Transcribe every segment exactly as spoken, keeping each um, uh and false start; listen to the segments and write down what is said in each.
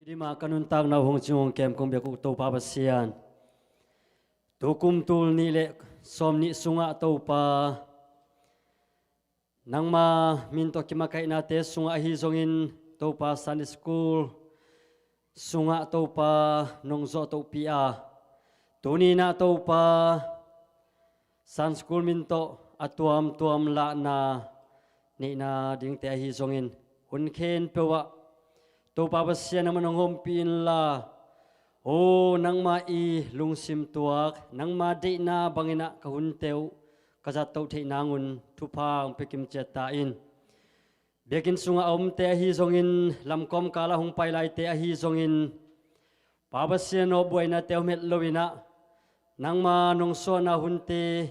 Tua mah ka nuntakna uh hong cing hong kem kong biak uh Topa Pasian, tu kum tul nih le sawm nih sungah Topa, nangma min tawh kimakaihnate sungah ahi zongin Topa Sunday School sungah Topa nong zawh tohpi a, tuni-in ah Topa Sunday School min tawh a tuamtuam lahna neihna dingte ahi zongin hun khempeuh ah Topa Pasian nangman hong ompih inla, aw nangma i lungsim tuak, nangma deihna bangin ah ka hunte uh ka zattoh theih nangun thupha hong pia kim ciat ta in. Biakinn sungah a omte ahi zongin, lamkawm kalah hong pai laite ahi zongin, Pa Pasian aw, buainate om het loin ah nangma nong suahna hunte,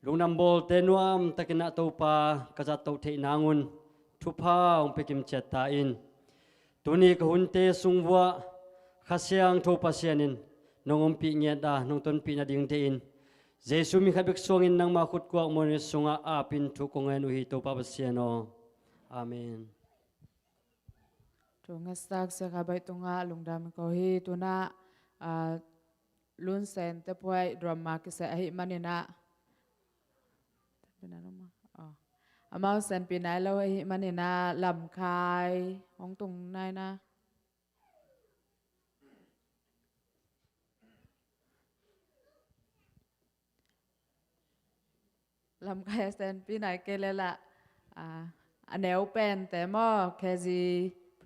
lungdam bawlte nuamtakin ah Topa ka zattoh theih nangun thupha hong pia kim ciat ta in. Tuni ka hunte sung vuah Kha Siangtho Pasian in nong ompih ngiat a, nong tonpih nading deih in, Jesu min khat bek suangin nangma khut kuak muanhuai sungah ap in thu kong ngen uh hi, Topa Pasian aw. Amen. Thu ngasak Sia Kha Baih tungah lungdam ko hi. Tu-in ah, ah, Lunsen te phuai drama kiseh ahih manin ah, oh, amau senpih nai lo ahih manin ah lamkhai hong tung nai na. Lamkhai a senpih nai kei leh lah, ah, a neu pente maw, K G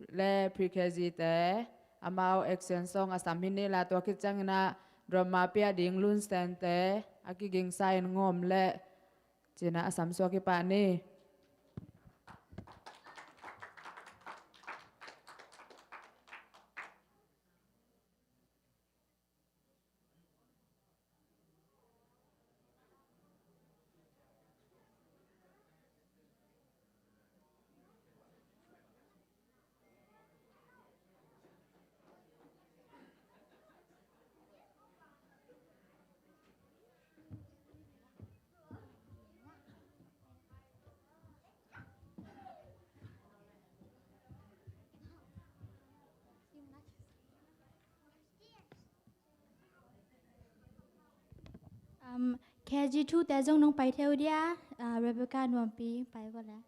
le pre K G te, amau action song a sam hi ni la, tua khit ciangin ah drama pia ding Lunsen te a kigingsa in ngawm leh ci-in ah a sam suak hi pah ni. Um, K G two te zong nong pai thei uh dia, uh, Rebecca Nuampi, pai vua le.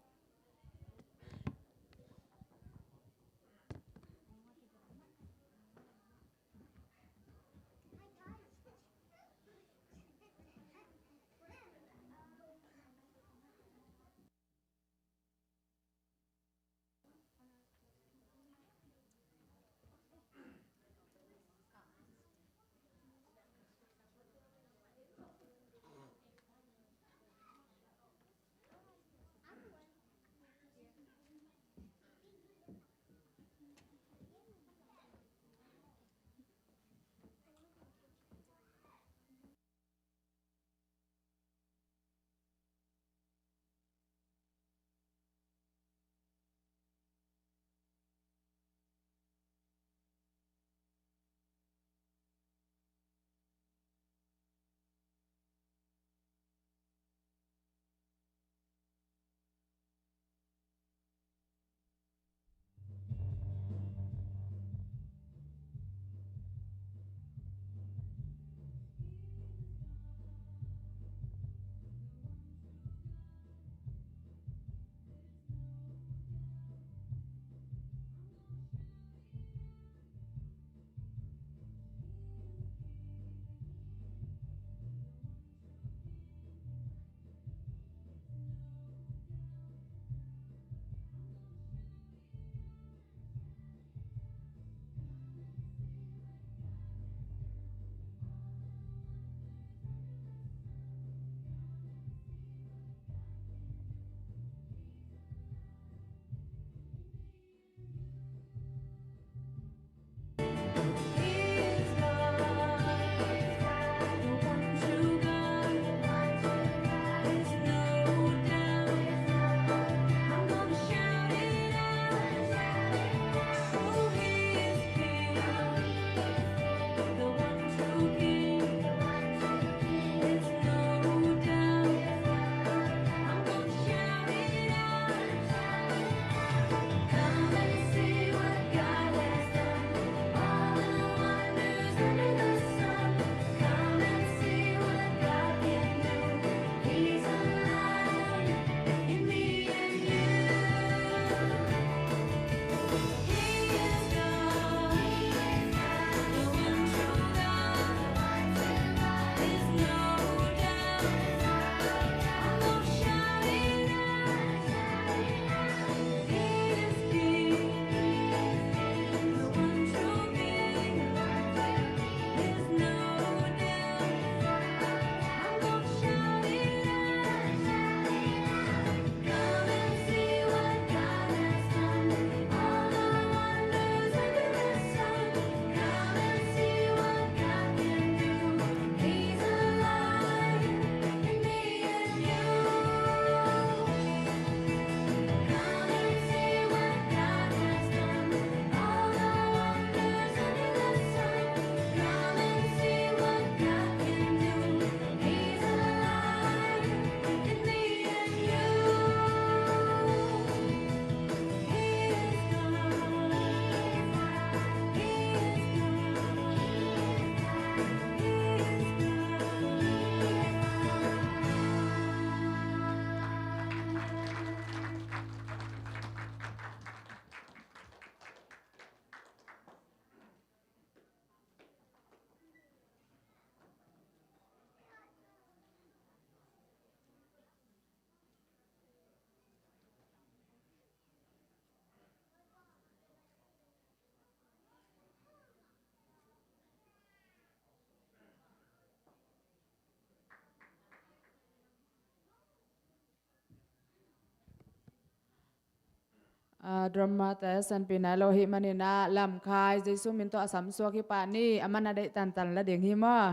A, drama te sanpi nai lo ahih manin ah, Lamkhai Jesu min tawh a sam suak hi pah ni, a man a deih tantan la ding hi maw.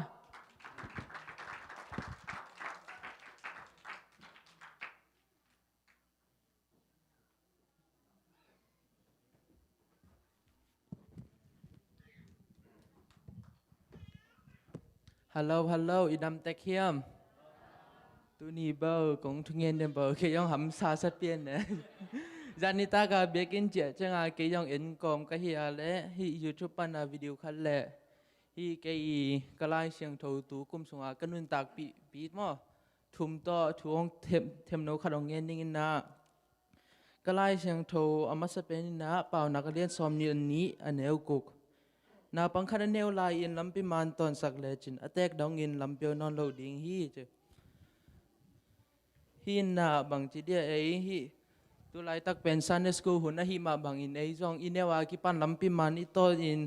Hello, hello, i dam tek hiam? Tuni bel kong thungen den bel kei zong hamsa sa pian ne. Zan nitak a biakinn ciah ciangin kei zong en kawm ka hi a leh hih YouTube pan a video khat leh hih kei i ka Lai Siangtho tu kum sungah ka nuntakpih bit maw, thum tawh thu hong them, themno khat hong ngen ding in ah, ka Lai Siangtho a masa pen in ah Paunak a lian sawmnih le nih, a neu guk. Naupang khat a neu lai-in lampi man tawnsak lecin a teek dongin lam pia nawn lo ding hi, ci. Hih in ah bangci dia ei hih, tu laitak pen Sunday school hun ahih mah bangin ei zong i neu a kipan lampi man i tawn in,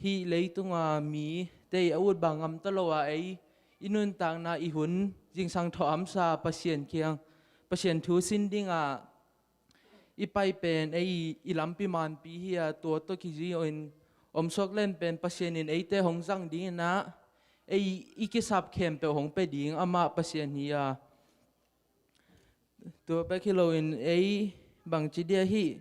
hih leitunga mite i a ut bang ngam ta lo a, ei i nuntakna i hun zingsang thawh hamsa Pasian kiang, Pasian thu sin dingah i pai pen ei i lampi manpi hi a, tua tawh kizui in om suak leng pen Pasian in eite hong zang ding in ah, ei i kisap khempeuh hong pia ding amah Pasian hi a. Tua bek hi loin ei bangci dia hih,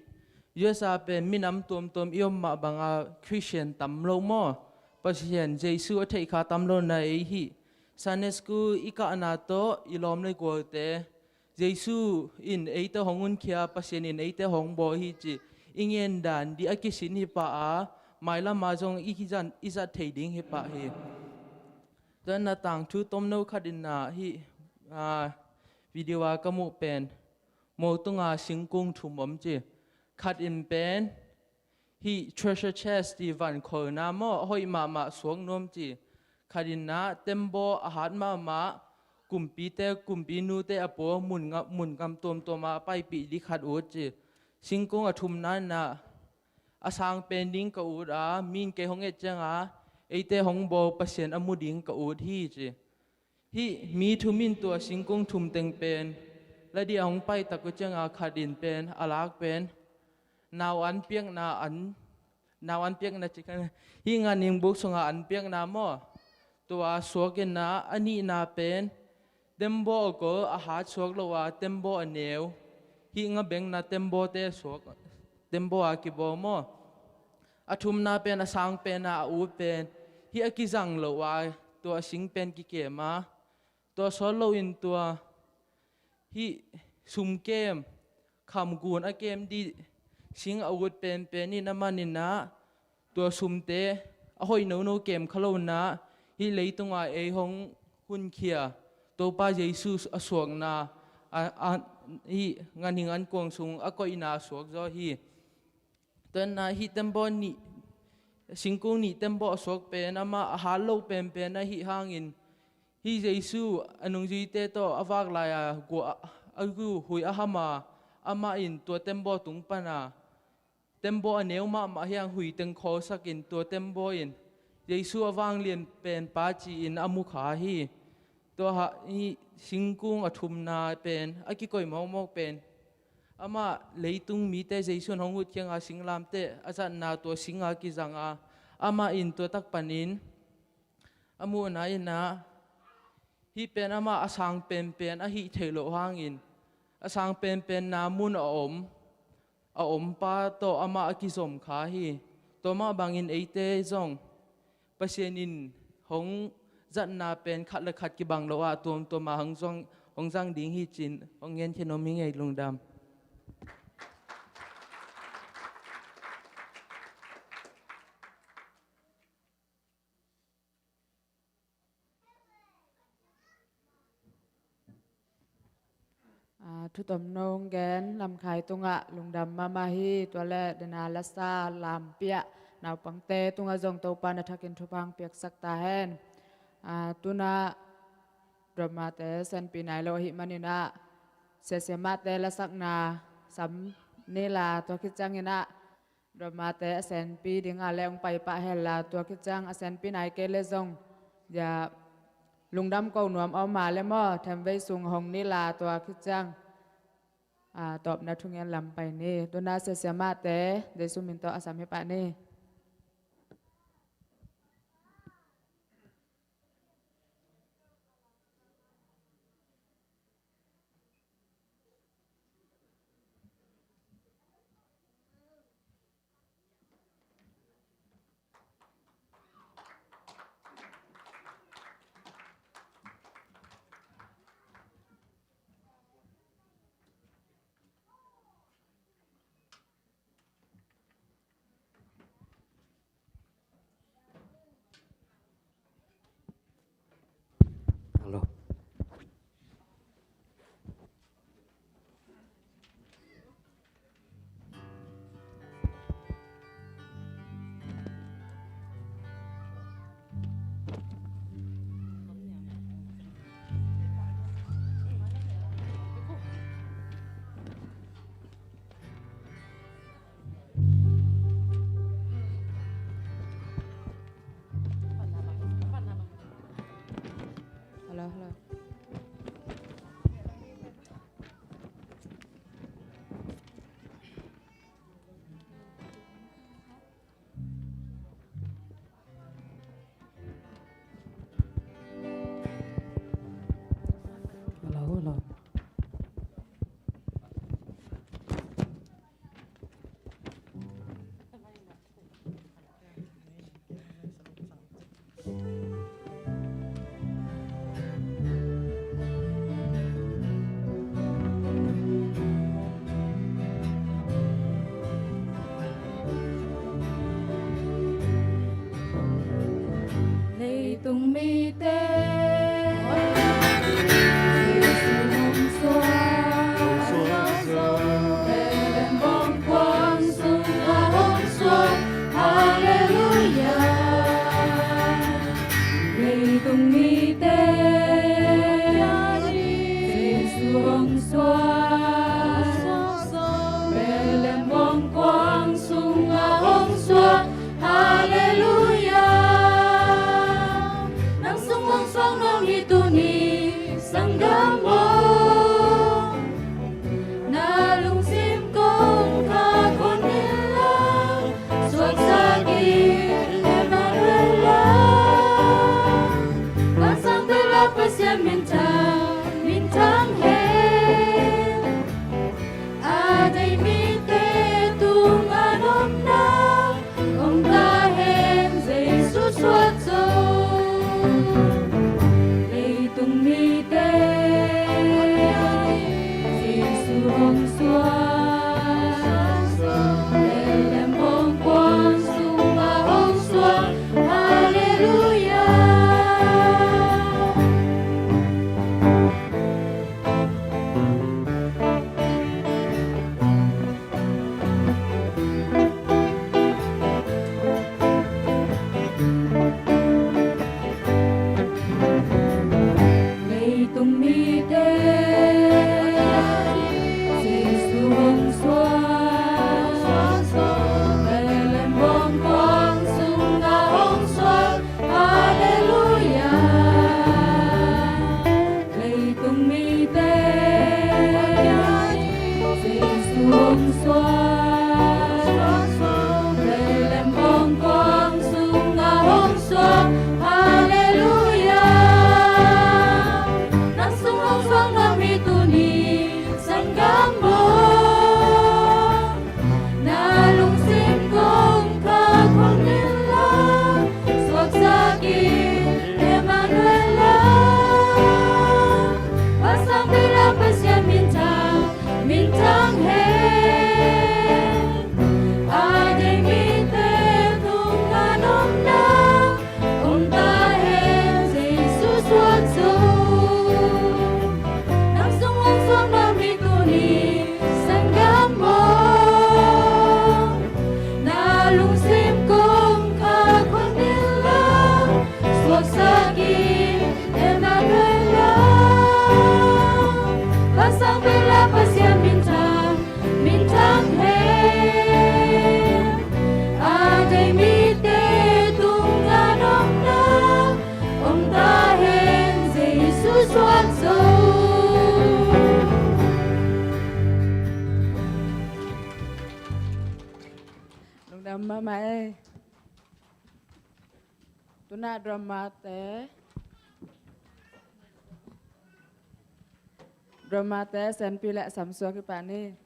U S A pen minam tuamtuam i om mah banga Christian tam lo maw, Pasian Jesu a theih kha tam lo na ei hih, Sunday school i kahna tawh i lawm le gualte Jesu in eite hong hunkhia, Pasian in eite hong bawl hi ci i ngen dan dih a kisin hi pah a, mailam ah zong i kizan, i zat thei ding hi pah hi. Tua in ah tangthu tomno khat in ah hih, a, video a ka muh pen, mo tunga singkung thum om ci. Khat in pen hih treasure chest ti van kholna maw, a hoih mahmah suak nuam ci. Khat in ah tembaw a hat mahmah, kumpite, kumpinute a pua mun nga-, mun ngam tuamtuam a paipih ding khat ut ci. Singkung a thumna in ah a sang pen ding ka ut a, mi in kei hong et ciangin eite hong bawl Pasian a mu ding ka ut hi ci. Hih mi thum in tua singkung thum teng pen la dih a hong pai tak uh ciangin khat in pen a lak pen nau an piakna an, nau an piakna ci khan, hih nganingbuk sunga an piakna maw, tua suak in ah a nihna pen tembaw a gol a hat suak lo a, tembaw a neu, hih ngabengna tembawte suak, tembaw a kibawl maw. A thumna pen a sang pen a, a ut pen hih a kizang lo a, tua sing pen kikem a, tua sawt loin tua hih sum kem, khamgun a kem dih sing a ut penpen in a man in ah, tua sumte a hoih nono kem kha lo in ah, hih leitunga ei hong hunkhia Topa Jesu a suakna, a, a, hih nganing an kuang sung a koihna a suak zaw hi. Tua in ah hih tembaw nih, singkung nih tembaw a suak pen amah a hat lo penpen ahih hangin, hih Jesu a nungzuite tawh a vak lai-a gua, a gu hui a ham a, amah in tua tembaw tung pan a, tembaw a neu mahmah hi hang hui teng khawlsak in tua tembaw in Jesu a vanglian pen pa ci-in a mu kha hi. Tua hang hih singkung a thumna pen a kikoih mawkmawk pen, amah leitung mite Jesu in hong ut ciangin singlamteh a zatna tua sing a kizang a, amah in tua tak panin a muhna in ah, hih pen amah a sang penpen ahih theih loh hangin, a sang penpenna mun a om, a om pa tawh amah a kizom kha hi. Tua mah bangin eite zong Pasian in hong zatna pen khat le khat kibang lo a, tuamtuam a hong zong, hong zang ding hi ci-in hong ngen khin om hi ing ei. Lungdam. A, thu tomno hong gen Lamkhai tungah lungdam mahmah hi. Tua leh dena lasa lampiak naupangte tungah zong Topa in a thakin thupha hong piaksak ta hen. A, tu-in ah dramate senpi nai lo ahih manin ah, Sia Siamahte lasakna sam ni la, tua khit ciangin ah dramate a senpi ding a leh hong pai pah hen la, tua khit ciang a senpi nai kei leh zong, ya, lungdam ko nuam a om a leh maw, themvei sung hong ni la, tua khit ciang a, tawpna thungen lam pai ni. Tuna sia siamahte Jesu min tawh a sam hi pah ni. Hello. Hello, hello. Hello, hello. Leitung mite Jesu hong suak, Bethlehem vong kuang sungah hong suak. Halleluia. Leitung mite Jesu hong suak, Bethlehem vong kuang sungah hong suak. Halleluia. Nang sungah Mai. Tuna drama te. Drama te Senpi le Samsua kipah ni.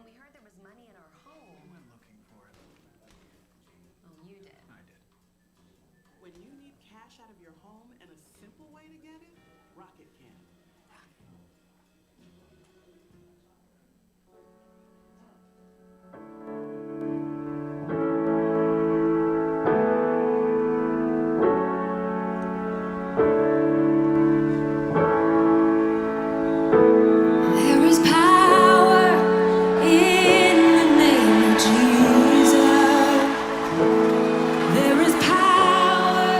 When we heard there was money in our home. Who went looking for it? Oh, you did. I did. When you need cash out of your home and a simple way to get it, Rocket can. There is power in the name of Jesus. There is power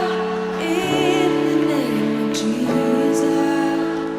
in the name of Jesus.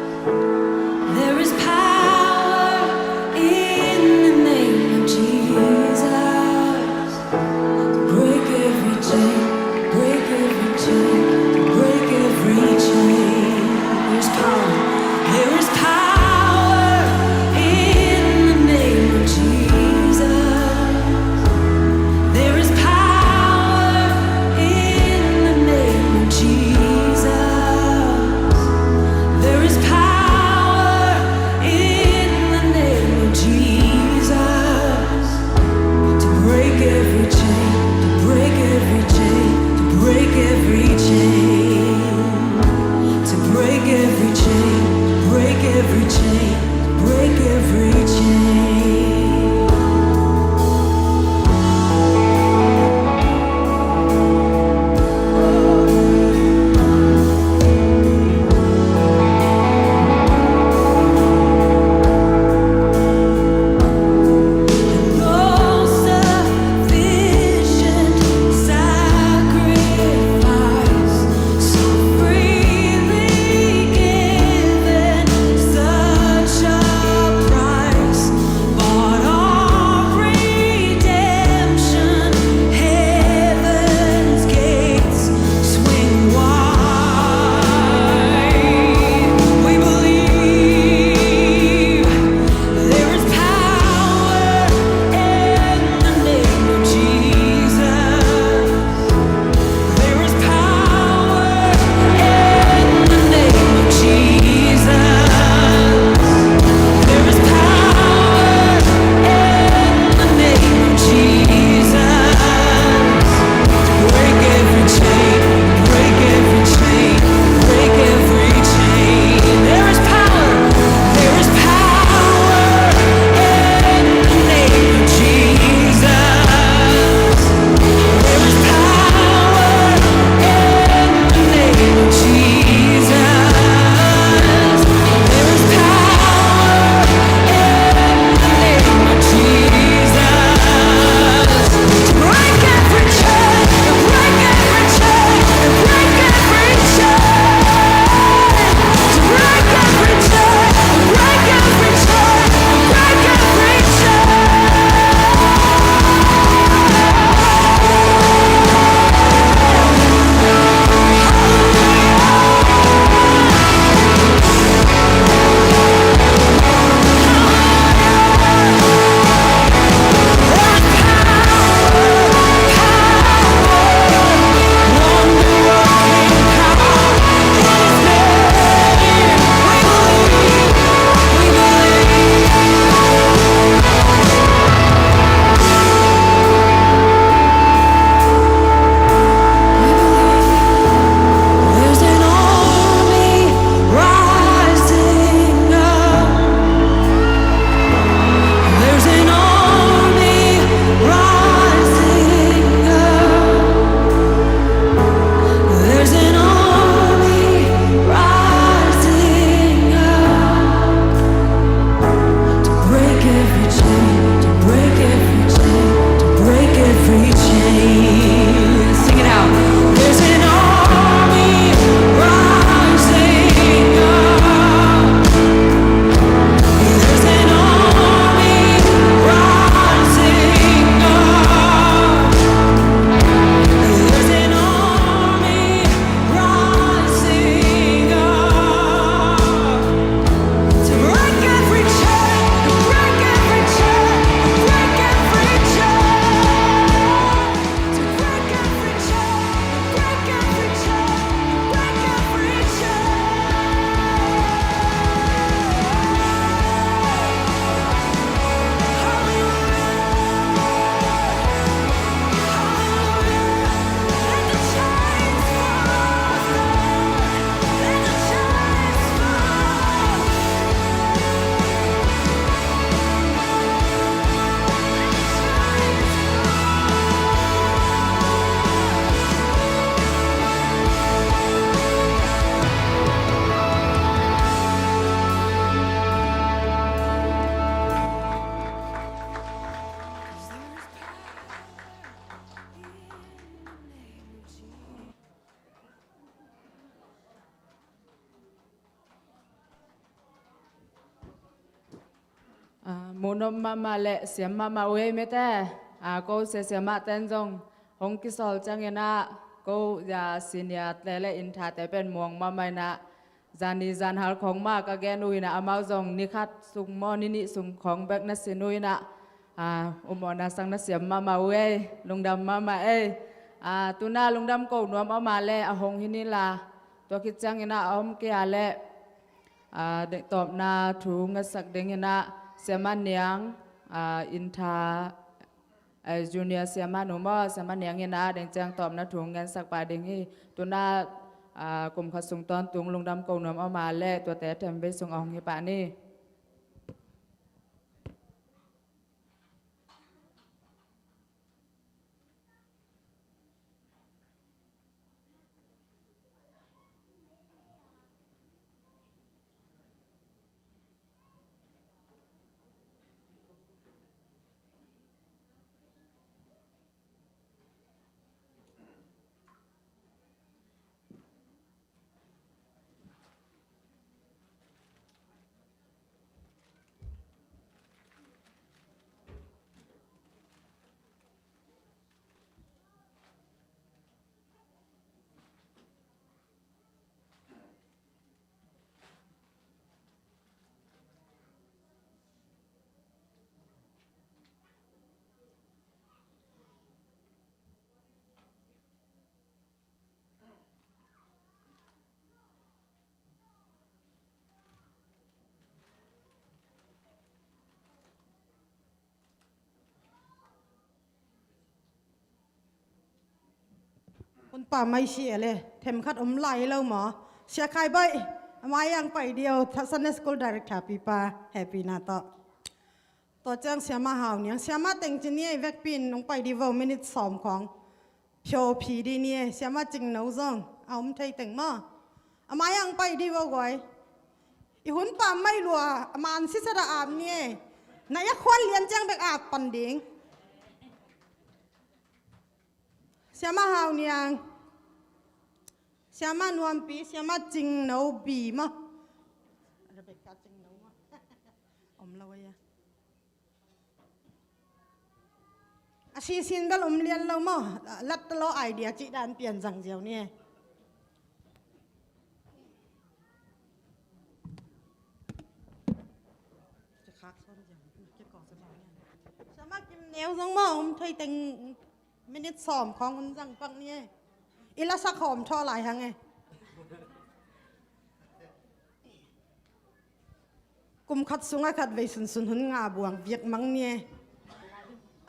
Muhnop mahmah le siam mahmah uh ei mete. A, ko sia siamah ten zong hong kisawl ciangin ah ko, ya, senior te le inthate pen muang mahmah in ah, zani zanhal khong mah ka gen uh in ah, amau zong ni khat sung maw ni nih sung khong bek na sin uh in ah, a, upmawhna sang na siam mahmah uh ei, lungdam mahmah ei. A, tuna lungdam ko nuam om a le a hong hi ni la, tua khit ciangin ah a om kei a le, a, tawpna thu ngetsak dingin ah Siamah Niang, a, inntha, a, junior siamah nu maw, Siamah Niang in ah deng ciang tawpna thu ngetsak pah ding hi. Tuna, a, kum khat sung tawntung lungdam ko nuam om a le tuate themvei sung a hong hi pah ni. Hun pa mai si e le, themkhat om lai lo maw? Sia Khai Baih, a mai ang pai dio, Sunday School Director pipa, happy na tawh. Tua ciang Siamah Hau Niang, Siamah Teng Cin ni ei vekpi in hong pai di vo, minute sawm khong. Phio phi di ni ei, Siamah Cing No zong a om thei teng maw? A mai ang pai di vo guai. I hun pa mai lua, a man sisat a ap ni ei. Na ia khuan lian ciang bek ap pan ding. Siamah Hau Niang. Siamah Nuampi, Siamah Cing No Bi maw? Rebecca Cing No maw? Om lo a ia. A sisin bel om lian lo maw? Lat ta lo idea cih dan pian zang ziau ni e. Siamah Kim Neu zong maw om thei teng, minute sawm khawng hun zang pak ni e. I lasak hawm thaw lai hang e. Kum khat sungah khat vei sunsun hun ngah buang viak mang ni e.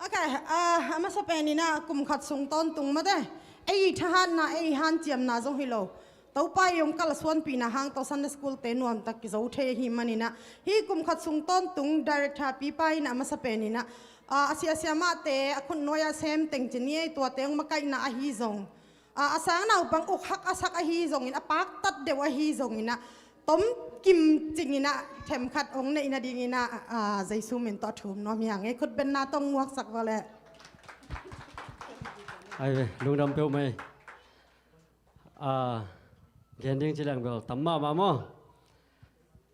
Ok, ah, a masa pen in ah kum khat sung tawntung mate. Ei thahatna, ei hanciamna zong hi lo. Topa i hong kalsuanpihna hang tawh Sunday School te nuamtak kizo thei ahih manin ah, hih kum khat sung tawntung director pipa in ah a masa pen in ah, ah, a sia siamahte a khutnuai ah sem teng ci ni ei, tuate hong makaihna ahi zong, a, a sang naupang uk hak a sak ahi zongin, a paktat deuh ahi zongin ah, tom kim cingin ah, themkhat hong neih nadingin ah, a, Jesu min tawh a thum nuam hi hang e, khutbenna tawh hong muaksak vua leh. Ai ve, lungdam peuhmah ei. A, gen ding ci leng bel tam mahmah maw?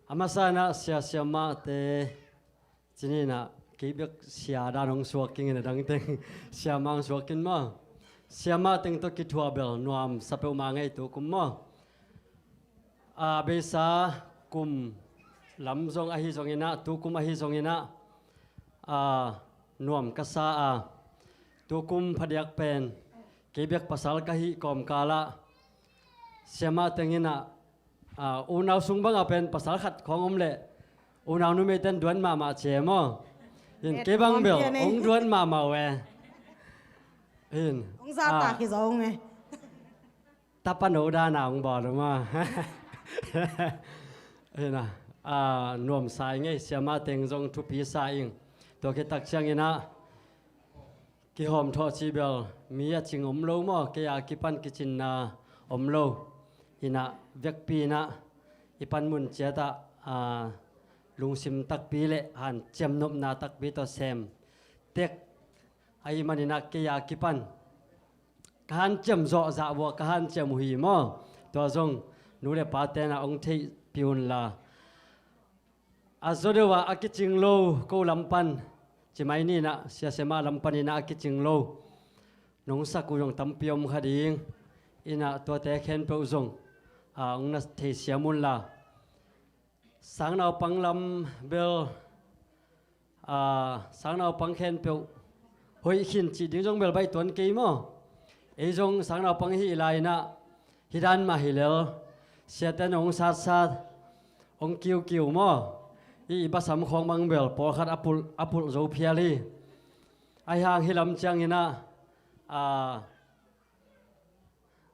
A masa in ah sia siamahte ci ni in ah, kei bek sia dan hong suak kingin a dangteng siamah hong suak kin maw? Siamah teng tawh kithuah bel nuamsa peuhmah ngei tu kum maw? A, beisa kum lam zong ahi zongin ah, tu kum ahi zongin ah, a, nuam ka sa a, tu kum phadiak pen kei bek pasal ka hih kawmkal ah siamah teng in ah, a, unau sung bangah pen pasal khat khawng om leh unau numeite in duan mahmah ci e maw? Hin, kei bang bel hong duan mahmah uh e. Hin, hong zahtak hi zong e. Tapa no dan a hong bawl uh maw? Hin ah, a, nuamsa ing ei, siamah teng zong thupi sa ing. Tua khit tak ciangin ah kihawmthawh cih bel mi a cing om lo maw, kei a kipan kicinna om lo. Hi in ah vekpi in ah i panmun ciat ah, a, lungsim takpi le hanciam nopna takpi tawh sem tek ahih manin ah kei a kipan ka hanciam zawh zah uh a ka hanciam uh hi maw? Tua zong nu le pate in ah hong theihpih un la. A zaw deuh ah a kicing lo ko lam pan, ci mai ni in ah, Sia Siama lam pan in ah a kicing lo nong sak uh zong tampi om kha ding in ah, tuate khempeuh zong, a, hong na theisiam unla. Sangnaupang lam bel, a, sangnaupang khempeuh hoih khin cih ding zong bel baih tuan kei maw? Ei zong sangnaupang hi lai in ah, hi dan mah hi lel, siate in hong satsat, hong kiukiu maw? I, i basam khawng bang bel pawlkhat a pulh, a pulh zo phial hi. Ahi hang hi lam ciangin ah, a,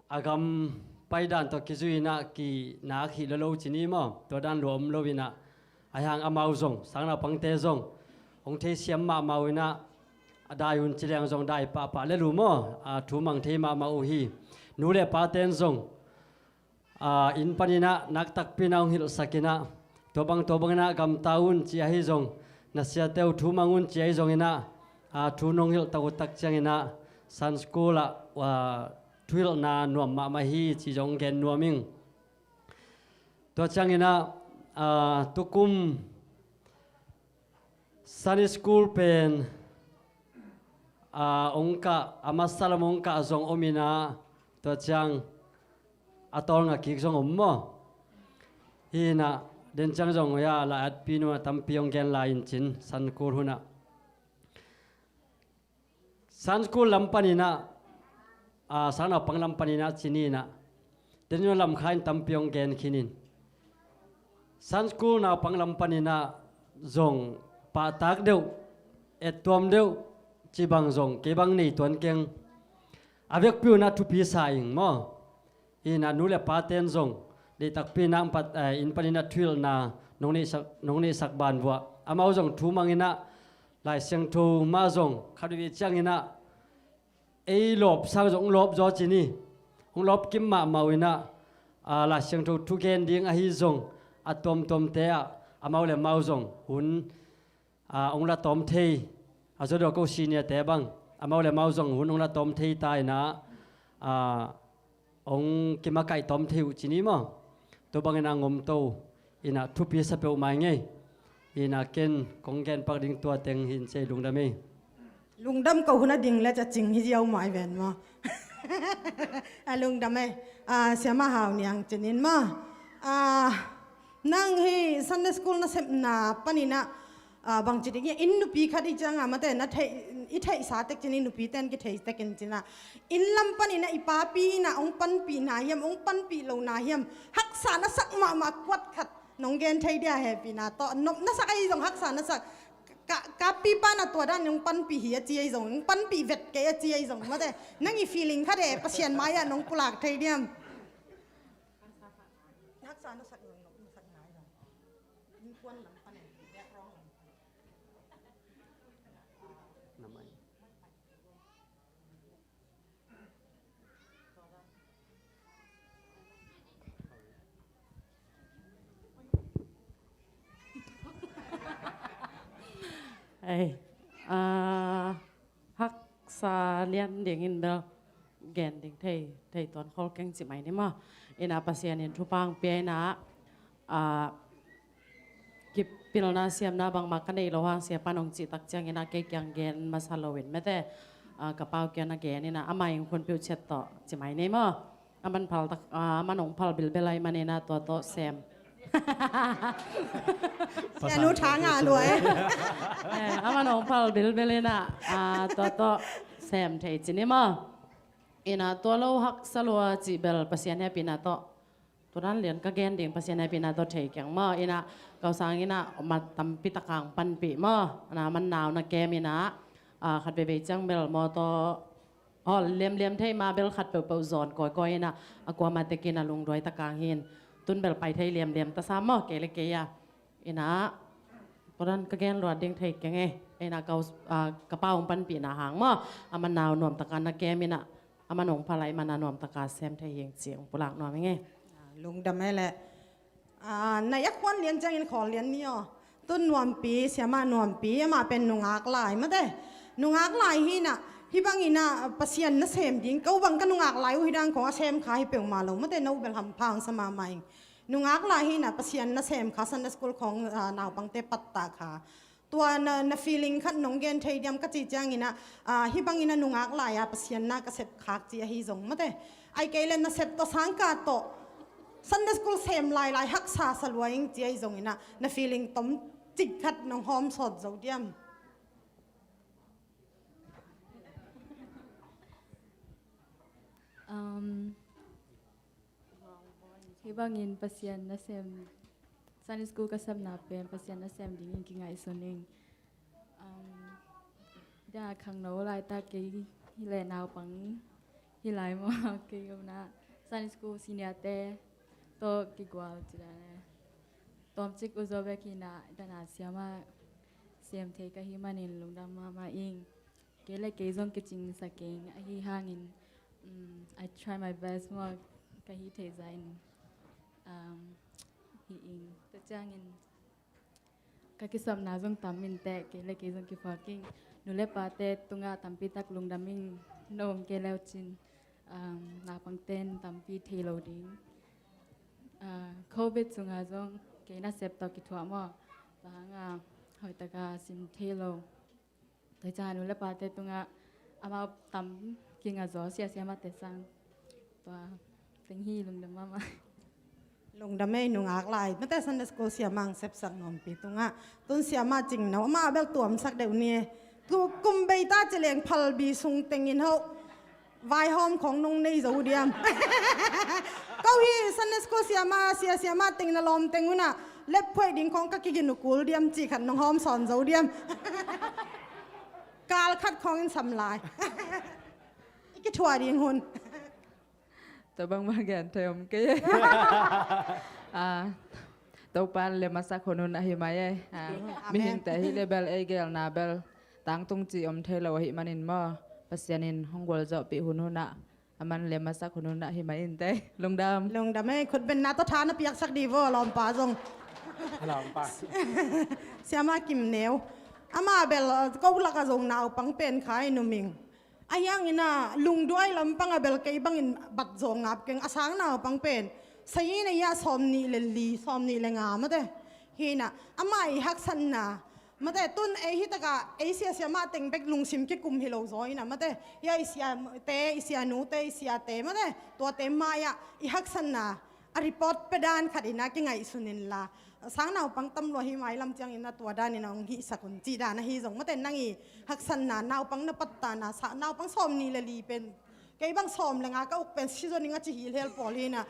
a gam pai dan tawh kizui in ah kinak hi lo lo ci ni maw? Tua dan lua om lo in ah, ahi hang amau zong, sangnaupangte zong hong theisiam mahmah uh in ah, a dai un ci leng zong dai pahpah lel uh maw? A, thu mang thei mahmah uh hi. Nu le pate in zong, a, inn pan in ah nak takpi in ah hong hilhsak in ah, tua bang tua bang in ah gamta un ci ahi zong, na siate uh thu mang un ci ahi zong in ah, a, thu nong hilh tak uh tak ciangin ah, Sunday school ah, a, thuhilhna nuam mahmah hi ci zong gen nuam ing. Tua ciangin ah, a, tukum Sunday school pen, a, hong kah, a masa lam hong kah zong om in ah, tua ciang a tawlnga kik zong om maw? Hi in ah, den ciang zong, ya, la at pi nu a tampi hong gen lai in cin, Sunday school hun ah. Sunday school lam pan in ah, a, sangnaupang lam pan in ah ci ni in ah, den zong lamkha in tampi hong gen khin in. Sunday school naupang lam pan in ah zong pahtak deuh, ettuam deuh ci bang zong kei bang nei tuan keng. A vekpi un ah thupi sa ing maw? Hi in ah nu le pate in zong deih takpi in ah hong pat, eh, inn pan in ah thuhilhna nong neihsak, nong neihsak ban vuah, amau zong thu mang in ah, Lai Siangtho mah zong khat veve ciangin ah ei lawp sang zong hong lawp zaw ci ni. Hong lawp kim mahmah uh in ah, a, Lai Siangtho thugen ding ahi zong, a tuamtuamte ah amau le amau zong hun, a, hong la tawm thei. A zaw deuh ko seniorte bang, amau le amau zong hun hong la tawm thei ta in ah, a, hong kimakaih tawm thei uh ci ni maw? Tua bangin a ngomto in ah thupi sa peuhmah ing ei. In ah ken kong gen pak ding tua teng hi in ci ei, lungdam ei. Lungdam ko hun a ding le ca cing hi ziau mai ven maw? A lungdam ei. A, Siama Hau Niang cin in maw? A, nang hi Sunday school na sepna pan in ah, a, bang ci ding, inn nupi khat i ciang a mate na theih, i theihsa tek cin, inn nupi ten kithei tek in cin ah, inn lam pan in ah i papi in ah hong panpihna hiam, hong panpih lohna hiam, haksa na sak mahmah kuat khat nong gen thei dia, hehpihna tawh, nop na sak ahi zong, haksa na sak, ka, ka pipa na tua dan hong panpih hi a ci ahi zong, hong panpih vet kei a ci ahi zong, mate, nang i feeling khat e, Pasian mai ah nong pulak thei diam? Haksa na sak zong, nop na sak nai zong. Innkuan lam pan e, background lam pan e. Ei, a, haksa lian dingin bel gen ding thei, thei tuan khol keng ci mai ni maw? In ah Pasian in thupha hong pia in ah, a, kipilna siamna bangmah ka neih loh hang Siapa in hong cih tak ciangin ah kei kiang gen masa loin mate, a, ka pau kiang a gen in ah, amah in khunpeuh ciat tawh ci mai ni maw? Aman phal tak, a, aman hong phal bilbel ahih manin ah tua tawh sem. Sianu tha ngah lua e. Eh, aman hong phal bilbel in ah, a, tua tawh sem thei ci ni maw? In ah tua lo haksa lua cih bel Pasian hehpihna tawh, tua dan lian ka gen ding, Pasian hehpihna tawh thei keng maw? In ah ka u sang in ah mat tampi tak hong panpih maw? Na man nau na kem in ah, a, khat veivei ciang bel mawtaw hawl liamliam thei ma bel khat peuhpeuh zawn kawikawi in ah, a kuamah tek in ah lungduai tak hong hi in, tun bel pai thei liamliam ta sam maw, kei le kei a. In ah tua dan ka gen luat ding thei keng e. In ah ka u, a, ka pau hong panpihna hang maw? Aman nau nuam tak a na kem in ah, aman hong phal ahih man a nuam tak a sem thei hi ing ci hong pulak nuam ing e. Lungdam e leh. A, na i a khuan lian ciangin khawl lian ni aw. Tun Nuampi, Siama Nuampi, amah pen nungak lai mate. Nungak lai hi in ah, hih bangin ah Pasian nasem ding, ko bang ka nungak lai uh hih dan khawng a sem kha hi peuhmah lo mate, no bel hampha hong sa mahmah ing. Nungak lai hi-in ah Pasian nasem kha, Sunday school khawng, ah, naupangte pattah kha. Tua na, na feeling khat nong gen thei diam ka cih ciangin ah, ah, hih bangin ah nungak lai-a Pasian na ka sep khak ci ahi zong mate. Ahih kei leh na sep tawh sangkah tawh Sunday school sem lailai haksa sa lua ing ci ahi zongin ah na feeling tomcik khat nong hawm sawt zo diam? Um, hih bangin Pasian nasem, Sunday school ka sepna pen Pasian nasem dingin kingaihsun ing. Um, tua khangno laitak kei hi leh naupang hi lai maw, kei omna Sunday school senior te tawh kigual ci dan e. Tawmcik uzaw bek hi-in ah, tua na siamah sem thei ka hih manin lungdam mahmah ing. Kei le kei zong kicing sa keng, ahi hangin, um, I try my best maw, ka hih theih zah in, um, hi ing. Tua ciangin ka kisapna zong tam inteh, kei le kei zong kiphawk ing. Nu le pate tungah tampi tak lungdam ing, na om kei le uh cin, um, naupangte'n tampi thei lo ding. Ah, covid sungah zong kei nasep tawh kithuah maw, tua hangah hoihtaka sim thei lo. Tua ciang nu le pate tungah amau tam kinga zaw, sia siamahte sang. Tua teng hi, lungdam mahmah. Lungdam ei, nungak lai mate, Sunday school siamah hong sepsak nuampi tungah. Tun siamah Cingno, amah bel tuamsak deuh ni e. Tu kum bei ta ci leng phalbi sung tengin hoh vaihawm khawng nong nei zo diam? Ko hi Sunday school siamah, sia siamah teng na lawm teng un ah lephuaih ding khawng ka kiginukul diam cih khat nong hawm sawn zo diam? Kal khat khawng in sam lai. I kithuah ding hun. Tua bangmah gen thei om kei. Ah, Topa'n lem a sak hun hun ahi mai e. Ah, amen. Mihingte hi leh bel ei geelna bel tangtung cih om thei lo ahih manin maw, Pasian in hong gualzawhpih hun hun ah, aman lem a sak hun hun ah hi mai inteh. Lungdam. Lungdam ei, khutbenna tawh tha na piaksak di vaw, lawmpa zong. Lawmpa. Siamah Kim Neu. Amah bel, uh, ko lakah zong naupang pen kha i numing. Ahi hangin ah lungduai lampang ah bel kei bangin bat zaw ngap keng, a sang naupang pen. Sayi na ya sawmnih le li, sawmnih le nga mate. Hi-in ah, amah i haksatna mate, tun ei hi takah ei sia siamah teng bek lungsim kikum hi lo zaw in ah mate. Hia i siate, i sianute, i siate mate, tuate mai-ah i haksatna a report pia dan khat in ah kingaihsun inla, sang naupang tam lua hi mailam ciangin ah tua dan in ah hong hihsak un cih dan ahi zong mate, nang i haksatna, naupang na pattahna, sa, naupang sawmnih le li pen, kei bang sawm le nga ka uk pen si zaw ning a ci hi lel pawl hi-in ah,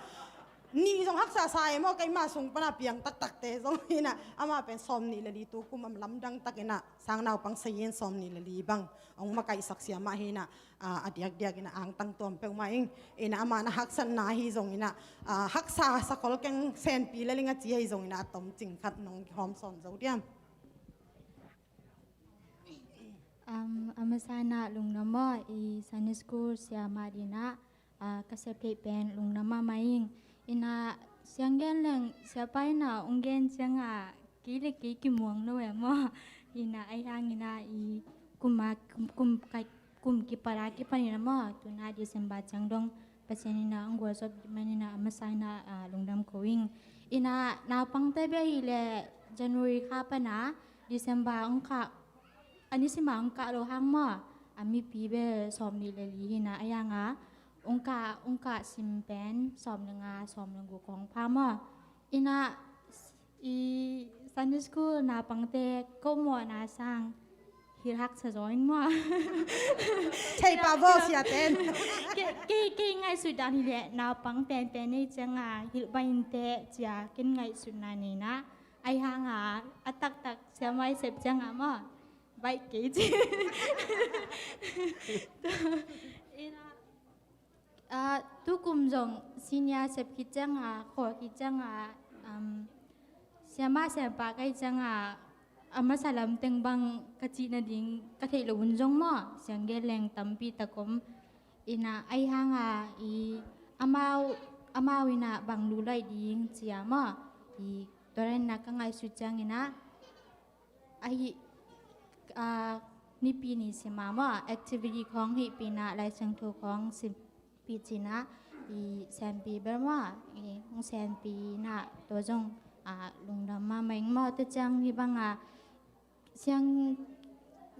nih zong haksa sa e maw, keima sung pan a piang taktakte zong hi-in ah, amah pen sawmnih le li tu kum a lamdang takin ah sang naupang sayi in sawmnih le li bang hong makaihsak siamah hi-in ah, a, a diakdiak in ah angtang tuam peuhmah ing. In ah amah na haksatna ahi zongin ah, a, haksa sa khol keng, senpi le ling a ci ahi zongin ah a tomcing khat nong hawm sawn zo diam? Um, a masa in ah lungdam maw, i Sunday school siamah ding ah, ah, ka sep theih pen lungdam mahmah ing. In ah siang gen leng siapa in ah hong gen ciangah kei le kei kimuang lo e maw. In ah ahi hangin ah i kum a, kum, kum, kai, kum kipat a kipan in ah maw, tu-in ah December ciang dong Pasian in ah hong gualzawhpih manin ah a masa in ah, ah, lungdam ko ing. In ah naupangte bel hi leh January kha pan a December hong kah, a nisim a hong kah lo hang maw, a mipi bel sawmnih le li hi-in ah, ahi hangah hong kah, hong kah sim pen sawm le nga, sawm le guk khawng pha maw. In ah i Sunday school naupangte ko mawhna sang hilh haksa zaw ing maw. Thei pah vaw, siate'n. Kei, kei, kei ngaihsut dan hi leh naupang tenten nei ciangah hilh baih inteh ci-a ken ngaihsutna nei in ah, ahi hangah a taktak siamah i sep ciangah maw, baih kei ci. In ah, ah, tukum zong senior sep khit ciangah, khawl khit ciangah, um, siamah sem pah ka hih ciangah a masa lam teng bang ka cih nading ka theih loh hun zong maw, siang gen leng tampi tak om. In ah ahi hangah i amau, amau in ah bang lulaih ding ci-a maw, i tua dan in ah ka ngaihsut ciangin ah, ahi, ah, Nipi ni sim a maw, activity khawng hihpih in ah, Lai Siangtho khawng simpih ci-in ah, i senpi bel maw, i hong senpi na tua zong, a, lungdam mahmah ing maw. Tua ciang hi bang a, siang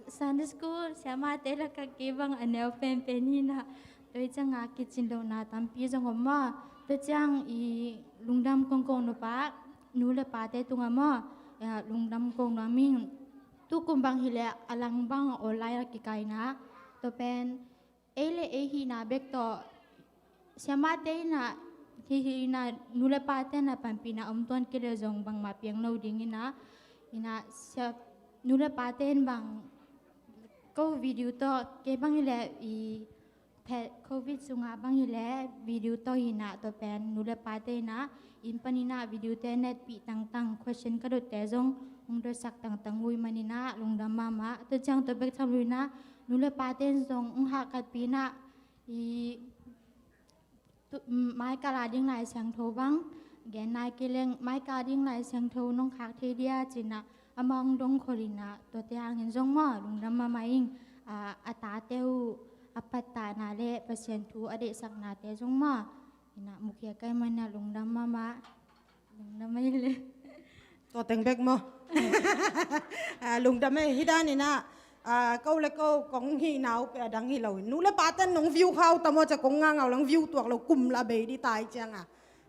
Sunday school siamate lakah kei bang a neu penpen hi na, tua hi ciang a kicin lohna tampi zong om maw. Tua ciang i lungdam kongkong nupa, nu le pate tungah maw, a, lungdam kong nuam ing. Tukum bang hileh a lang bang online a kikaina, tua pen ei le ei hihna bek tawh, siamate in ah, hih, hih in ah, nu le pate in ah panpihna om tuan kei leh zong bangmah piang lo ding in ah, in ah, sia, nu le pate in bang, ko video tawh, kei bang hileh i phe-, covid sungah bang hileh video tawh in ah, tua pen nu le pate in ah, inn panin ah video te netpih tangtang, question ka dotte zong hong dotsak tangtang uh ahih manin ah lungdam mahmah. Tua ciang tua bek tham lo in ah, nu le pate in zong hong hahkatpih in ah, i tu, m-, mai kal a ding Lai Siangtho bang gen nai kei leng, mai kal a ding Lai Siangtho nong khak thei dia ci in ah, amah hong dong khol in ah, tuate hangin zong maw lungdam mahmah ing. A, a tate uh a pattahna le Pasian thu a deihsaknate zong maw, in ah mukhia ka hih manin ah lungdam mahmah. Lungdam ahi le. Tua teng bek maw? A, lungdam e, hi dan in ah, a, ko le ko kong hihna uh pen a dang hi lo in, nu le pate in nong view kha uh ta maw, cia kong ngangau lang view tuak lo, kum la bei ding ta hi ciang a.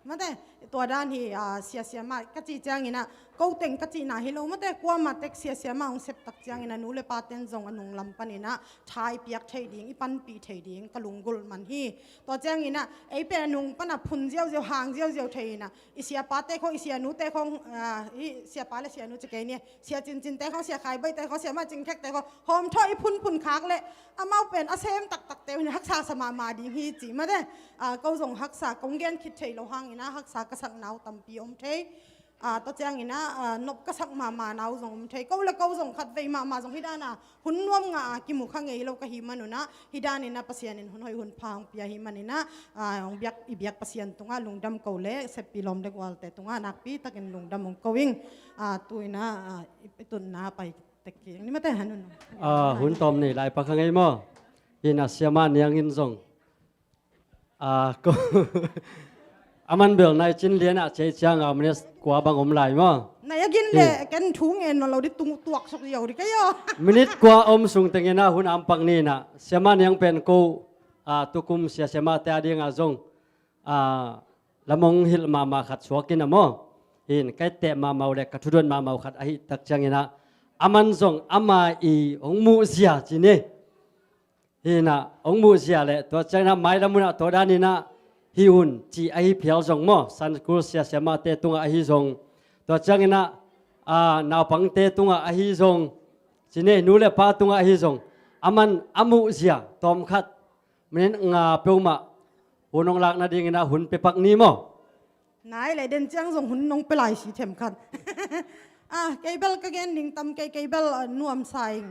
Mate, tua dan hi, a, sia siamah ka cih ciang in ah, ko teng ka cihna hi lo, mate, kuamah tek sia siamah hong sep tak ciang in ah, nu le pate in zong a nunglam pan in ah tha i piak thei ding, i panpih thei ding ka lunggulh man hi. Tua ciang in ah, ei pen a nung pan a phun ziauziau, hang ziauziau thei in ah, i siapate khawng, i sianute khawng, a, hi siapa le sianu ci kei ni, sia Cincinte khawng, sia Khaiboite khawng, siamah Cingkhekte khawng hawmthawh i phunphun khak leh, amau pen a sem taktakte uh in haksa sa mahmah ding hi ci, mate, a, ko zong haksa, kong gen khit thei lo hang in ah haksa ka sakna uh tampi om thei. A, tua ciang in ah, a, nop ka sak mahmahna uh zong om thei. Ko le ko zong khatvei mahmah zong hi dan a, hun nuam ngah a kimu kha ngei lo ka hih man un ah, hi dan in ah Pasian in hun hoih hun pha hong pia ahih manin ah, a, hong biak, i biak Pasian tungah lungdam ko le, seppih lawm le gualte tungah nakpi takin lungdam hong ko ing. A, tu in ah, a, i, i tunna pai tek kik ni, mate, han un. A, hun tawm nei lai pak kha ngei maw. Hi in ah siamah Niang in zong, a, ko, aman bel nai cin lian ah ci ciang a minute kua bang om lai maw. Nai a gin le, ken thu ngen nawn lo ding, tung tuak suk ziau ding ka hi aw. Minute kua om sung teng in ah hun a hong pak ni in ah, siamah Niang pen ko, a, tukum sia siamahte a ding ah zong, a, lam hong hilh mahmah khat suak in ah maw. Hi in, ka etteh mahmah uh le ka thudon mahmah uh khat ahih tak ciang in ah, aman zong ama i hong muh zia ci ni. Hi in ah, hong muh zia le, tua ciang in ah mailam hun ah tua dan in ah hih un ci ahi phial zong maw, Sunday school sia siamahte tungah ahi zong, tua ciang in ah, a, naupangte tungah ahi zong, ci ni, nu le pa tungah ahi zong, aman a muh zia tawmkhat, minute nga peuhmah hun hong lak nading in ah hun pia pak ni maw. Nai le, den ciang zong hun nong pia lai si themkhat. A, kei bel ka gen ding tam kei, kei bel, a, nuamsa ing.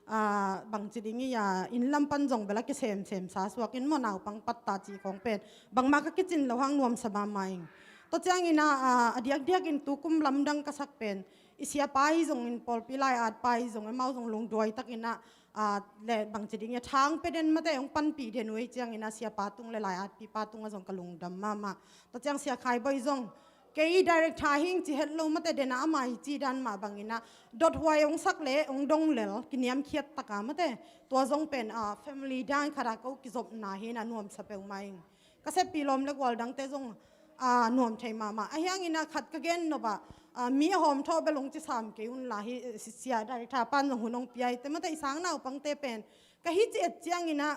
A, bangci ding hi a, inn lam pan zong bel a kisemsem sa suak in maw, naupang pattah cih khawng pen bangmah ka kicin lo hang nuamsa mahmah ing. Tua ciang in ah, a, a diakdiak in tukum lamdang ka sak pen, i siapa hi zong in, pawlpi lai-atpa hi zong, amau zong lungduai tak in ah, a, le bangci ding hi a, tha hong pia den, mate, hong panpih den uh ahih ciang in ah siapa tung le lai-atpipa tungah zong ka lungdam mahmah. Tua ciang sia Khaiboi zong, kei director hi ing ci het lo, mate, den ah ama i cih dan mah bang in ah dothuai hong sak le hong dong lel, kiniamkhiat tak a, mate. Tua zong pen, a, family dan khat ah ko kizopna hi in ah nuamsa peuhmah ing. Ka seppih lawm le gual dangte zong, a, nuam thei mahmah. Ahi hang in ah khat ka gen nop ah, a, mi a hawmthawh bel hong ci sam kei un la, hi, si, sia director pan zong hun hong pia hi te, mate, i sang naupangte pen ka hi ci et ciang in ah,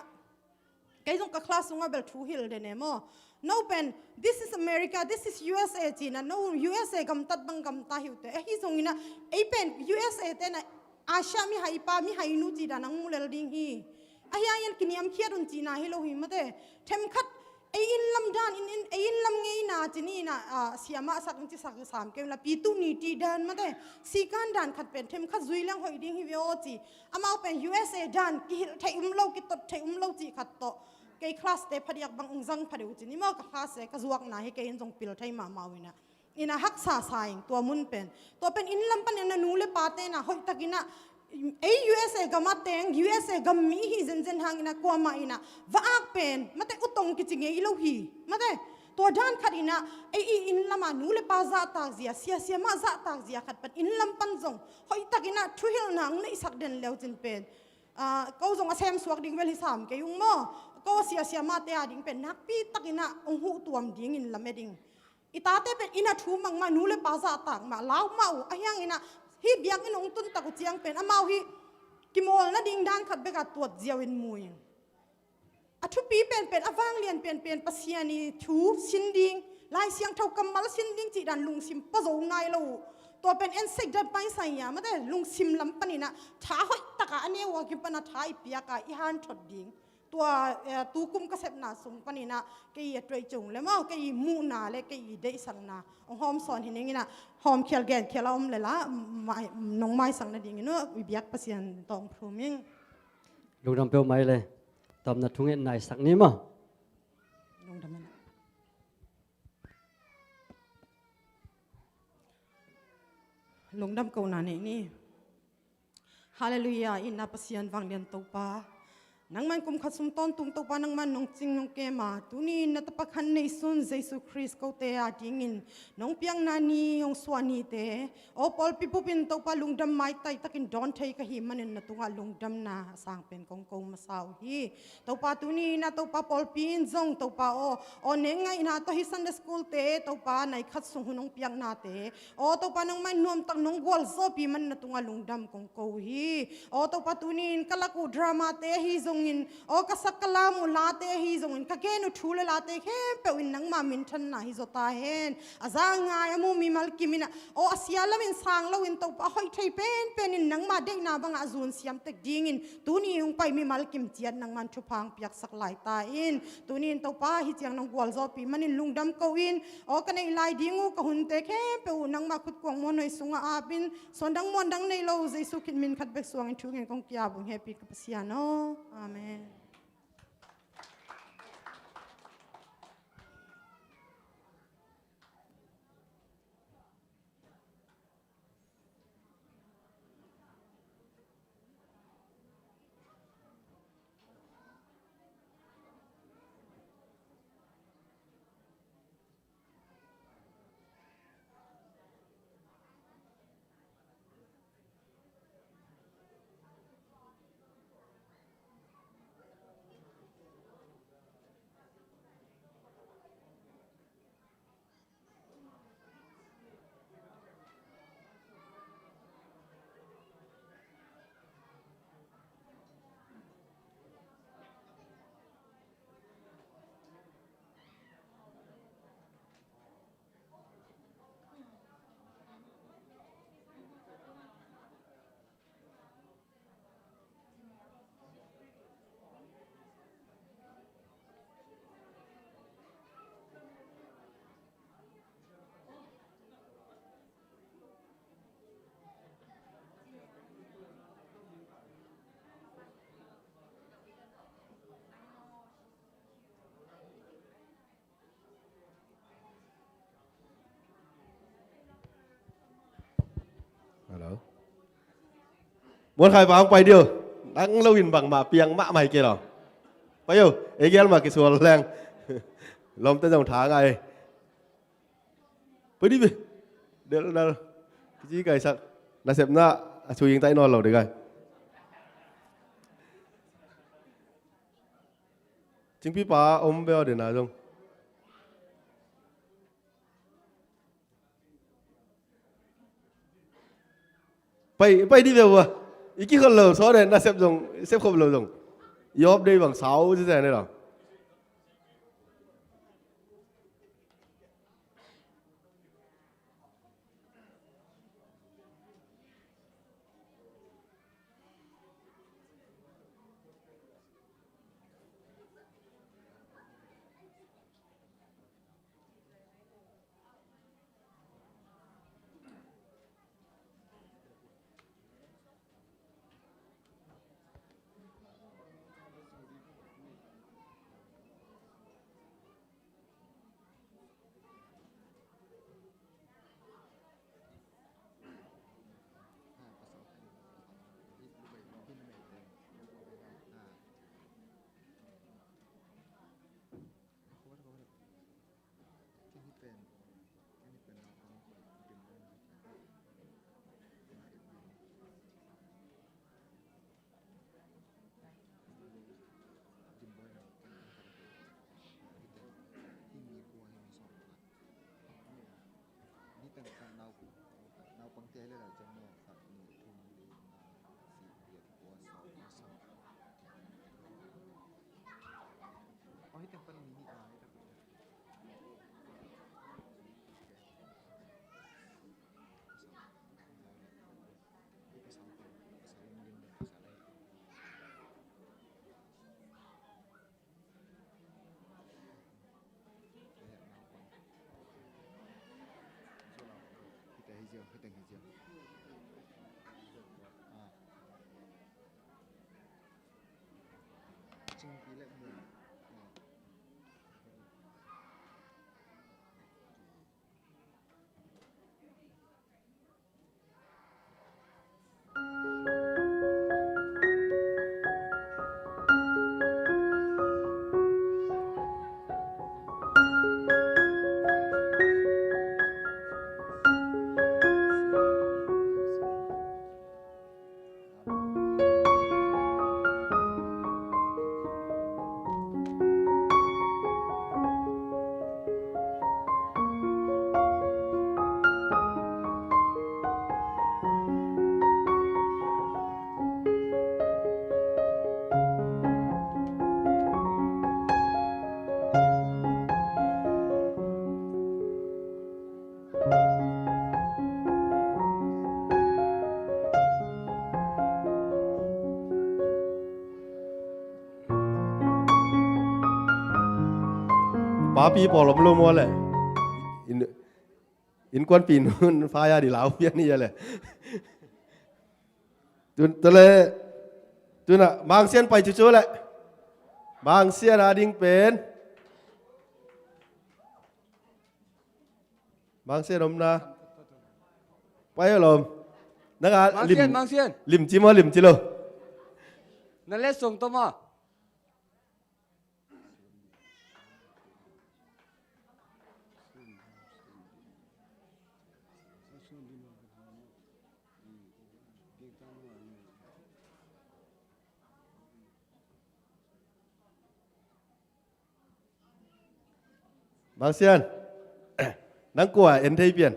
kei zong ka class sungah bel thu hilh den e maw. No pen, "This is America, this is U S A," ci in ah, no, U S A gamtat bang gamta hi uh te. Ahi zong in ah, ei pen U S A te in ah, Asia mihaipa, mihainu cih dan hong mu lel ding hi. Ahi hang in kiniamkhiat un cihna hi lo hi, mate. Themkhat, ei inn lam dan, in, in, ei inn lam ngeina ci ni in ah, a, siamah sak in ci sak sam kei un la, pitu niti dan, mate. Sikan dan khat pen themkhat zui leng hoih ding hi ve aw ci. Amau pen U S A dan kihilh theih um lo, kitot theih um lo cih khat tawh, kei class te phadiak bang hong zang phadeuh ci ni maw, ka class e, ka zuakna hi, kei in zong pil thei mahmah uh in ah. In ah haksa sa ing tua mun pen. Tua pen inn lam pan in ah nu le pate in ah hoih tak in ah, Ei U S A gam a teng, U S A gam mi hi zenzen hangin ah kuamah in ah va ak pen mate utong kici ngei lo hi. Mate tua dan khat in ah ei i inn lamah nu le pa zahtak zia, sia siamah zahtak zia khat pan inn lam pan zong hoihtak in ah thuhilhna hong neihsak den leucin pen, ah, ko zong a semsuak ding bel hi sam kei ung maw? Ko a sia siamahte a ding pen nakpi takin ah hong huh tuam dingin lamet ing. I tate pen inn a thu mang mah, nu le pa zahtak mah, lau mah uh. Ahi hangin ah hih biakinn hong tun tak uh ciang pen amau hih kimawl nading dan khat bek a tuat ziau in mu ing. A thupi penpen, a vanglian penpen Pasian i thu sin ding, Lai Siangtho kammal sin ding cih dan lungsim pua zo nai lo uh. Tua pen en sek dan paisai a, mate lungsim lam panin ah tha hoih takah a neu a kipan a tha i piak a i hanthot ding. Tua, eh, tu kum ka sepna sung panin ah kei i a tuaih cung le maw, kei i muhna le kei i deihsakna hong hawm sawn hi ning in ah, hawmkhial genkhial a om le la, mai, nong maisak nadingin uh i biak Pasian tawh hong thum ing. Lungdam peuhmah hi le, tawpna thungetna i sak ni maw? Lungdam hi na. Lungdam kohna nei ni. Halleluiah, itna Pasian vanglian Topa. Nangman kum khat sung tawntung Topa, nangman nong cing nong kem a, tuni in na tapa khat neihsun Jesu Khrist kote a dingin nong piakna ni hong suah nite. Aw pawlpi bupin Topa lungdam maitai takin dawn thei ka hih manin na tungah lungdamna a sang pen kong ko masa uh hi. Topa tuni in ah Topa pawlpi in zong Topa aw, aw nengngaihna tawh hih Sunday school te Topa nai khat sung hun hong piaknate, aw Topa nangmah in nuamtak nong gualzawhpih manin na tungah lungdam kong ko uh hi. Aw Topa tuni in ka lak uh drama te ahi zongin, aw ka sak ka lam uh late ahi zongin, ka gen uh thu le late khempeuh in nangmah minthanna hi zaw ta hen. A za a ngai a mu mimal kim in ah, aw a sia lamin sang loin Topa a hoih thei penpen in nangmah deihna bangah a zun siam tek dingin tuni hong pai mimal kim ciat nangman thupha hong piaksak lai ta in. Tuni in Topa hih ciang nong gualzawhpih manin lungdam ko in, aw ka neih lai ding uh ka hunte khempeuh uh nangmah khutkuang muanhuai sungah ap in, suandang muandang nei lo Jesu khit min khat bek suangin thu ngen kong ki-ap ung, hehpih ka Pasian aw. Amen. Hello. Muan khai bang pai dio. Nang lo in bang ma piang ma mai ke lo. Pai yo, e gel ma ke sual leng. Lom te jong tha ngai. Pai di be. Del dal. Kici kai sak. Nasepna a suying tai non lo de kai. Cingpi pa om beo de na jong. Pai, pai di beo ba. I kikhol lo so de nasep jong, sep khop lo jong. I op de bang sau ci ne lo. Naupang te le lau ciang maw, khat, nih, thum, li, nga, sih, giat, kua, sawm, sawm. Oh, hih teng pan mi nih, ah, hih teng pan. Papi pawl om lo maw le? In, innkuanpih nu in fire di lau pian hi a le. Tun, tale, tuna, Mang Sian pai cucu le. Mang Sian a ding pen. Mang Sian om na. Pai lom. Nang a Mang lim, Sian, Mang Sian. Lim ci maw, lim ci lo. Na letsong tawh maw. Mang Sian, nang kua en thei pian?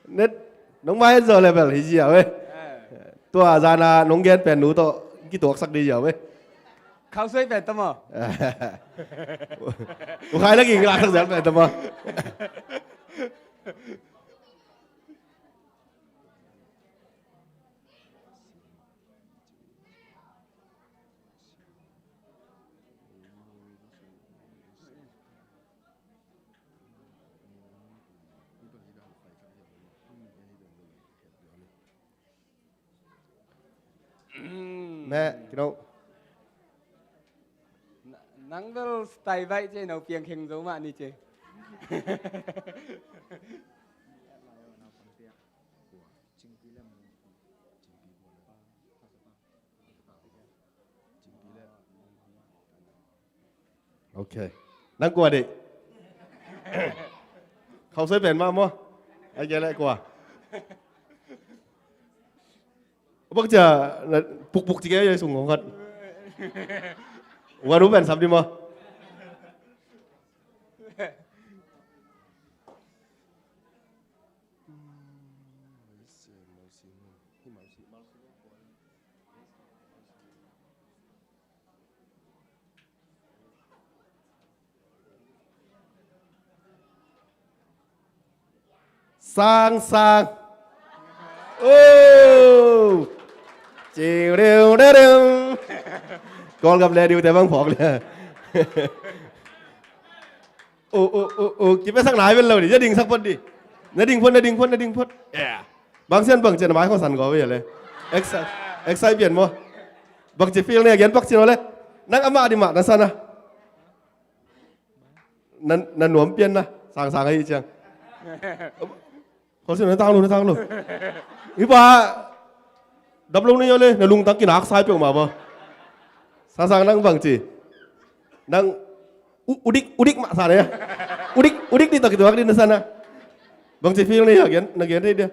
Net, nong mai en zaw level hi zia ve. Tua zana nong gen pen nu tawh kituaksak di zia ve. Khau soi pen tama. U khai na ging laksak zel pen tama. Mẹ, kino. Nang bel style bai ce, no piang kheng zo mah ni ce. Ok. Nang kua dih. Khau soi pen mah maw. Ai kei leh kua. Bak cia, na pukpuk ci kei a sung ngong khat. Wan u pen sap di maw. Sang, sang. Oh. Ciu, diu, diu, diu. Kawlgam le diu te bang phawk le. Oh, oh, oh, oh. Kipiasak nai ven lo ni. Ya dingsak phot di. Na ding phot, na ding phot, na ding phot. Yeah. Bang Sian bang cian mai khong san ko ve le. Excite, excite pian maw. Bang ci feel ne gen bak ci no le. Nang amah di mah na sana. Na, na nuam pian na. Sang, sang ahi ciang. Khol sin na tang lo, na tang lo. Hi pa. Dap lo ni yo le. Na lungtang kinak sai peuhmah maw. Sang, sang nang bang ci. Nang u-, udik, udik mah sa na ya. Udik, udik di tak itu hak di na sana. Bang ci feel ni ya gen, na gen dia.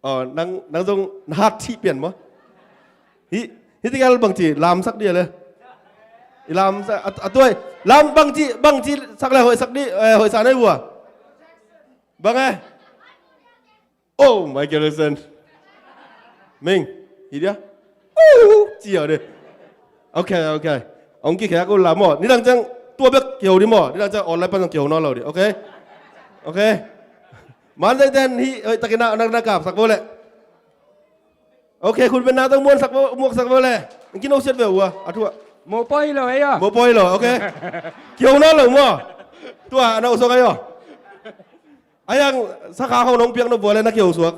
Oh, nang, nang zong na hat cih pian maw. Hi, hi tinggal bang ci lamsak dia le. I lam sa, a, a tuai. Lam bangci, bangci sak le hoih sak di, eh, hoih sa nai vua. Bang eh. Oh, Michael Jackson. Ming, hi dia. Uh, ci au di. Ok, ok. Ong ki khek uh la maw. Nidang ciang tua bek kiho di maw. Nidang ciang online pan zong kiho nawn lo di. Ok. Ok. Man zai ten hi, oi, takin na, na, na kap sak bo le. Ok, khut beng na tang muan sak bo, muak sak bo le. Ong ki no siat ve ua. A tua. Mo poi lo ei a. Mo poi lo, ok. Kiho nawn lo maw. Tua, na usok ai a. Ayang sakha khong nong piak nop vua le na kiho suak.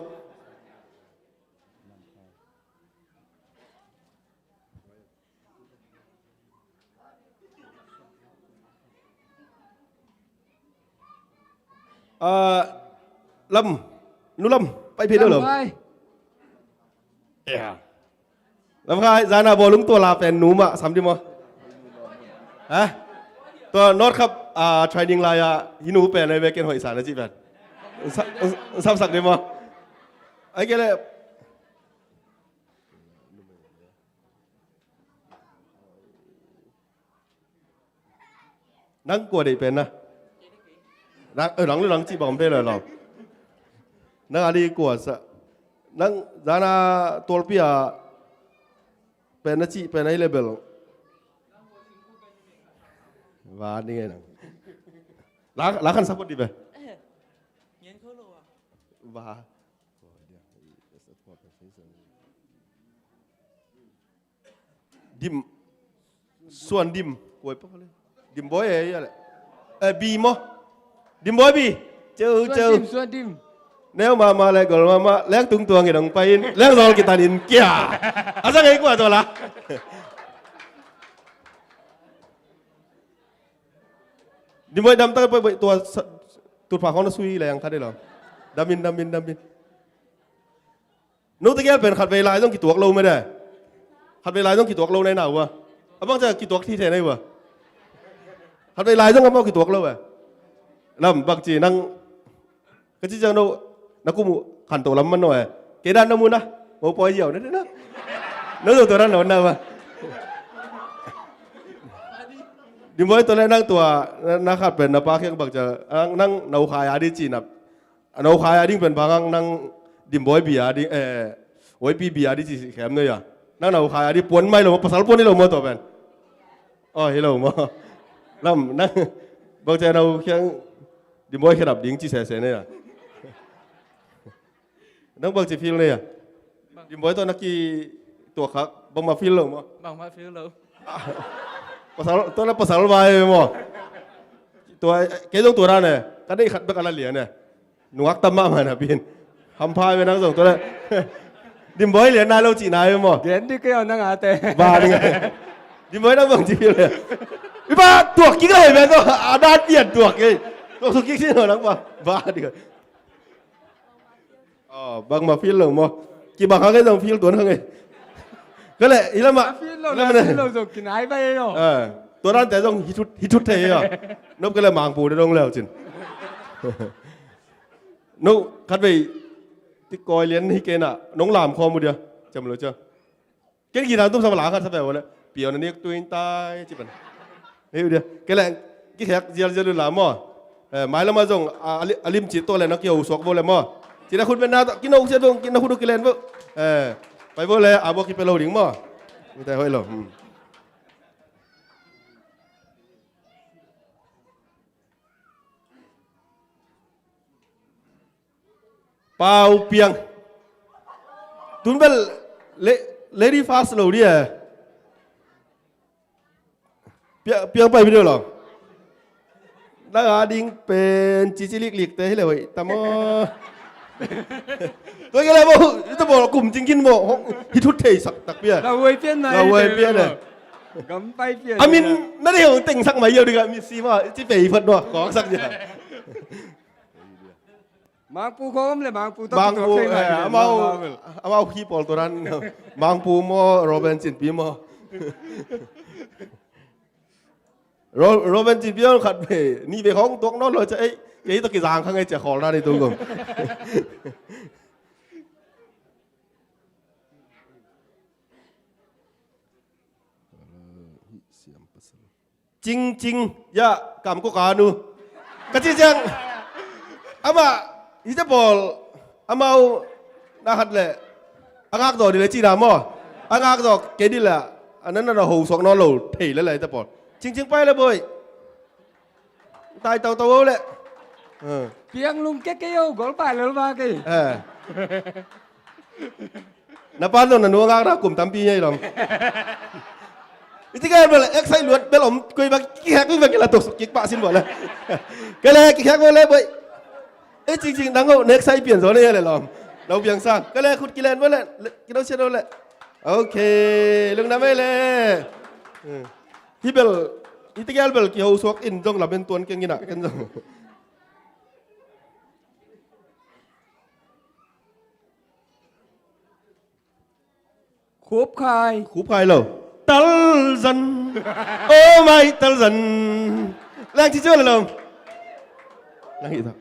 Ah, Lam, Nu Lam, pai phi deuh lo. Lam Khai. Ya. Lam Khai, zana bawlung tua la pen nu mah sam di maw. Ha? Tua North Cup, ah, training lai-a hi nu pen ai ve ken hoih sa na ci pen. Sa-, sa-, sapsak di maw. Ai ke le. Nang kua deih pen na? Nang, eh, nang lu nang cih bang om thei lo lo. Nang a di kua sa. Nang zana tualpi a pen na cih pen na hi le bel. Va ni ngai nang. La, la khan support di be. Ba. Dim. Suan Dim. Kuai pa le. Dim Boy eh, ya le. Eh, Bi maw. Dim Boy Bi. Ceu, Suan ceu. Dim, Suan Dim. Neu mama le gol mama. Leng tung tuang i dong pai in. Leng zol kitan in kia. Asa ngai kua to la. Dim Boy dam ta pai pai tua sa-, tutphah khong na sui le ang kha de lo. Dam in, dam in, dam in. Note gel pen khatvei lai zong kituak lo mede. Khatvei lai zong kituak lo nai na ua. A bang cia kituak thi the nai ua. Khatvei lai zong a bang kituak lo eh. Lam bang ci nang ka ci ciang no na kum uh khan to lam man no eh. Kei dan na mu na. Mo poi ziau na na. No to to ran lo na ua. Dim Boy to le nang tua na, na khat pen na pa khiang bang cia nang, nang na u khai a di ci na. A no khai a ding pen bang nang Dim Boy bia ding, eh, Boy pi bia ding ci khem no ya. Nang no khai a ding puan mai lo, pasal puan hi lo mo to pen. Oh, hi lo mo. Lam, nang, bang cia no khiang Dim Boy khedap ding ci sese no ya. Nang bang ci feel no ya. Dim Boy to na ki tua khak, bang ma feel lo mo. Bang ma feel lo. Pasal, to na pasal vai mo. Tua, kei zong tua dan eh. Ka deih khat bek a la lian eh. Nungak tam mahmah na pin. Hampha ve nang zong tua le. Dim Boy lian nai lo cih nai ve maw. Gen dih kei aw nang a te. Ba ding. Dim Boy nang bang ci pil le. Ipa tuak kik a hei ve zong. A dan pian tuak kei. Tuak suk kik sin lo nang ba. Ba ding. Oh, bang ma feel lo maw. Kibang hang ei zong feel tuan hang ei. Ka le, i lam ah. Feel lo, i lam ah feel lo zong kinai ba ei lo. Eh, tua dan te zong hi thut, hi thut thei ei a. Nop ka le mangpu de dong leu cin. No, khat vei, ti koi lian hi kei na, nong lam khawm uh dia, cam lo cia. Ken ki dan tum sa la khat sa pe vole, piau na nek tuin tai, ci pan. Hei uh dia, ke leng, ki khek zial zial uh la maw. Eh, mai lama zong, a, a lim, a lim ci to le na ki hau suak vole maw. Ci na khut ben na, ki no siat vong, ki na khut uh ki len vo. Eh, pai vole, a bo ki pe lo ding maw. Mi tai hoi lo. Hmm. Pau Piang. Tun bel le-, lady first lo dia. Piang, Piang pai video lo. Na ga ding pen cici liklik te hi le hoi. Tamo. Tua ke le bo, ita bo kum cingkin bo. Hi thut thei sak tak pia. La huai pian na. La huai pian na. Gam pai pian. Amin, na dei hong teng sak mai yau ding a mi si ma, ci pei phat no. Kong sak dia. Mangpu khawm le Mangpu tawh Mangpu, kituak thei eh, mah hi amau, amau bel. Amau khi pawl tua dan. Mangpu maw, Robin Cinpi maw. Ro-, Robin Cinpi hong khat ve, nih ve hong tuak nawn lo cia, ei, kei tawh kizang kha ngei cia khawl dan hi tung gom. Hih siam pasal. Cingcing, ya, kam ko kanu. Ka ci ciang, amah, hite pawl, amau, na khat le, a ngak zaw di le ci na maw. A ngak zaw, kei di le, a nan na ho suak nawn lo, thei le le hite pawl. Cingcing pai le boy. Tai tau tau le. Piang lung kek kei o, gol pai le ba kei. Na pa zong na nu a ngak na kum tampi ngei lom. Iti ka bel, eksai luat bel om, koi ba, kihek koi ba kila tok suk kik pa sin bo le. Kale, kihek bo le, boy. E cingcing dang o, neksai pian zo le le lom. Lau piang sang. Kale, khut kilen bo le, kidau sia do le. Okay, lungdam e le. Hi bel, iti ka bel, kiho suak in zong lamen tuan keng ina, ken zong. Khupkhai. Khupkhai lo. Talzan. Oh my, Talzan. Lang ci cuan lo. Lang hi tau.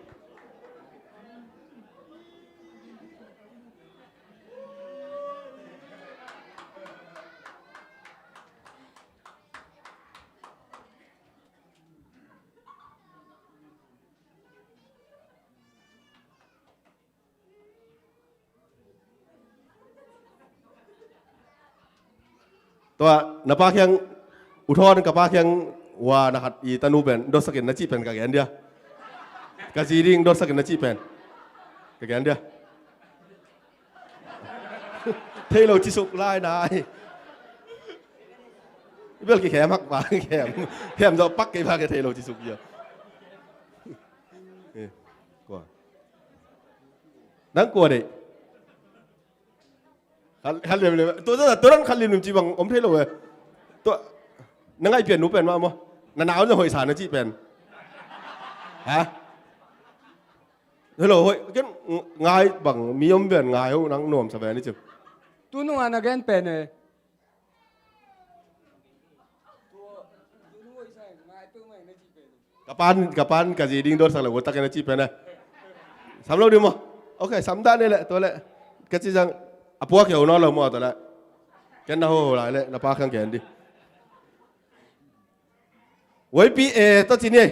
Tua, na pa kiang, U Thawn ka pa kiang, wa na khat i tanu pen, dotsakin na cih pen ka gen dia. Ka zi ding dotsakin na cih pen. Ka gen dia. Thei lo ci suk lai nai. Bel kikhem hak pa, khem. Khem zawh pak kei pa ka thei lo ci suk dia. Eh, kua. Nang kua dei. Khat, khat liam liam. Tua, tua, tua dan khat liam liam ci bang om thei lo eh. Tua, na ngaih pian nu pen mah maw. Na nau na hoih sa na cih pen. Ha? Hello, hoih. Ken ngai bang mi om pen ngai ho nang nuam sa pen i ci. Tu nung a na gen pen eh. Ka pan, ka pan, ka zi ding dotsak le, utak na ci pen eh. Sam lo di maw. Okay, sam dah ni le, tua le. Ka ci zang, a puak kei ho nawn lo maw, tua le. Ken na ho ho lai le, na pa kiang ken di. Y P A, tua ci ni.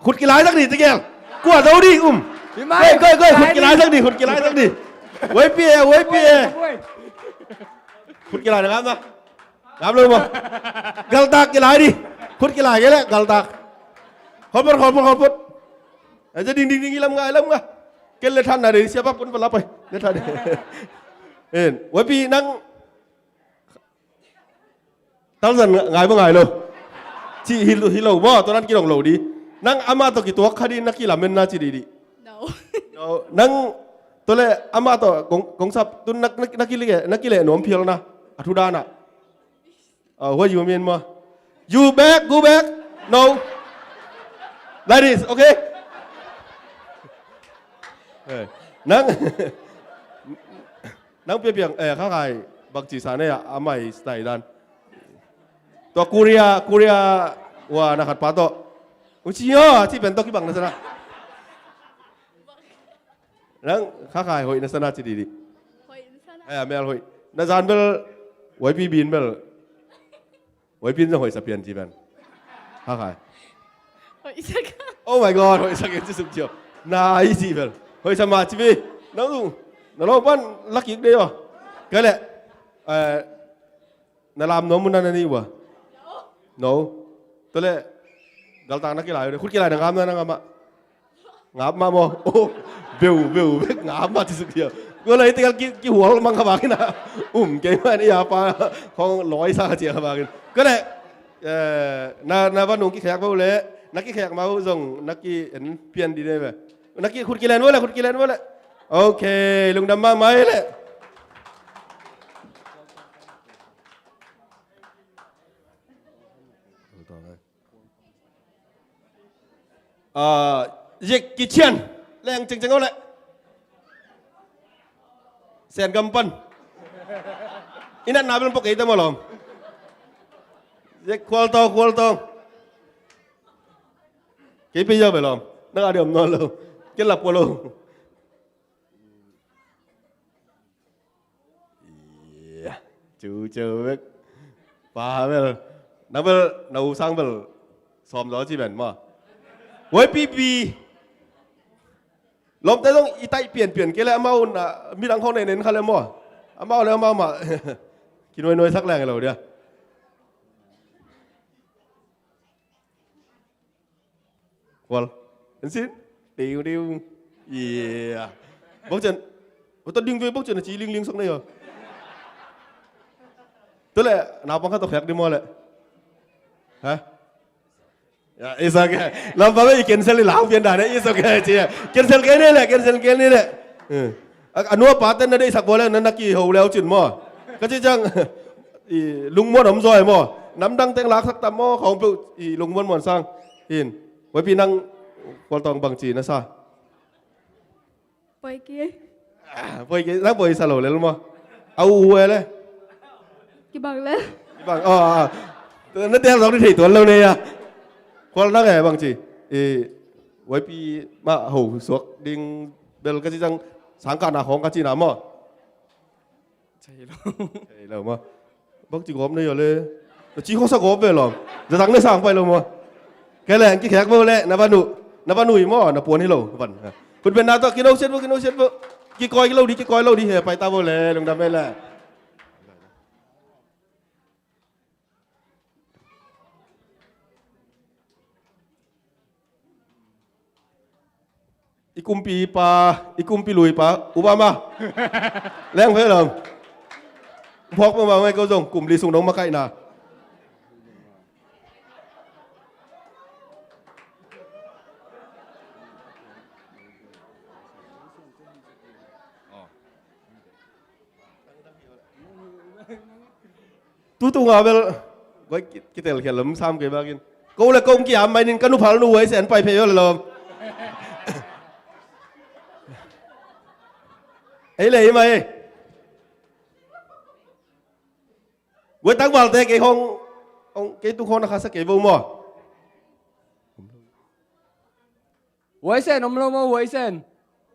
Khut kilai sak di, tegel. Kua zo di, um. Koi, koi, koi, khut kilai sak di, khut kilai sak di. Y P A, Y P A. Khut kilai na ngam na. Ngam lo maw. Galtak kilai di. Khut kilai kei le, galtak. Kholpot, kholpot, kholpot. Aja ding, ding, ding, lam ngai, lam ngai. Ken le than na di, siapa pun pelap ai. Le than. En, Y P nang Talzan nga-, ngai ba ngai lo. Ci hi lo, hi lo maw, tua dan kidong lo di. Nang amah tawh kituak kha di na kilamen na ci di di. No. No, nang tua le amah tawh kong, kong sap tu na, na, na kileh, na kileh nuam phial na. A thu dan ah. Uh, what you mean maw? You back, go back. No. Like this, okay? Eh, nang Nang piapiang, eh, kha khai, bangci sa ne a, a mai style dan. Tua Korea, Korea, wa na khat pa tawh. Uci yo, ci pen tawh kibang na sana. Nang kha khai hoih na sana ci didi. Hoih na sana. Eh, a mel hoih. Na zan bel, Y P bin bel. Hoih pin zong hoih sa pian ci pen. Kha khai. Hoih sa ka. Oh my God, hoih sa ka ci suk cio. Na i ci pen. Hoih sa ma ci pi. Nang zong. Na lo pan la kik de yo. Ka le. Eh, na lam no mun na na ni wa. No. Tua le. Galtak na kilai. Khut kilai na ngam na na ngam a. Ngap mah maw. Oh, beu, beu, bek ngap mah ci suk dia. Gua lai tegal ki, ki hual mang kha bangin a. Um, kei mah ni a pa khong loi sa cia kha bangin. Gua lai, eh, na, na va nung ki khek mau le, na ki khek mau zong, na ki en pian di ne ve. Na ki khut kilen mau le, khut kilen mau le. Okay, lungdam mah mai le. Ah, Jackie Chan. Leng cengceng ole. Sen gam pan. Inat na bel pok eita mo lom. Jack Khual Tong, Khual Tong. Kei pe ya bel lom. Na ka diom no lo. Ke lap ko lo. Iya, cu cu bek. Pa bel. Na bel, na u sang bel. Thawm zaw ci ven maw? Y P B. Lawmte zong i taih pianpian kei le amau na midang khawng nei nen kha le maw? Amau le amau mah. Kinuainuai sak leng lo dia. Kual. En sin. Diu diu. Iya. Bawk cian. Ua ta ding ve bawk cian a ci lingling sak nei aw. Tu le naupang khat tawh khek di maw le. Ha? Ya, it's okay. Lampa ve i cancel i lau pian dan e, it's okay ci. Cancel kei ni le, cancel kei ni le. Eh. A, a nua pa ten na deihsak bawl le na, na kiho leu cin maw? Ka ci ciang i lungmuan om zaw e maw? Namdang teng laksak tam maw? Khawng peuh i lungmuan muan sang. Hin. Waipi nang Kual Tawng bangci na sa. Poi kei. Ah, poi kei, nang poi sa lo lel maw? A uh uh e le. Kibang le. Kibang, oh, ah. Na tel zong di thei tuan lo ne ya. Kual nang e bangci. I, waipi mah ho suak ding bel ka ci ciang sangkahna khawng ka cina maw? Thei lo. Thei lo maw? Bang ci gawp na hi aw le. Na ci khawng sa gawp ve lawm. Za zang na sang pai lo maw? Kei le ang kikhek bo le na van uh. Na van uh hi maw? Na puan hi lo van. Khut ben na tawh kino siat bo, kino siat bo. Kikawi lo di, kikawi lo di he pai ta bo le lungdam e le. I kumpi pa, i kumpi lui pa, upa ma. Leng phei lam. Phawk ma ma ngai ko zong, kum li sung dong makaihna. Tutung a bel koi kitel khial lam sam kei bakin. Ko le ko kiam mai nin ka nu phal nu huai sen pai phei lom. Ei le ei mai. Guai tak balte kei hong, hong kei tu khong na khasa kei bo maw. Huaisen om lo maw, huaisen.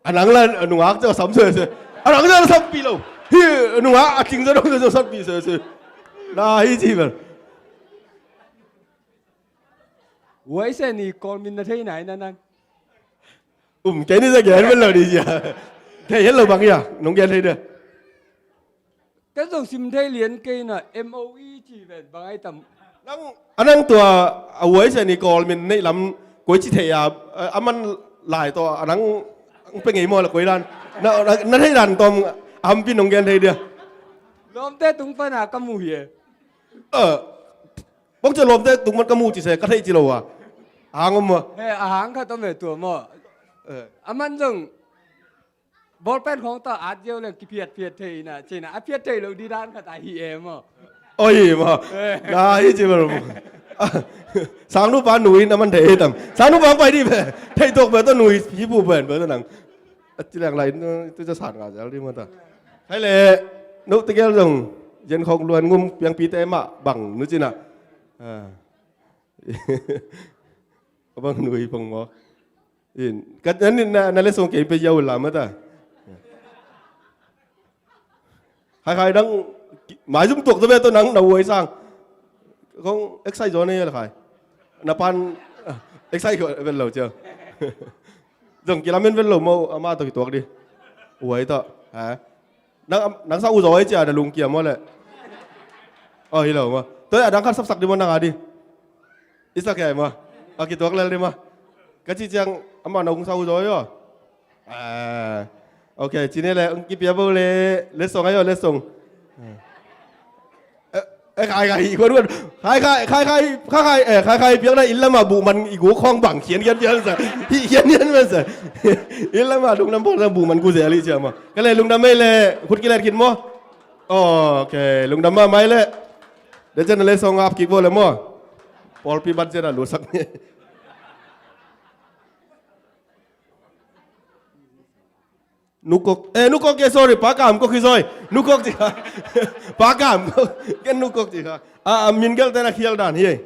A nang la a nungak zong sam sese. A nang zong sampi lo. Hi a nungak a cing zong zong sampi sese. Na hi ci bel. Huaisen i kawl min na thei nai na nang. Um, kei ni zong gen bel lo di cia. Kei het lo bang ia, nong gen thei dia. Ka zong sim thei lian kei na, M O E ci ven bang ai tam. Nang, a nang tua a huaisen i kawl min neih lam koi ci thei a, a man lai tawh a nang pe ngei maw la koi dan. Na, na, na thei dan tawm a hampi nong gen thei dia. Lawmte tung pana ka mu hi e. Bawng cia lawmte tung man ka mu ci se ka thei ci lo a. A hang om maw. He, a hang khat om e tua maw. A man zong Bawlpen khawng tawh at ziau leng kiphiatphiat thei na, cina a phiat thei lo di dan khat a hi e maw. Oi maw. Eh. Na hi ci bel maw. Sangnupa nui na man thei hi tam. Sangnupa pai di ve. Thei tok ve tawh nui hi pu pen ve tawh nang. A ci leng lai tu ca san nga zel di maw ta. Hai le, no tegel zong, yen khawng luan ngum piangpite mah bang nu cina. Ah. A bang nui pong maw. In, ka, na, na, na le song kei pe yau la ma ta. Khai khai dang, mai zum tuak ta ve to nang na huai sang. Kong excite zo ne la khai. Na pan, excite ko vel lo cia. Zong kilamen vel lo maw, ama to kituak di. Huai to, ha. Nang, nang sa uh zaw cia na lungkiam maw le. Oh, hi lo maw. Tua a dang khat sapsak di maw nang a di. I sak ai maw. A kituak lel di maw. Ka ci ciang ama nong sa uh zaw aw. Ah. Ok, ci ne le, kipia bo le, le song aw, le song. Eh, khai khai hi kuan kuan. Khai khai khai khai khai khai eh khai khai piang na inn lama buh man i guk khawng bang khian khian piang sa. Hi khian khian man sa. Inn lama lungdam pawl sa buh man gu zel hi cia maw. Ka le lungdam mai le khut kilet khin maw. Ok, lungdam ma mai le. Dia cian le song ap kik bo le maw. Pawlpi ban cian a lusak ni. Nukok, eh, nukok ke, sorry, pakam kok hi zoi. Nukok ci. Pakam kok. Ken nukok ci. Ah, ah, min gel tena khial dan hi.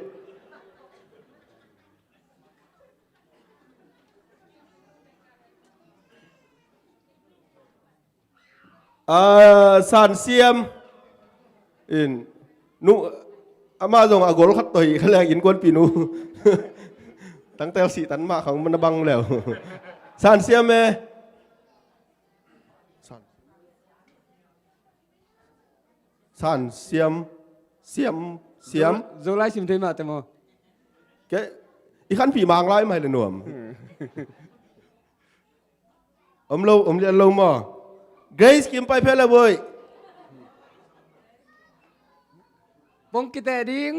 Ah, San Siam. In. Nu, Amah zong a gol khat tawh hi kha leng innkuanpihnu. Tangtel sih tan mah khang na bang leu. San siam e. San. San siam. Siam. Siam. Zo, Zolai sim thei mah te maw. Ke, i khanpih mang lai mah hi le nuam. Om lo, om lian lo maw. Grace Kim, pai phei le boih. Pong kiteh ding.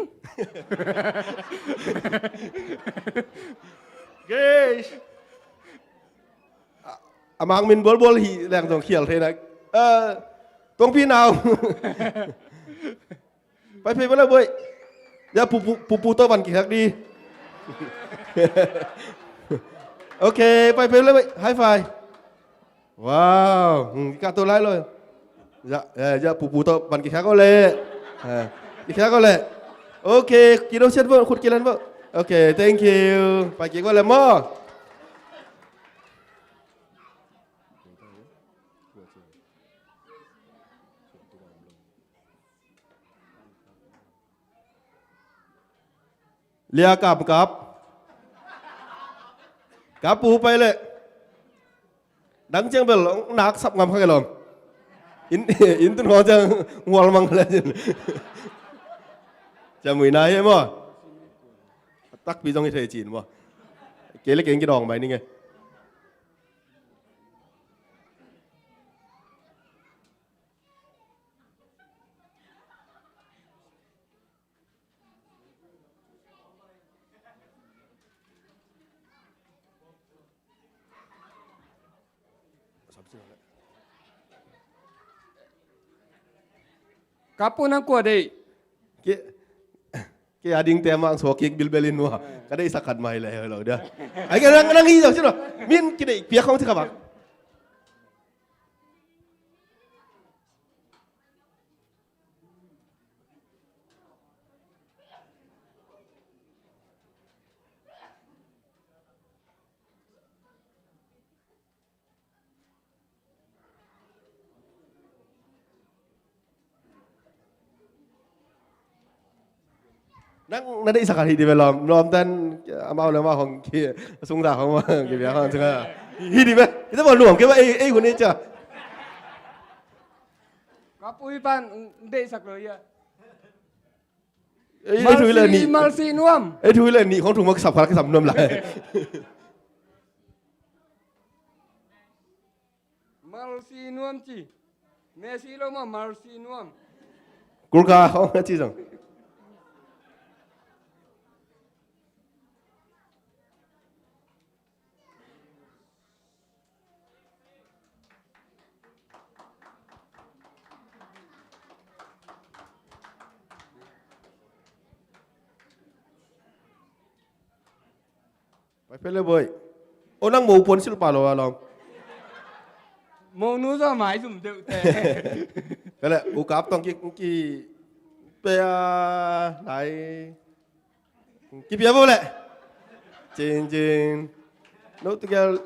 Grace. A, a mang min bualbual hi leng zong khial thei na. Eh, Tongpi Nau. Pai phei bala boih. Ya, pupu, pupu tawh van kikhak di. Ok, pai phei bala boih. High five. Wow, hmm, kikah to lai lo. Ya, ya, ya, pupu tawh van kikhak o le. Ha, kikhak o le. Ok, kido siat bo, khut kilan bo. Ok, thank you. Pai kik bo le maw. Lia kap kap. Kap pu pai le. Dang ciang bel nak sap ngam kha ke lom. In, in tun ho ciang ngual mang le cin. Ciang mui na hi maw. Takpi zong hi thei cin maw. Kei le keng kidawng mai ning e. Kapu nang kua dei. Ki, ki ading te mang so kik bilbel in wa. Ka dei sakat mai le lo dia. Ai ka nang nang hi lo sino. Min ki dei pia khong si ka bang. Nang na deihsak khat hi di ve lawm, lawmten amau le amau hong ki sungta hong ma ki bia hong sunga hi di ve. Ita bawl nuam kei ba ei ei hun ei ca. Ka pui pan deihsak lo ia. Ei ei thui le ni. Malsi nuam. Ei thui le ni hong thung ma kisap khat kisap nuam lai. Malsi nuam ci. Messi lo ma malsi nuam. Kulka hong a ci zong. Pai phei le boih. O nang mo puan silpa lo a lawm. Mo nu zaw mai zum deuh te. Kale u kap tong ki ki pia lai. Ki pia bo le. Cin cin. No tu gel.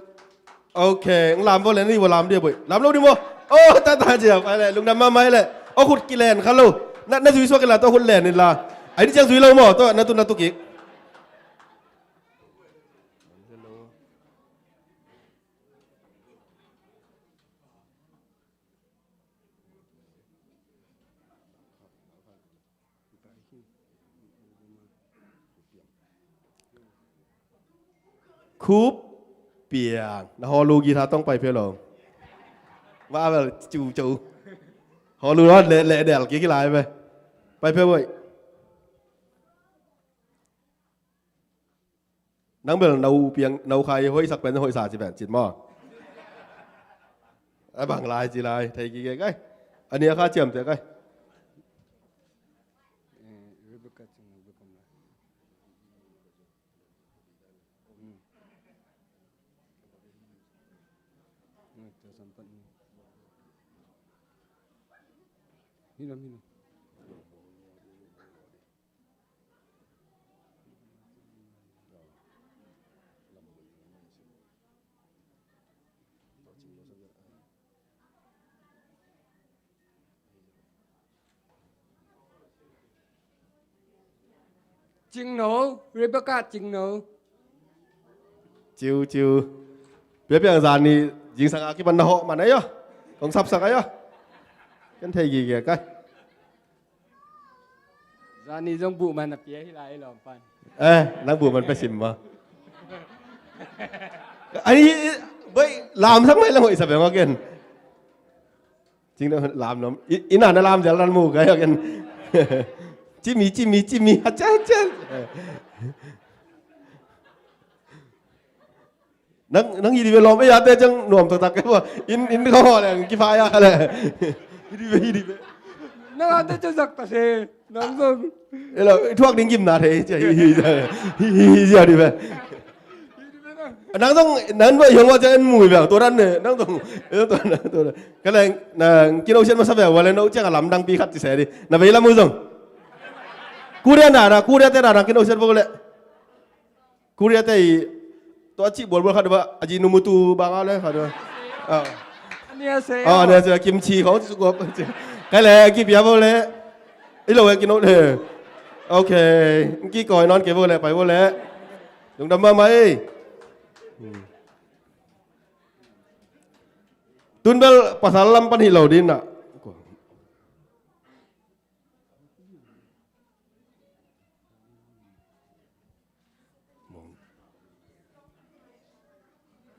Ok, ng lam bo le ni bo lam dia boih. Lam lo di mo. Oh, ta ta cia pai le. Lungdam ma mai le. O khut kilen kha lo. Na na zui suak kila to khut len ni la. Ai ni ciang zui lo mo to na tu na tu kik. Khup piang na hawlu guitar tong pai phei lo. Wa bel cu cu hawlu lo le le del ki ki lai pe. Pai phei boih. Nang bel nau piang nau khai hoih sak pen hoih sa ci pen cit maw. A bang lai ci lai thei ki ke kai. Ani a kha ciam te kai. Hi lam hi lam. Cingno, Rebecca Cingno. Ciu, ciu. Piapiang zan ni zingsang a kipan na hawh man ahi aw. Kong sapsak ahi aw. Kan thei gige kai. Zan ni zong buh man a pia hi lai lawm pan. Eh, nang buh man pia sim ma. Ai, bai, lam sak mai lang hoih sa beng aw ken. Cing lam nom. I, ina na lam jal ran mu kai aw ken. Cimi, cimi, cimi. Hacha, hacha. Nang, nang hi di ve lawm, eh, ate ciang nuam taktak ke bua. In, in kong haw leng, kipha ya ka le. Hi di ve, hi di ve. Nang ate ciang zak ta se, nang zong. Elo, thuak ding gimna thei, cia, hi, hi, cia. Hi, hi, hi, cia di ve. Nang zong, nang zong, hiong wa ciang en mui ve, tua dan ne, nang zong, eh, tua dan, tua dan. Ka leng, nang, kino sian masa ve, wa le no ciang a lamdang pi khat ci se di. Na vei lam uh zong. Korea na, na, Korea te na, na, kino sian bo le. Korea te i tua cih bualbual khat ba a ji numutu bang a le khat ba. Ah. Annyeonghaseyo. Ah, annyeonghaseyo. Kimchi khong ci suk gop. Kai le kipia bo le. I lo e kino le. Okay. Kikoi nawn kei bo le pai bo le. Lungdam mahmah ei. Hmm. Tun bel pasal lam pan hi lo din na.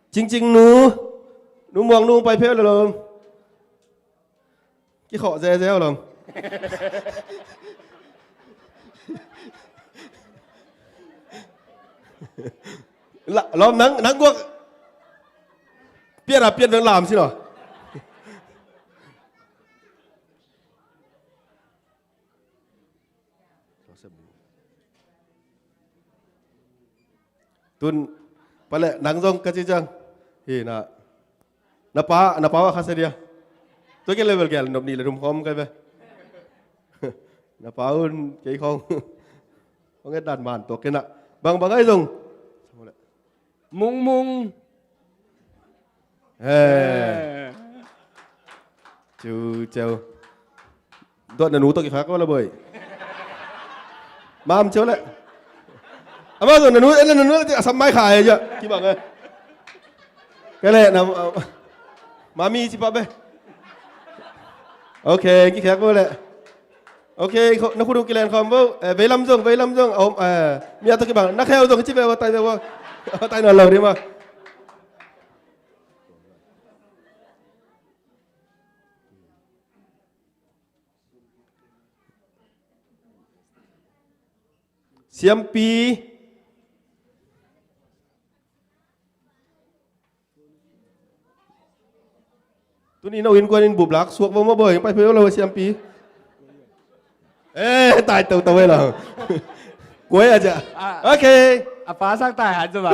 Cingcing nu, nu muang nu pai pheu le lom. Kikhawh zeze lom. La, lom nang, nang guak. Pian a pian veng lam si lo. Tun, pale, nang zong ka ci ciang. Hi na. Na pa, na pa wa kha se dia. Tua ke level gel nop ni le rum khom kai be. Na pa un kei khong. Khong et dan man tua ke na. Bang bang ai zong. Mung mung. Eh. Ciu, ciu. Tua na nu tua kikhak ko la boi. Mam ciu le. Ama tua na nu, eh, na nu, a sam mai khai ja. Kibang eh. Kale na, mami ci pa be. Okay, kikhak ko le. Okay, na khut uh kilen khawm bo. Eh, veilam zong, veilam zong. Om, eh, mi a tua kibang. Na kheu zong ci be wa tai be wa. Tai na lo ri ma. Siampi. Tuni no in kuan in bublak suak bo ma boi pai pe lo siampi. Eh, tai tau tau lo. Kuai aja. Okay. A pa sang tai han zuma.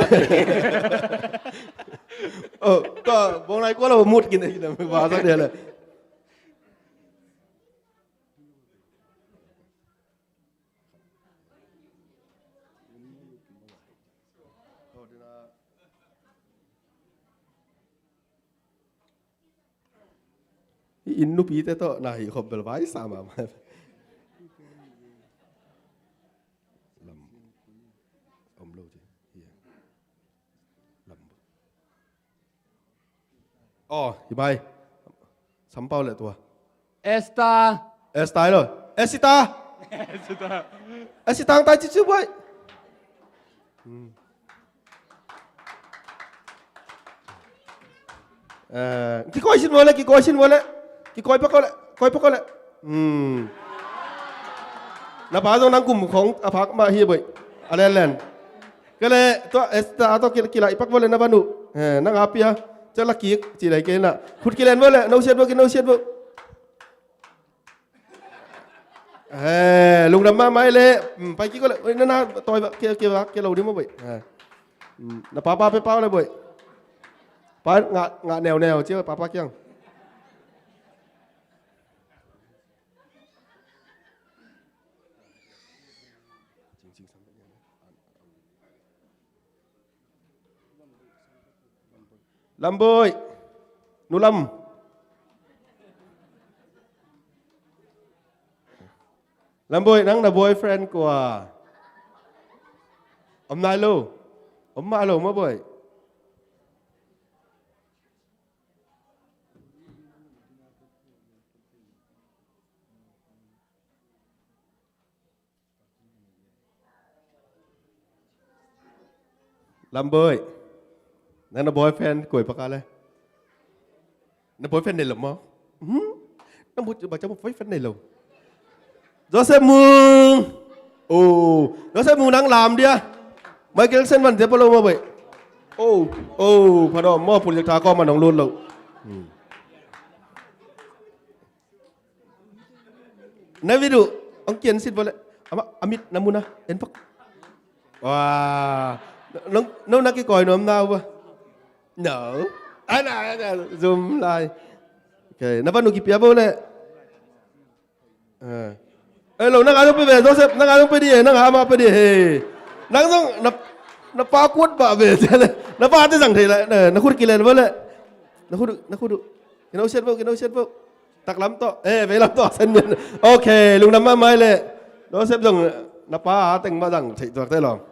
Oh, to bong nai kualo mut kin ai na pa sang dia le. I inn nupite tawh na hi khop bel vai sa mahmah. Lam om lo ci. Lam. Oh, hi bai. Sampau le tua. Esta. Esta lo. Esita. Esita. Esita ang tai ciu bai. Hmm. Eh, kikoi sin vole, kikoi sin vole. Kikoi pakole, koi pakole. Hmm. Na pa zong nang kum khong a phak ma hi boi. A len len. Kale, tua, eh, ta, tua kila, kila, ipak vole na banu. Eh, nang apia. Chala kik, ci lai kena. Khut kilen vole, no siat bo, ki no siat bo. Eh, lungdam mahmah le. Hmm, pai kik vole. Oi, na, na, toi ba, ke, ke ba, ke lo di mo boi. Eh. Hmm, na papa pe pau le boi. Pa, nga, nga neu neu, ci papa kiang. Lamboi. Nu Lam. Lamboi, nang na boyfriend kua. Om nai lo. Om mah lo mah boi. Lam boi. Nang na boyfriend koi paka le. Na boyfriend nei lo maw? Hmm? Na boyfriend nei lo. Joseph Mung. Oh, Joseph Mung nang lam dia. Michael Sen van dia palo maw boi. Oh, oh, pado maw pul jak tha ko ma nong lut lo. Hmm. Na video ang kian sit bole. Ama amit namuna en pak. Wah. Nong nong na kikoi nom na ba. No. Ana ana zoom lai. Okay, na ba nu kipia bole. Eh lo nang anu pe be Joseph nang anu pe di eh nang ama pe di eh. Nang zong na na pa kuat ba be. Na pa te zang thei la na khut kilen bole. Na khut na khut. Kino set bo kino set bo. Tak lam tawh. Eh, vei lam tawh a sen mian. Ok, lungdam mahmah leh. Joseph zong na pa a teng mah zang theih tuak te lawm.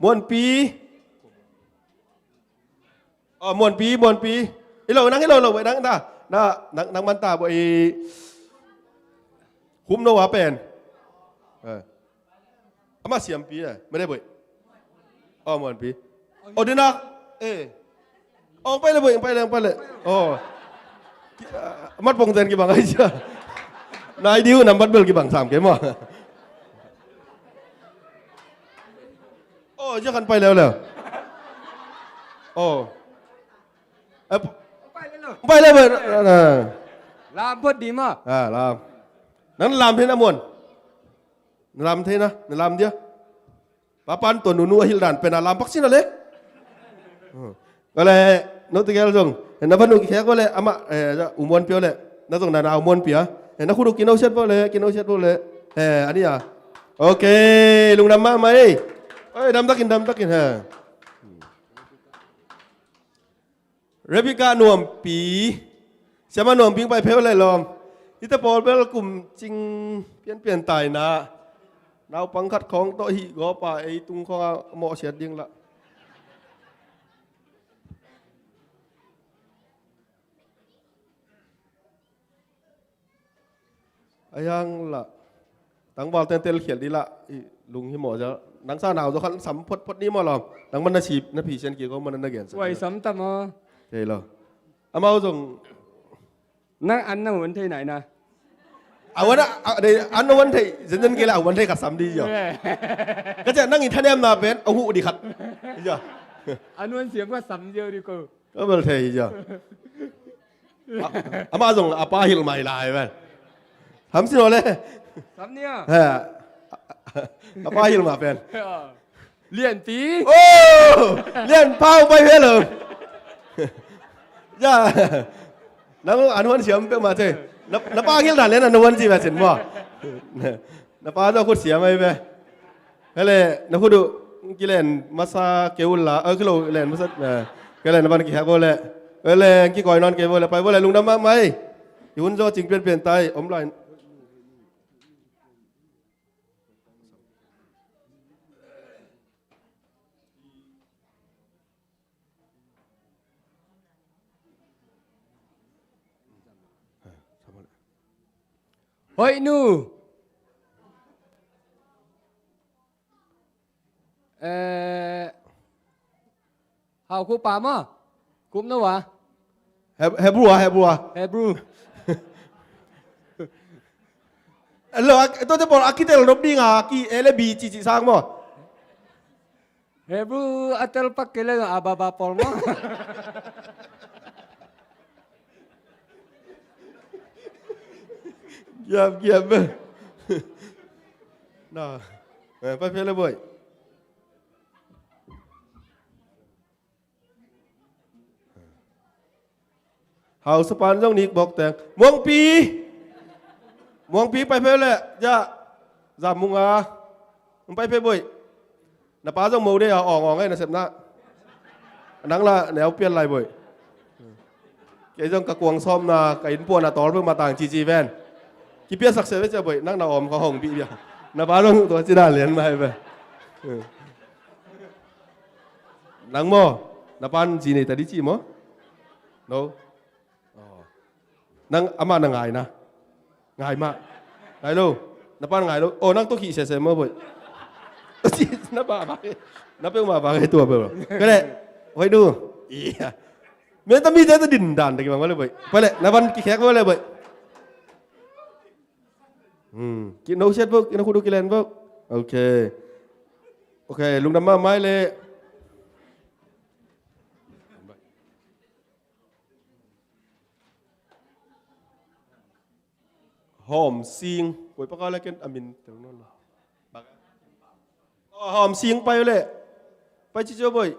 Muanpi. Oh, Muanpi, Muanpi. I lo, nang i lo lo, nang ta. Na, nang, nang man ta bo i. Hum no wa pen. Eh. Ama siampi eh. Mene boi. Oh, Muanpi. Oh, dina. Eh. Oh, pai le boi, pai le, pai le. Oh. Mat pong ten kibang ai sia. Nai diu nambat bel kibang sam ke ma. Oh, ja kan pai leo leo. Oh. Eh, pai le boi. Lam pot di ma. Ah, lam. Nang lam thei na Muan. Na lam thei na, na lam dia. Papan to nunu a hilh dan pen a lam pak sin a le. Kale no tegel zong na vanu kikhek vale ama umuan pia le na zong na na umuan pia na khuduk kino siat vale kino siat vale ania. Ok, lungdam mahmah ei. Oi, dam takin dam takin ha. Rebecca Nuampi. Siama Nuampi pai pheu lai lawm. Hite pawl bel kum cing pianpian taina. Naupang khat khawng tawh hih gawpa ei tung khawng a mawhsiat ding lah. A yang lah tangval teng telkhial dih lah i lung hi mawh zel. Nang sa nau zaw khan sam photphot ni mawh lawm. Nang man na sip na phisian kik kong man na gensa. Uai sam tam aw. Thei lo. Amau zong. Nang an na huan thei nai na. A wan a an na huan thei zenzen kei lah a huan thei khat sam dih ziau. Ka ciah nang i thanem na pen a huh dih khat. An huan siam khat sam ziau dih ko. Ka bel thei hi ja. Ama zong a pa hilh mai lai vel. Ham si no le. Sam nia. A pa hilh ma pen. Lianpi. Oh, Lian Pau pai ve lo. Ja. Nang an huan siam pe ma te. Na pa hilh dan le na huan si ve sin mo. Na pa zong khut siam ai ve. Hele na khut uh kilen masa kei ul la a kilo len masa kelen ban kihak vo le. Hele kikoi non kei vo le pai vo le lungdam mahmah ei. I hun zaw cing pianpian tai om lai. Hoih nu. Eh, hau khu pa ma. Kup no wa. Hebrew a, Hebrew a. Hebrew. Lo, to te pawl a kitel nop ding a ki A le B ci ci sang maw. Hebrew a tel pak kei le a baba pawl maw. Giap giap. Na. Pai phei le boy. Hausa pan zong nik bok teng. Muangpi. Muangpi pai phei le. Ja. Za munga. Pai phei boy. Na pa zong mo de a ong ong ai na sepna. Nang la neu pian lai boy. Kei zong ka kuang sawmna ka inn puan a tawl peuh matang cici ven. Kipiasak se ve cia boih, nang na om kha hong bih bia. Na pa dong tua ci dan lian mai ve. Nang maw, na pan zi nei ta di ci maw? No. Oh. Nang amah na ngai na. Ngai mah. Ngai lo. Na pan ngai lo. Oh, nang tua khih sese maw boih. Na pa ba. Na peu ma ba ngai tua peu. Ka le. Hoi du. Iya. Meta mi te ta din dan ta ki bang ba le boih. Pa le, na pan ki khek ba le boih. Hmm. Ki no set bo, ki no khudu ki len bo. Okay. Okay, lungdam mahmah le. Hawm Sing. Koi paka le ken a min tel nawn lo. Oh, Hawm Sing pai le. Pai ci cu boih.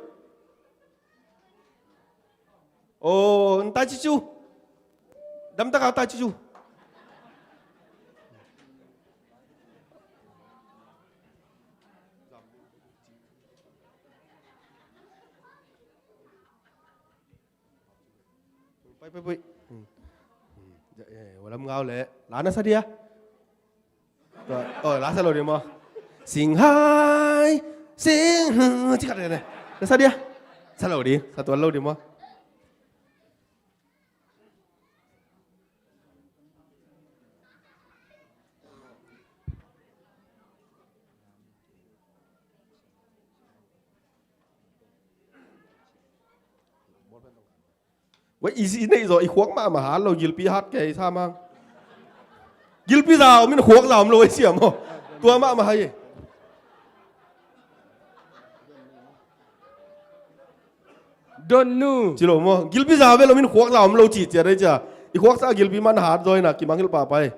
Oh, ntai ci cu. Dam taka tai ci cu. Pai, pai, pai. Hmm. Hmm. Ja, eh, walam ngau le. La na sa dia. Tua, oh, la sa lo di maw. Sing hai, sing hai, ci kat ne. Na sa dia. Sa lo di, sa tuan lo di maw. Wei, i zi nei zaw, i khuak mahmah hat lo, gilpi hat kei sa mang. Gilpi za om in khuak za om lo, i siam aw. Tua mahmah hai. Don nu. Ci lo maw. Gilpi za ve lo min khuak za om lo ci cia dei cia. I khuak sa gilpi man hat zaw ina, kimang hilh pahpah hi.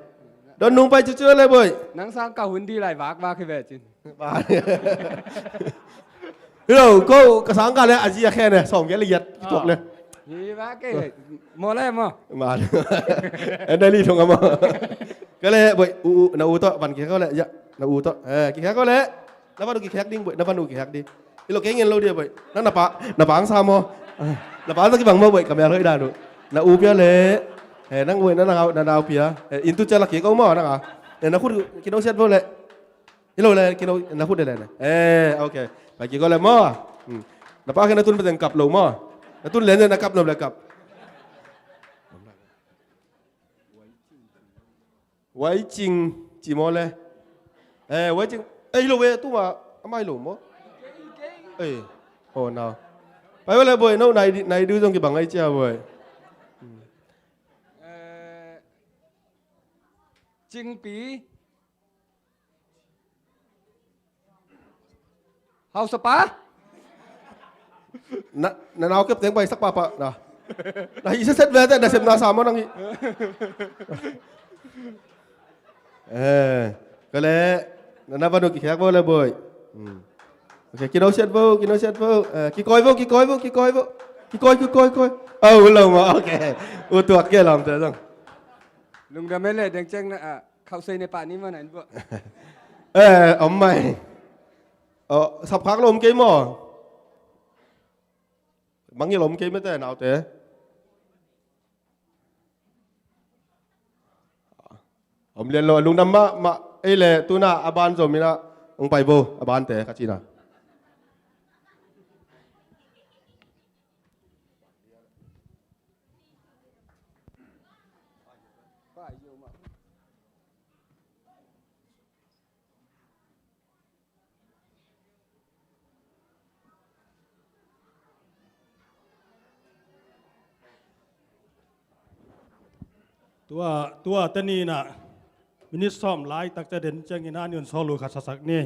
Don nu pai ci ci le boih. Nang sang ka hun di lai vak vak hi ve cin. Hi lo, ko ka sang ka le a zi a khe ne, sawm kei le yat kituak le. Hi ba ke, mo le mo. Ma. En dai li thong a mo. Ka le boih, u, u, na u to, van ki khe ko le, ya, na u to. Eh, ki khe ko le. Na van u ki khe ding boih, na van u ki khe ding. Hi lo kei ngen lo dia boih. Na, na pa, na pa ang sa mo. Na pa ang sa ki bang mo boih, ka mel hoi da nu. Na u pia le. Eh, nang boih, na, na, na, na u pia. Eh, in tu cia la ki ko mo, na ka. Eh, na khut ki no siat bo le. Hi lo le, kino, na khut de le na. Eh, okay. Pai ki ko le maw. Hmm. Na pa khe na tun pe teng kap lo maw. Na tun le na kap nop le kap. Wai Cing ci maw le. Eh, Wai Cing. Eh, hi lo ve, tu ma, ama hi lo maw. Eh, oh, na. Pai le boih, no, nai di, nai di zong ki bang ai cia boih. Hmm. Eh, Cingpi. Hausa pa? Na, na nau kep teng pai sak papa na. Na hi set set ve te na sem na sa mo nang hi. Eh, ka le, na na vanu ki khek bo le boih. Hmm. Okay, ki no set bo, ki no set bo. Eh, ki koi bo, ki koi bo, ki koi bo. Ki koi, ki koi, koi. Oh, lo mo, okay. U tuak ke lam te zong. Lungdam e le deng ceng na, ah, khauh sei ne pah ni ma na in buah. Eh, om mai. Oh, sap khak lo om kei maw. Mangngilh om kei mete naute. Om lian lo, lungdam mahmah ei le tuna a ban zom ina hong pai bo a bante ka cina. Tua, tua teni na minit sawm lai takte den ciangin a niun sawl uh khat sasak ni.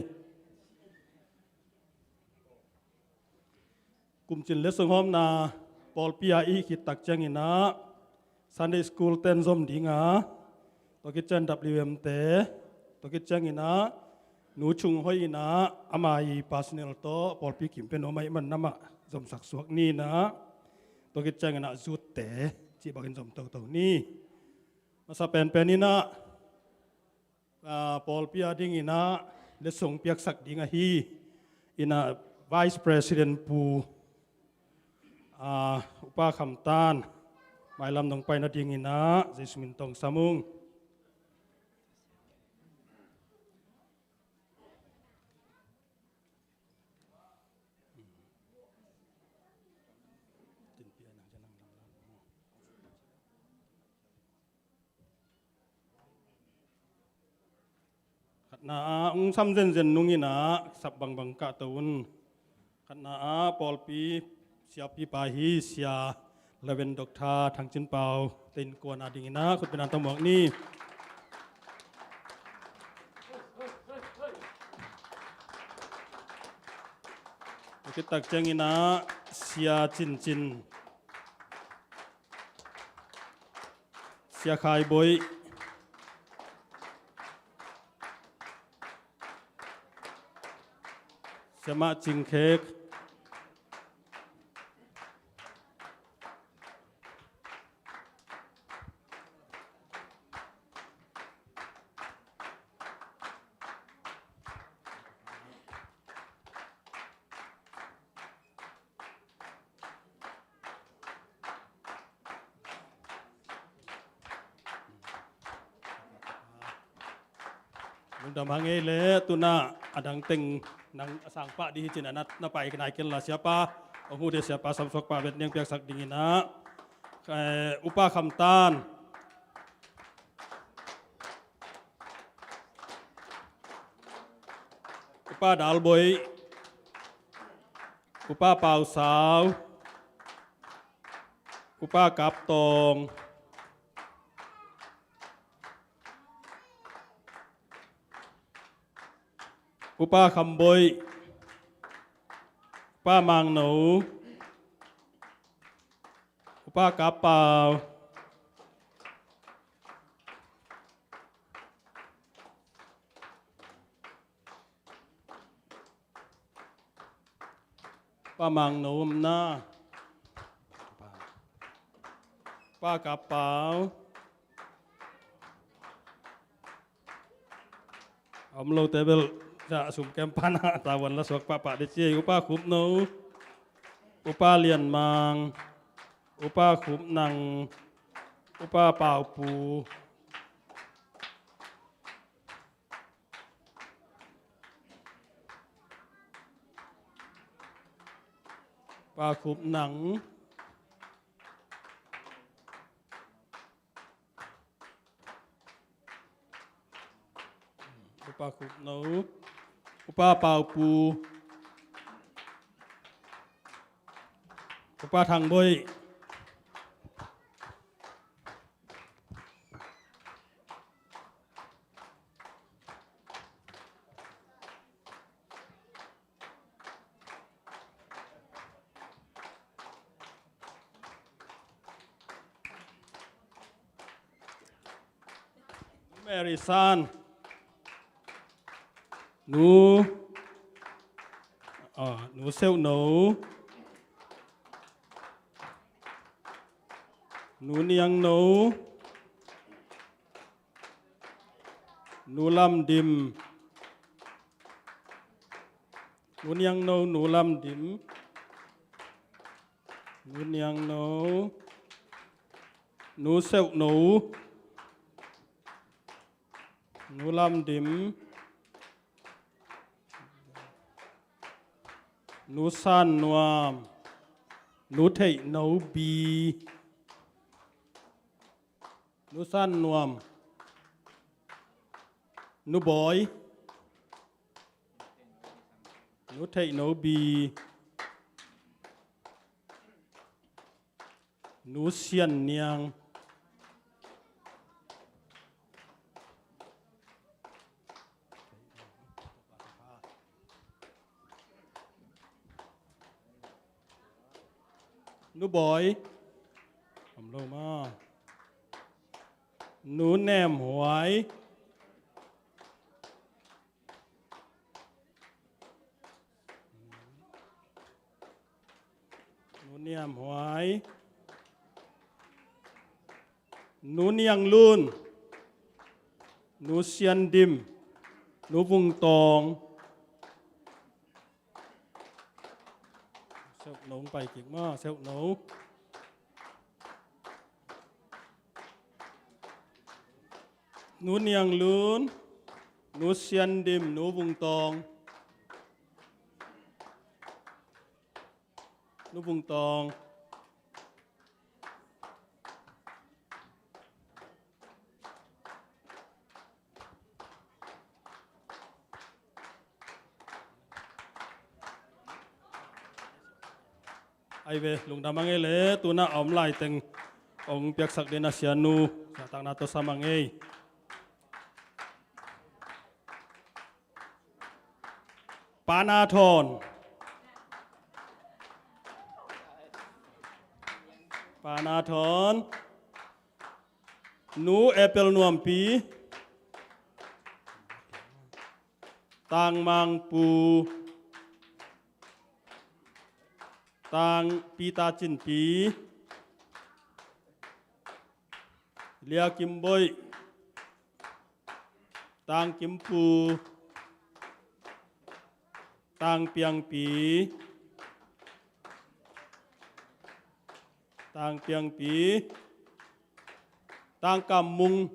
Kumcin le sunghawmna pawlpi a i khit tak ciangin ah Sunday school ten zom ding a, tua khit ciang W M te, tua khit ciangin ah nu chung hoih in ah ama i personal tawh pawlpi kim pen om ahih man amah zomsak suak ni in ah, tua khit ciangin ah zutte cih bakin zom toto ni. Masa penpen in ah, ah, pawlpi a dingin ah letsong piaksak ding ahi in ah Vice President Pu, ah, Upa Kham Tan mailam dong paina dingin ah Jesu min tawng sam ung. Na a ung sam zenzen nung in ah sap bangbang kahto un. Khatna ah pawlpi siapipa hi, Sia Reverend Doctor Thang Cin Pau te innkuan a dingin ah khutbetna tawh muak ni. Tua khit tak ciangin ah Sia Cin Cin, Sia Khai Boi, Sia Mah Cing Khek, lungdam hang ei leh, tu-in ah a dang teng nang a sangpah ding hi ci-in ah na, na pai nai kei inla, siapa, a hu ding siapa Sam Suak Pa vet niang piaksak dingin ah, eh, Upa Kham Tan, Upa Dal Boi, Upa Pau Sau, Upa Kap Tawng, Upa Kham Boi, Upa Mang No, Upa Kap Pau, Pa Mang No om na. Pa Kap Pau. Om lote bel, sa sum kem pan a tavuan la suak pahpah ding ci ei. Upa Khup No, Upa Lian Mang, Upa Khup Nang, Upa Pau Pu, Pa Khup Nang, Upa Khup No, Upa Pau Pu, Upa Thang Boi. Mary San. Nu, ah, Nu Seuh No. Nu Niang No. Nu Lam Dim. Nu Niang No, Nu Lam Dim. Nu Niang No. Nu Seuh No. Nu Lam Dim. Nu San Nuam. Nu Theih No Bi. Nu San Nuam. Nu Bawi. Nu Theih No Bi. Nu Sian Niang. Nu Bawi. Om lo maw. Nu Nem Huai. Nu Nem Huai. Nu Niang Lun. Nu Sian Dim. Nu Vung Tawng. Seuh No pai kik maw, Seuh No. Nu Niang Lun, Nu Sian Dim, Nu Vung Tawng. Nu Vung Tawng. Ai ve, lungdam a ngei le, tuna a om lai teng ong piaksak den a sianu, sa takna tawh sam a ngei. Pa Na Thawn. Pa Na Thawn. Nu Apple Nuampi. Tang Mang Pu. Tang Peter Cin Pi. Lia Kim Boih. Tang Kim Pu. Tang Piang Pi. Tang Piang Pi. Tang Kam Mung.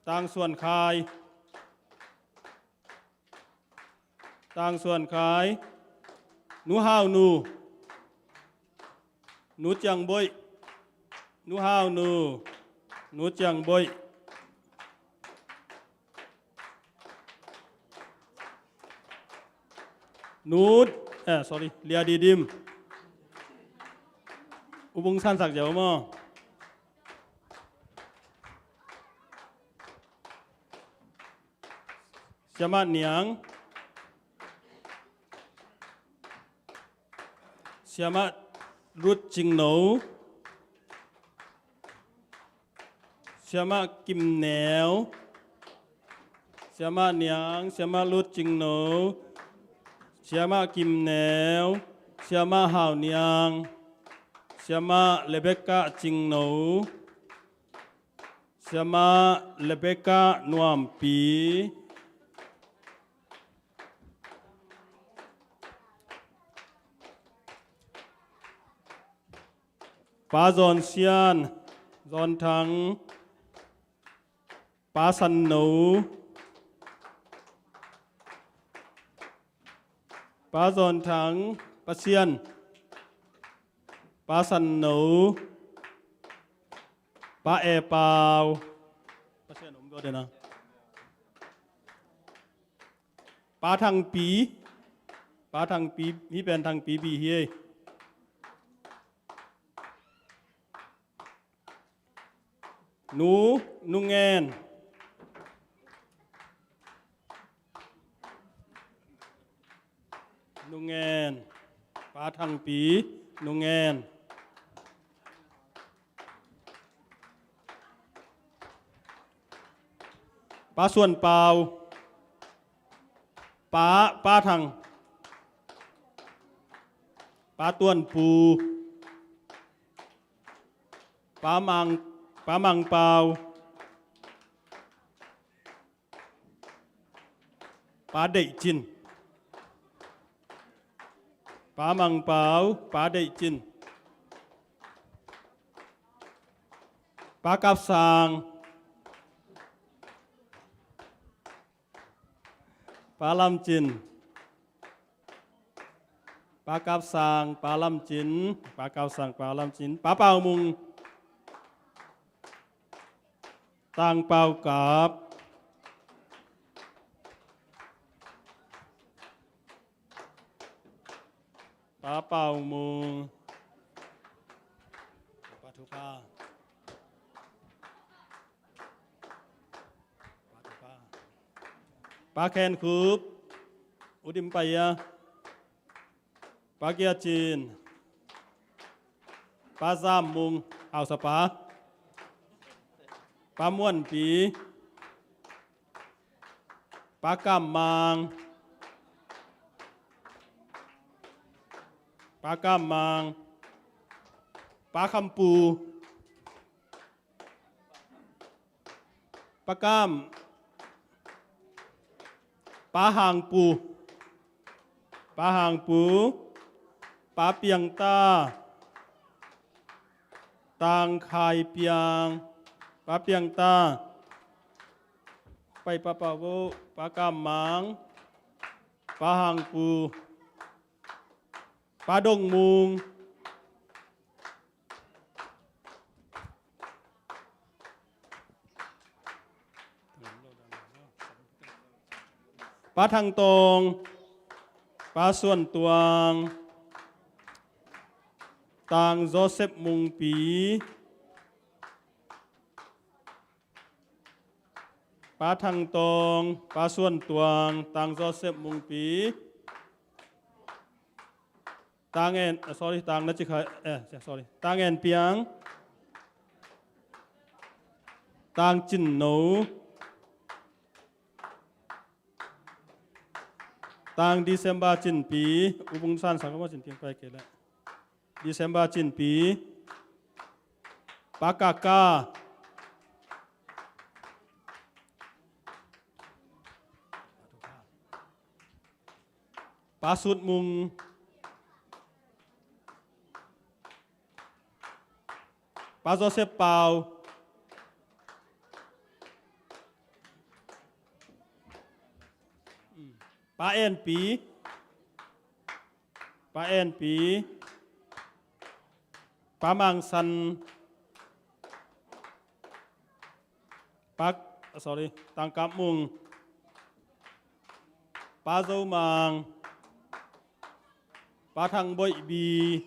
Tang Suan Khai. Tang Suan Khai. Nu Hau Nu. Nu Ciang Boih. Nu Hau Nu. Nu Ciang Boih. Nu, eh, sorry, Lia Di Dim. U Bung San Sak Jau maw. Siamah Niang. Siamah Lut Cing No. Siamah Kim Neu. Siamah Niang, Siamah Lut Cing No. Siamah Kim Neu. Siamah Hau Niang. Siamah Rebecca Cing No. Siamah Rebecca Nuampi. Pa Zawn Sian, Zawn Thang, Pa San No, Pa Zawn Thang, Pa Sian, Pa San No, Pa E Pau, Pa Sian om go dena. Pa Thang Pi, Pa Thang Pi, hih pen Thang Pi Pi hi ei. Nu, Nu Ngen. Nu Ngen. Pa Thang Pi, Nu Ngen. Pa Suan Pau. Pa, Pa Thang. Pa Tuan Pu. Pa Mang, Pa Mang Pau. Pa Deih Cin. Pa Mang Pau, Pa Deih Cin. Pa Kap Sang. Pa Lam Cin. Pa Kap Sang, Pa Lam Cin, Pa Kap Sang, Pa Lam Cin, Pa Pau Mung, Tang Pau Kap, Pa Pau Mung, Pa Thu Pa. Pa Khen Khup, U Dim Pai a, Pa Gia Cin, Pa Zam Mung, Hausa Pa, Pa Muan Pi, Pa Kam Mang, Pa Kam Mang, Pa Kham Pu, Pa Kam, Pa Hang Pu, Pa Hang Pu, Pa Piang Ta, Tang Khai Piang, Pa Piang Ta, Pai Pa Pau Vo, Pa Kam Mang, Pa Hang Pu, Pa Dong Mung. Pa Thang Tawng, Pa Suan Tuang, Tang Joseph Mungpi. Pa Thang Tawng, Pa Suan Tuang, Tang Joseph Mungpi. Tang En, ah, sorry, Tang na ci kha, eh, sorry. Tang En Piang. Tang Cin No. Tang December Cinpi, U Bung San Sang Kama Cinpi ang pai kei leh. December Cinpi. Pa Kaka. Pa Sut Mung. Pa Joseph Pau. Pa En Pi. Pa En Pi. Pa Mang San. Pa, sorry, Tang Kap Mung. Pa Zo Mang. Pa Thang Boih Bi.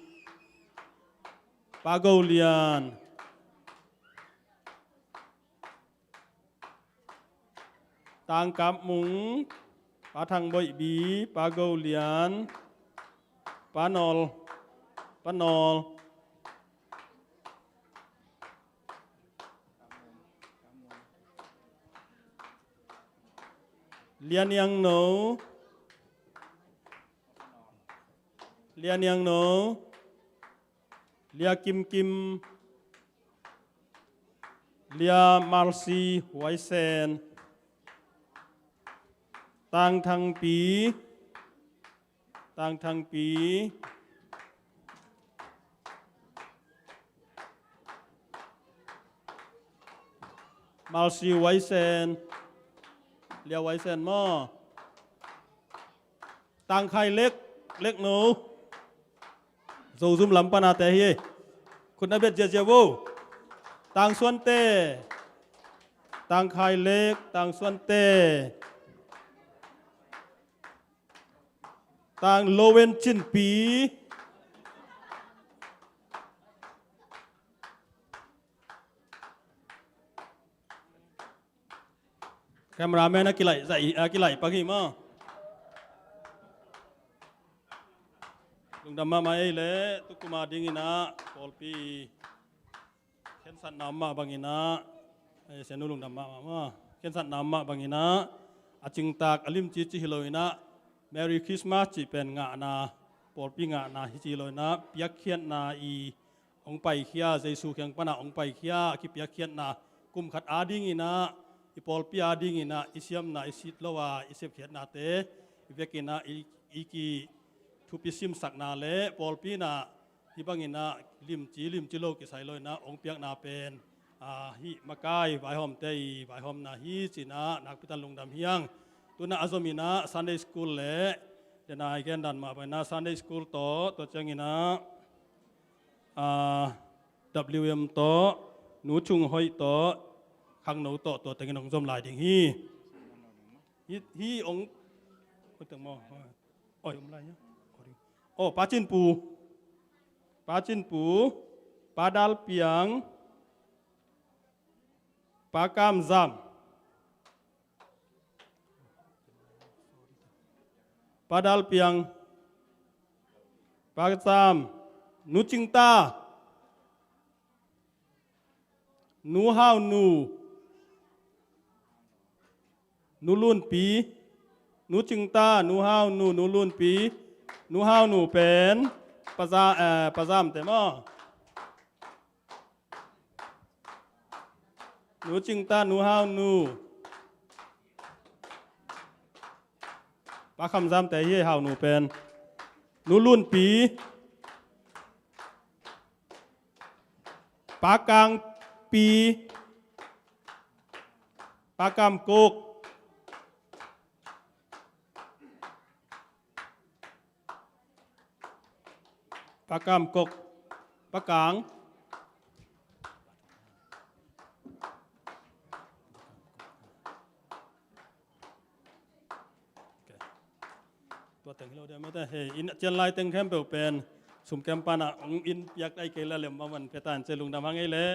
Pa Go Lian. Tang Kap Mung, Pa Thang Boih Bi, Pa Go Lian, Pa Nol, Pa Nol. Lia Niang No, Lia Niang No, Lia Kim Kim, Lia Mercy Huai Sen, Tang Thang Pi, Tang Thang Pi, Mercy Huai Sen, Lia Huai Sen maw. Tang Khai Lek, Lek No. Zozum lam pana te hi. Khut na bet ziazia vo. Tang Suan Te. Tang Khai Lek, Tang Suan Te. Tang Lowen Cin Pi. Cameraman a kilaih, zaih, a kilaih pak hi maw. Lungdam mahmah ei leh, tukum a dingin ah, pawlpi khensatna om mah bangin ah, eh, Sianu lungdam mahmah maw. Khensatna om mah bangin ah, a cingtak, a limci cih hi lo in ah, Merry Christmas cih pen ngahna, pawlpi ngahna hi ci lo in ah, piakkhiatna i hong paikhia, Jesu kiang pana hong paikhia, a kipiakkhiatna kum khat adingin ah, i pawlpi adingin ah, i siamna, i sit lo a, i sepkhiatnate, i vekin ah, i, i ki thupi simsakna le, pawlpi in ah, hih bangin ah, limci, limci lo kisai lo in ah, hong piakna pen, ah, hih makai, vaihawmte i, vaihawmna hi ci in ah, nakpi takin lungdam hi hang. Tu in ah, a zom in ah, Sunday School le, den a i gendan mah bangin ah, Sunday School tawh, tua ciangin ah, ah, W M tawh, Nu Chung Hoih tawh, Khangno tawh, tua tengin hong zom lai ding hi. Hi, hi hong, oi, teng maw. Oi, om lai hia. Oh, Pa Cin Pu. Pa Cin Pu, Pa Dal Piang, Pa Kam Zam. Pa Dal Piang, Pa Kam Zam, Nu Cing Ta, Nu Hau Nu, Nu Lun Pi, Nu Cing Ta, Nu Hau Nu, Nu Lun Pi, Nu Hau Nu pen, Pa Za-, eh, Pa Zam te maw. Nu Cing Ta, Nu Hau Nu. Pa Kham Zam te hi, Hau Nu pen. Nu Lun Pi. Pa Kang Pi. Pa Kam Kok. Pa Kam Kok. Pa Kang. Teng hi lo dia mate, hei, in cian lai teng khempeuh pen sum kem pana ong in piak ai kei la lem maman petan ce lungdam hang ei le.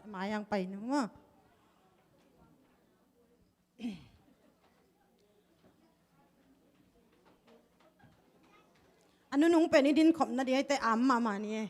Mayang pai nu maw. A nunung pen i din khopna ding aite am mahmah ni e.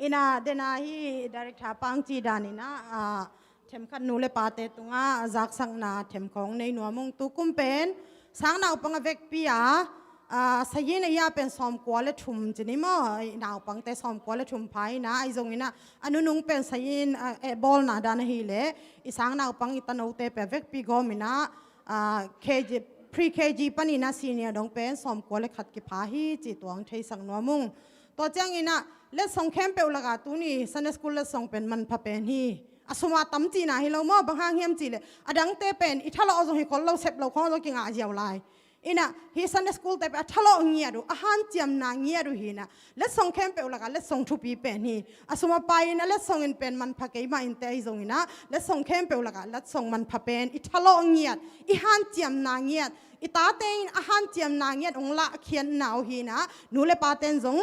Ina dena hi director pang ci dan ina, ah, themkhat nu le pate tunga zaksakna themkhawng nei nuam ung. Tukum pen sang naupang a vekpi a, ah, sayin a ia pen sawmkua le thum ci ni maw, i naupangte sawmkua le thum pha ina, ai zong ina a nunung pen sayin, ah, eh, bawlna dan ahi le i sang naupang i tanote pe vekpi gawm ina, ah, K G, pre K G panina senior dong pen sawmkua le khat kipha hi ci tuang theisak nuam ung. Tua ciangina letsong khempeuh laka tuni Sunday school letsong pen manpha pen hi. A suma tam cina hi lo maw, bang hang hiam ci le a dangte pen i thalawh zong hi khol lo, sep lo khong zong kingah ziau lai. Ina hi Sunday school te pen a thalawh ngiat uh, a hanciamna ngiat uh hi ina. Letsong khempeuh laka letsong thupi pen hi. A suma pai ina letsong in pen manpha keimah inte ahi zong ina letsong khempeuh laka letsong manpha pen i thalawh ngiat, i hanciamna ngiat, i tate in a hanciamna ngiat ong lah khiatna uh hi ina, nu le paten zong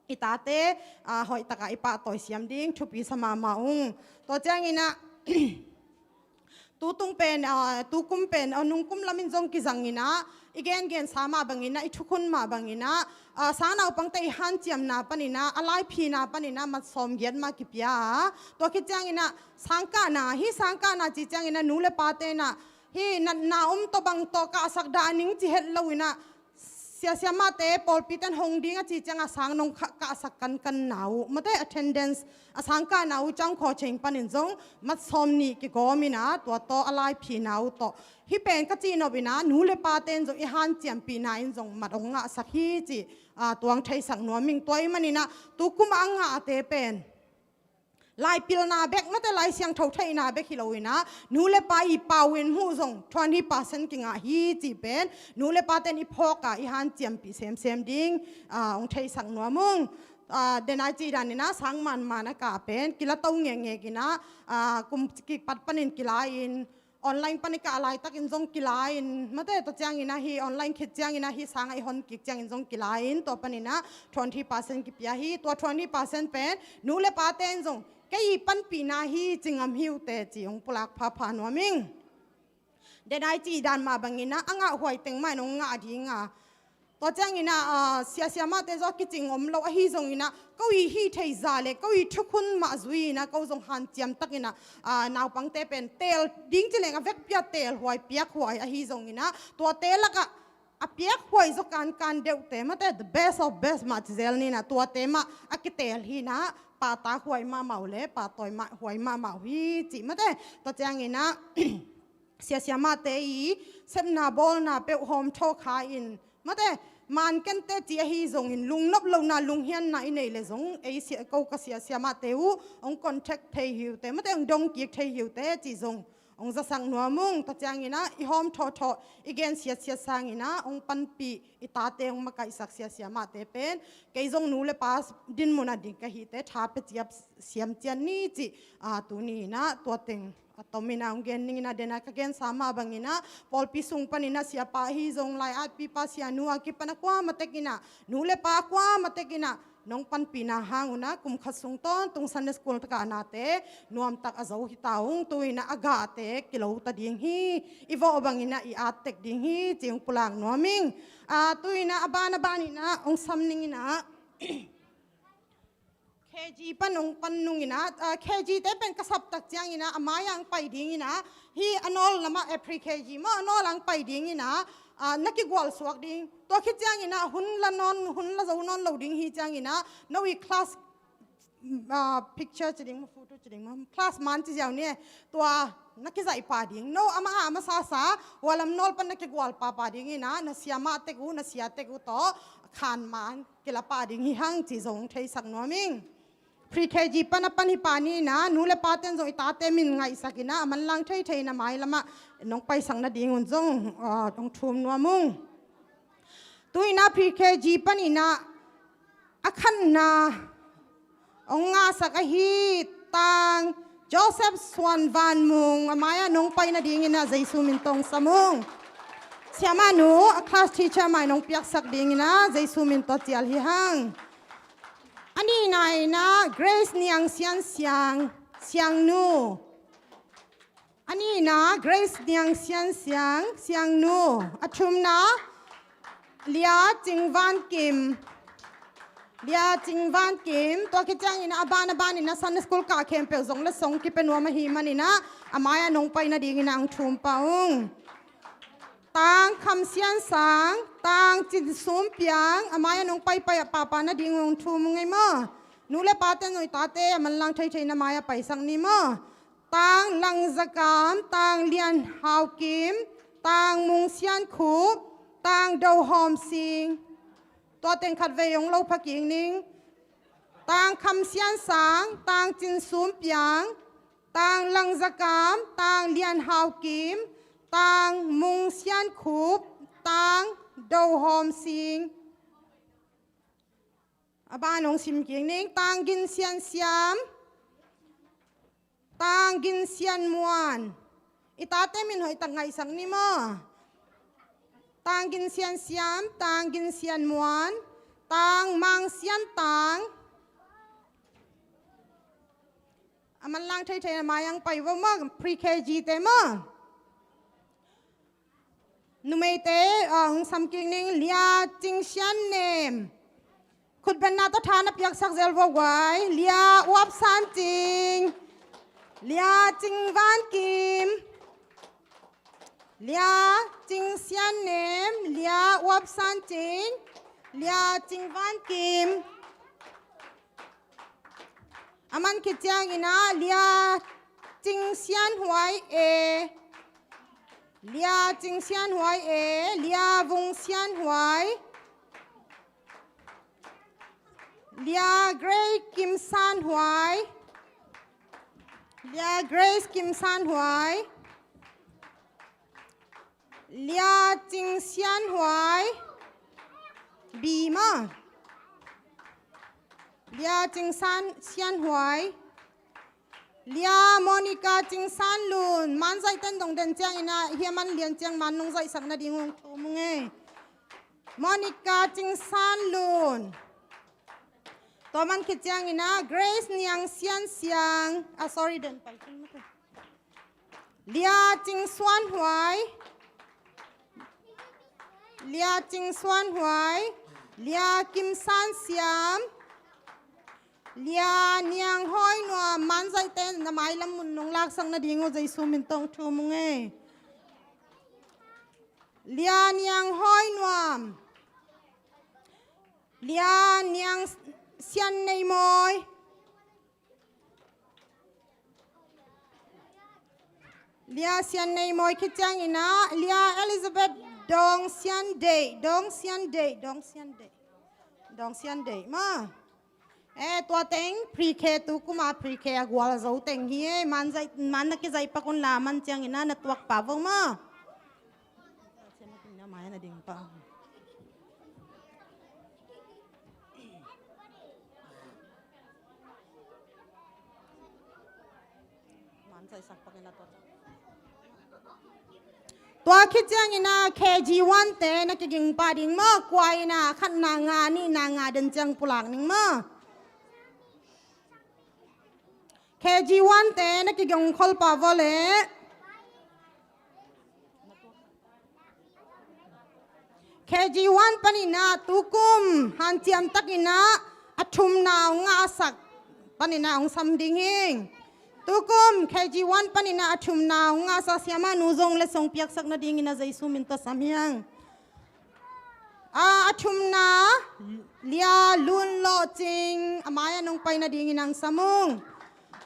i tate, ah, hoihtaka i pahtawi siam ding thupi sa mahmah ung. Tua ciangina tutung pen, ah, tukum pen, ah, nungkum lamin zong kizangina i gengen sa mah bangina, i thukhun mah bangina, ah, sang naupangte i hanciamna panina, a laiphina panina mat sawm giat mah kipia a. Tua khit ciangina sangkahna, hi sangkahna ci ciangina nu le pate ina hi natna om tawh bang tawh kahsak dah ning ci het lo ina, siasiamahte pawlpiten hong ding a ci cianga sang nong kha-, kahsak kankanna uh, mate attendance a sangkahna uh ciang khaw ceng panin zong mat sawm nih kigawm ina, tua tawh a laiphina uh tawh. Hi pen ka cihnop ina nu le paten zong i hanciampihna in zong mat ong ngahsak hi ci, ah, tuang theisak nuam ing. Tua i manina tukum a ngahte pen laipilna bek, mate Lai Siangtho theihna bek hi lo ina, nu le pa i pau in hmuh zong twenty percent kingah hi ci pen nu le paten i phawka i hanciampih semsem ding, ah, ong theisak nuam ung. Ah, denai ci dan ina sang manman a kah pen kila to ngekngek ina, ah, kum kipat panin kila in online pan i kah laitakin zong kila in, mate tua ciangina hi online khit ciangina hi sanga i hon kik ciangin zong kila in, tua panina twenty percent kipia hi. Tua twenty percent pen nu le paten zong kei i panpihna hi ci ngam hi uh teh ci ong pulak phapha nuam ing. Denai ci dan mah bangina a ngahhuai teng mah in ong ngah dinga, tua ciangina, ah, siasiamahte zong a kicing om lo ahi zongina ko i hih thei za le ko i thukhun mah zui ina ko zong hanciam takina, ah, naupangte pen teel ding ci leng a vekpi a teelhuai piakhuai ahi zongina tuate laka a piakhuai zaw kankan deuhte, mate the best of best mah ci zel nina, tuate mah a kiteel hi ina, pahtakhuai mahmah uh le pahtawi mah huai mahmah uh hi ci, mate tua ciangina siasiamahte i sepna bawlna peuh hawm thawh kha in, mate man kente ci ahi zongin lungnop lohna lunghianna i neih le zong ei sia, ko ka siasiamahte uh ong contact thei hi uh teh, mate ong dong kik thei hi uh teh ci zong ong zasak nuam ung. Tua ciangina i hawm thawhthawh i gen siatsiat sangina ong panpih i tate ong makaihsak siasiamahte pen kei zong nu le pa dinmuna ding ka hi teh tha pia ciap siam cian ni ci, ah, tuni ina tua teng a tom ina ong gen ning ina, dena ka gensa mah bangina pawlpi sung panina siapa ahi zong lai atpipa sianu a kipana kuamatek ina nu le pa kuamatek ina nong panpihna hang una kum khat sung tawntung Sunday school taka nate nuamtak a zo hita ung, tu ina a gahte kilota ding hi, i vawh bangina i attek ding hi ci ong pulak nuam ing. Ah, tu ina a ban a ban ina ong sam ning ina K G pan ong pan nung ina, ah, K G te pen ka saptak ciangina a mai ang pai dingina hi a nawl lamah, eh, pre K G maw, a nawl ang pai dingina, ah, na kigual suak ding. Tua khit ciangina hun la nawn, hun la zo nawn lo ding hi ciangina no i class, ah, picture ci ding maw, photo ci ding maw, class man ci ziau ni e. Tua na kizaih pah ding, no amah a masasa hua lam nawl pan na kigual pahpah dingina na siamah tek uh, na sia tek uh tawh khan man kila pah ding hi hang ci zong theisak nuam ing. pre-K G pan a pan hi pah ni in ah, nu le pate'n zong i tate min ngaihsak in ah, a manlang theithei in ah mailam ah nong paisak nadingun zong, ah, hong thum nuam ung. Tu in ah pre-K G pan in ah a khatna hong ngahsak ahi Tang Joseph Suan Van Mung, a mai-ah nong pai nadingin ah Jesu min tawh hong sam ung. Siamah nu, a class teacher mai nong piaksak dingin ah Jesu min tawh cial hi hang. A nihna in ah Grace Niang Sian Siang, Siangnu. A nihna Grace Niang Sian Siang, Siangnu. A thumna Lia Cing Van Kim. Lia Cing Van Kim. Tua khit ciangin ah a ban a ban in ah Sunday school kah khempeuh zong letsong kipia nuam ahih manin ah, a mai-ah nong pai nadingin ah hong thum pah ung. Tang Kham Sian Sang, Tang Cin Sum Piang, a mai-ah nong paipai ah pahpah nading hong thum ung ei maw. Nu le pate'n zong i tate a manlang theithei in ah mai-ah paisak ni maw. Tang Lang Za Kam, Tang Lian Hau Kim, Tang Mung Sian Khup, Tang Do Hawm Sing. Tua teng khatvei hong lo pha kik ning. Tang Kham Sian Sang, Tang Cin Sum Piang, Tang Lang Za Kam, Tang Lian Hau Kim, Tang Mung Sian Khup, Tang Do Hawm Sing. A ban hong sim kik ning. Tang Gin Sian Siam, Tang Gin Sian Muan. I tate min hoihtak ngaihsak ni maw. Tang Gin Sian Siam, Tang Gin Sian Muan, Tang Mang Sian Tang. A manlang theithei in ah mai-ah hong pai vo maw, pre-K G te maw. Numeite, ah, hong sam kik ning. Lia Cing Sian Nem. Khutbetna tawh tha na piaksak zel vo guai. Lia Uap San Cing. Lia Cing Van Kim. Lia Cing Sian Nem. Lia Uap San Cing. Lia Cing Van Kim. A man khit ciangin ah Lia Cing Sian Huai E. Lia Cing Sian Huai E. Lia Vung Sian Huai. Lia Grace Kim San Huai. Lia Grace Kim San Huai. Lia Cing Sian Huai. Bi maw. Lia Cing San, Sian Huai. Lia Monica Cing San Lun. Manzaih ten dong den ciangin ah, hih a man lian ciang man nong zaihsak nading hong thum ung ei. Monica Cing San Lun. Tua man khit ciangin ah Grace Niang Sian Siang. Ah, sorry, den pai cing mate. Lia Cing Suan Huai. Lia Cing Suan Huai. Lia Kim San Siam. Lia Niang Hawi Nuam. Manzaih ten na mailam mun nong laksak nading uh Jesu min tawh hong thum ung ei. Lia Niang Hawi Nuam. Lia Niang Sian Nei Mawi. Lia Sian Nei Mawi khit ciangin ah Lia Elizabeth Dawng Sian Deih, Dawng Sian Deih, Dawng Sian Deih. Dawng Sian Deih maw. Eh, tua teng pre-K, tu kum a pre-K a gualzo teng hi ei. Man zaih, man na kizaih pak un la, man ciangin ah na tuak pah vo maw. Tua khit ciangin ah K G one te na kiging pah ding maw, kua in ah khatna nga, nihna nga den ciang pulak ning maw. K G one te na kiging khol pah vo leh. K G one panin ah tukum hanciam takin ah a thumna hong ngahsak panin ah hong sam ding hi. Tukum K G one panin ah a thumna hong ngahsak siamah nu zong letsong piaksak nadingin ah Jesu min tawh sam hi hang. A, a thumna Lia Lun Lawh Cing, a mai-ah nong pai nadingin hong sam ung.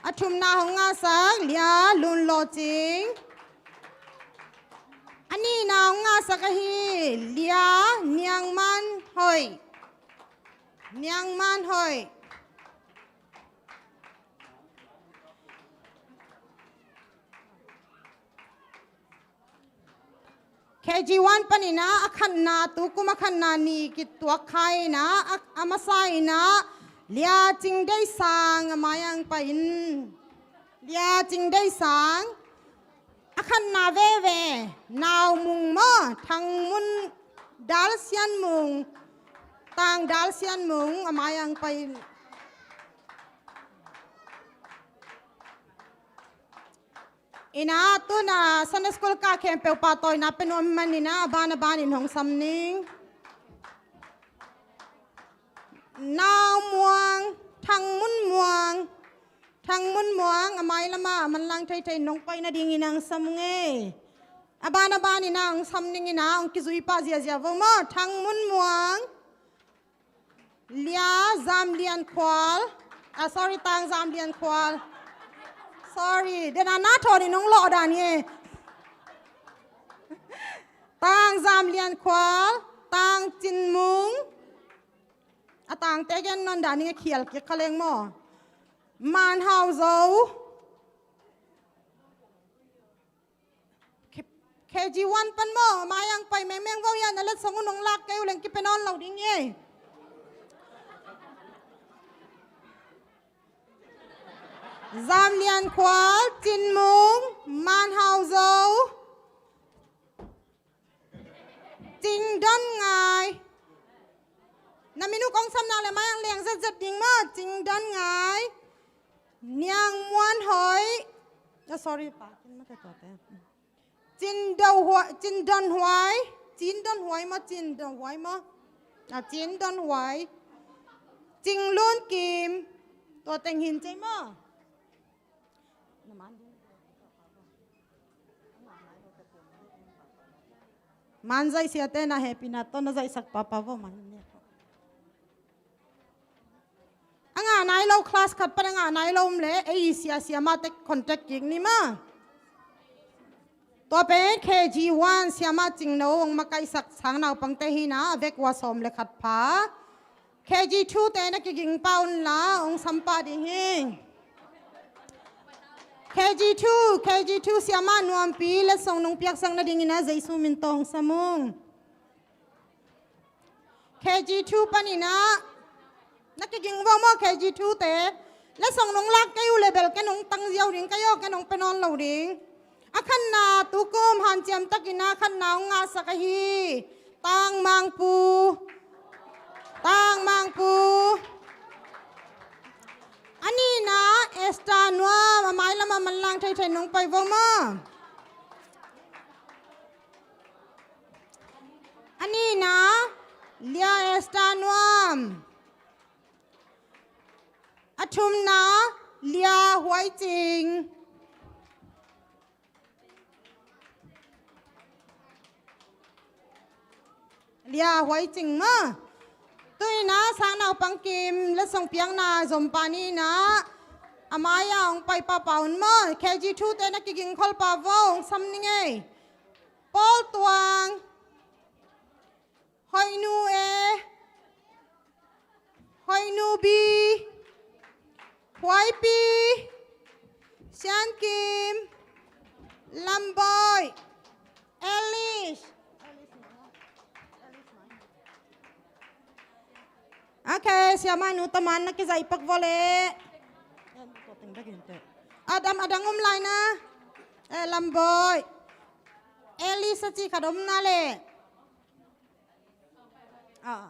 A thumna hong ngahsak Lia Lun Lawh Cing. A nihna hong ngahsak ahi Lia Niang Man Hoih. Niang Man Hoih. K G one panin ah a khatna, tukum a khatna nih kituak kha in ah, a, a masa in ah Lia Cing Deih Sang, a mai-ah hong pai in. Lia Cing Deih Sang. A khatna veve, Nau Mung maw, Thang Mun Dal Sian Mung, Tang Dal Sian Mung, a mai-ah hong pai in. In ah, tu-in ah Sunday school kah khempeuh pah tawh in ah pia nuam ahih manin ah, a ban a banin hong sam ning. Nau Muang, Thang Mun Muang, Thang Mun Muang, a mai lamah a manlang theithei in hong pai nadingin ah hong sam ung ei. A ban a banin ah hong sam ning in ah, hong kizui pah ziahziah vo maw. Thang Mun Muang, Lia Zam Lian Khual, ah, sorry, Tang Zam Lian Khual. Sorry, den a na thawn in hong lawh dan hi ei. Tang Zam Lian Khual, Tang Cin Mung. A tangte gen nawn dan ing, a khial kik kha leng maw. Man Hau Zo. K-, K G one pan maw, a mai-ah hong pai mengmeng vo, hiah na letsong un hong lak kei uh leng kipia nawn lo ding hi ei. Zam Lian Khual, Cin Mung, Man Hau Zo. Cing Don Ngai. Na min uh kong sam nak leh mai-ah leng zetzet ding maw. Cing Don Ngai. Niang Muan Hoi. Ah, sorry, pa. Cin Do Huai, Cin Don Huai. Cin Don Huai maw, Cin Don Huai maw. Ah, Cin Don Huai. Cing Lun Kim. Tua teng hi in cei maw. Man zaih siate na hehpihna tawh na zaihsak pahpah vo man. A ngah nai lo, class khat pan a ngah nai lo om leh, ei sia siamahte contact kik ni maw. Tua pen K G one siamah Cingno hong makaihsak sang naupangte hi in ah, a vek uh a sawm le khat pha. K G two te na kiging pah un la, hong sam pah ding hi. K G two, K G two siamah Nuampi letsong nong piaksak nadingin ah Jesu min tawh hong sam ung. K G two panin ah na kiging vo maw, K G two te. Letsong nong lak kei uh leh bel ken hong tang ziau ding ka hi aw, ken hong pia nawn lo ding. A khatna, tukum hanciam takin ah a khatna hong ngahsak ahi Tang Mangpu. Tang Mangpu. A nihna, Esther Nuam, a mai lamah manlang theithei in hong pai vo maw. A nihna, Lia Esther Nuam. A thumna, Lia Huai Cing. Lia Huai Cing maw. Tu-in ah sang naupang kim letsong piakna zompa ni in ah, a mai-ah hong pai pahpah un maw. K G two te na kiging khol pah vo, hong sam ning ei. Paul Tuang. Hoihnu E, Hoihnu B, Huaipi, Sian Kim, Lamboih, Alice. Okay, siamah nu taman na kizaih pak vo leh. Adam, adang om lai na. Eh, Lamboih. Alice a cih khat om na leh. Ah.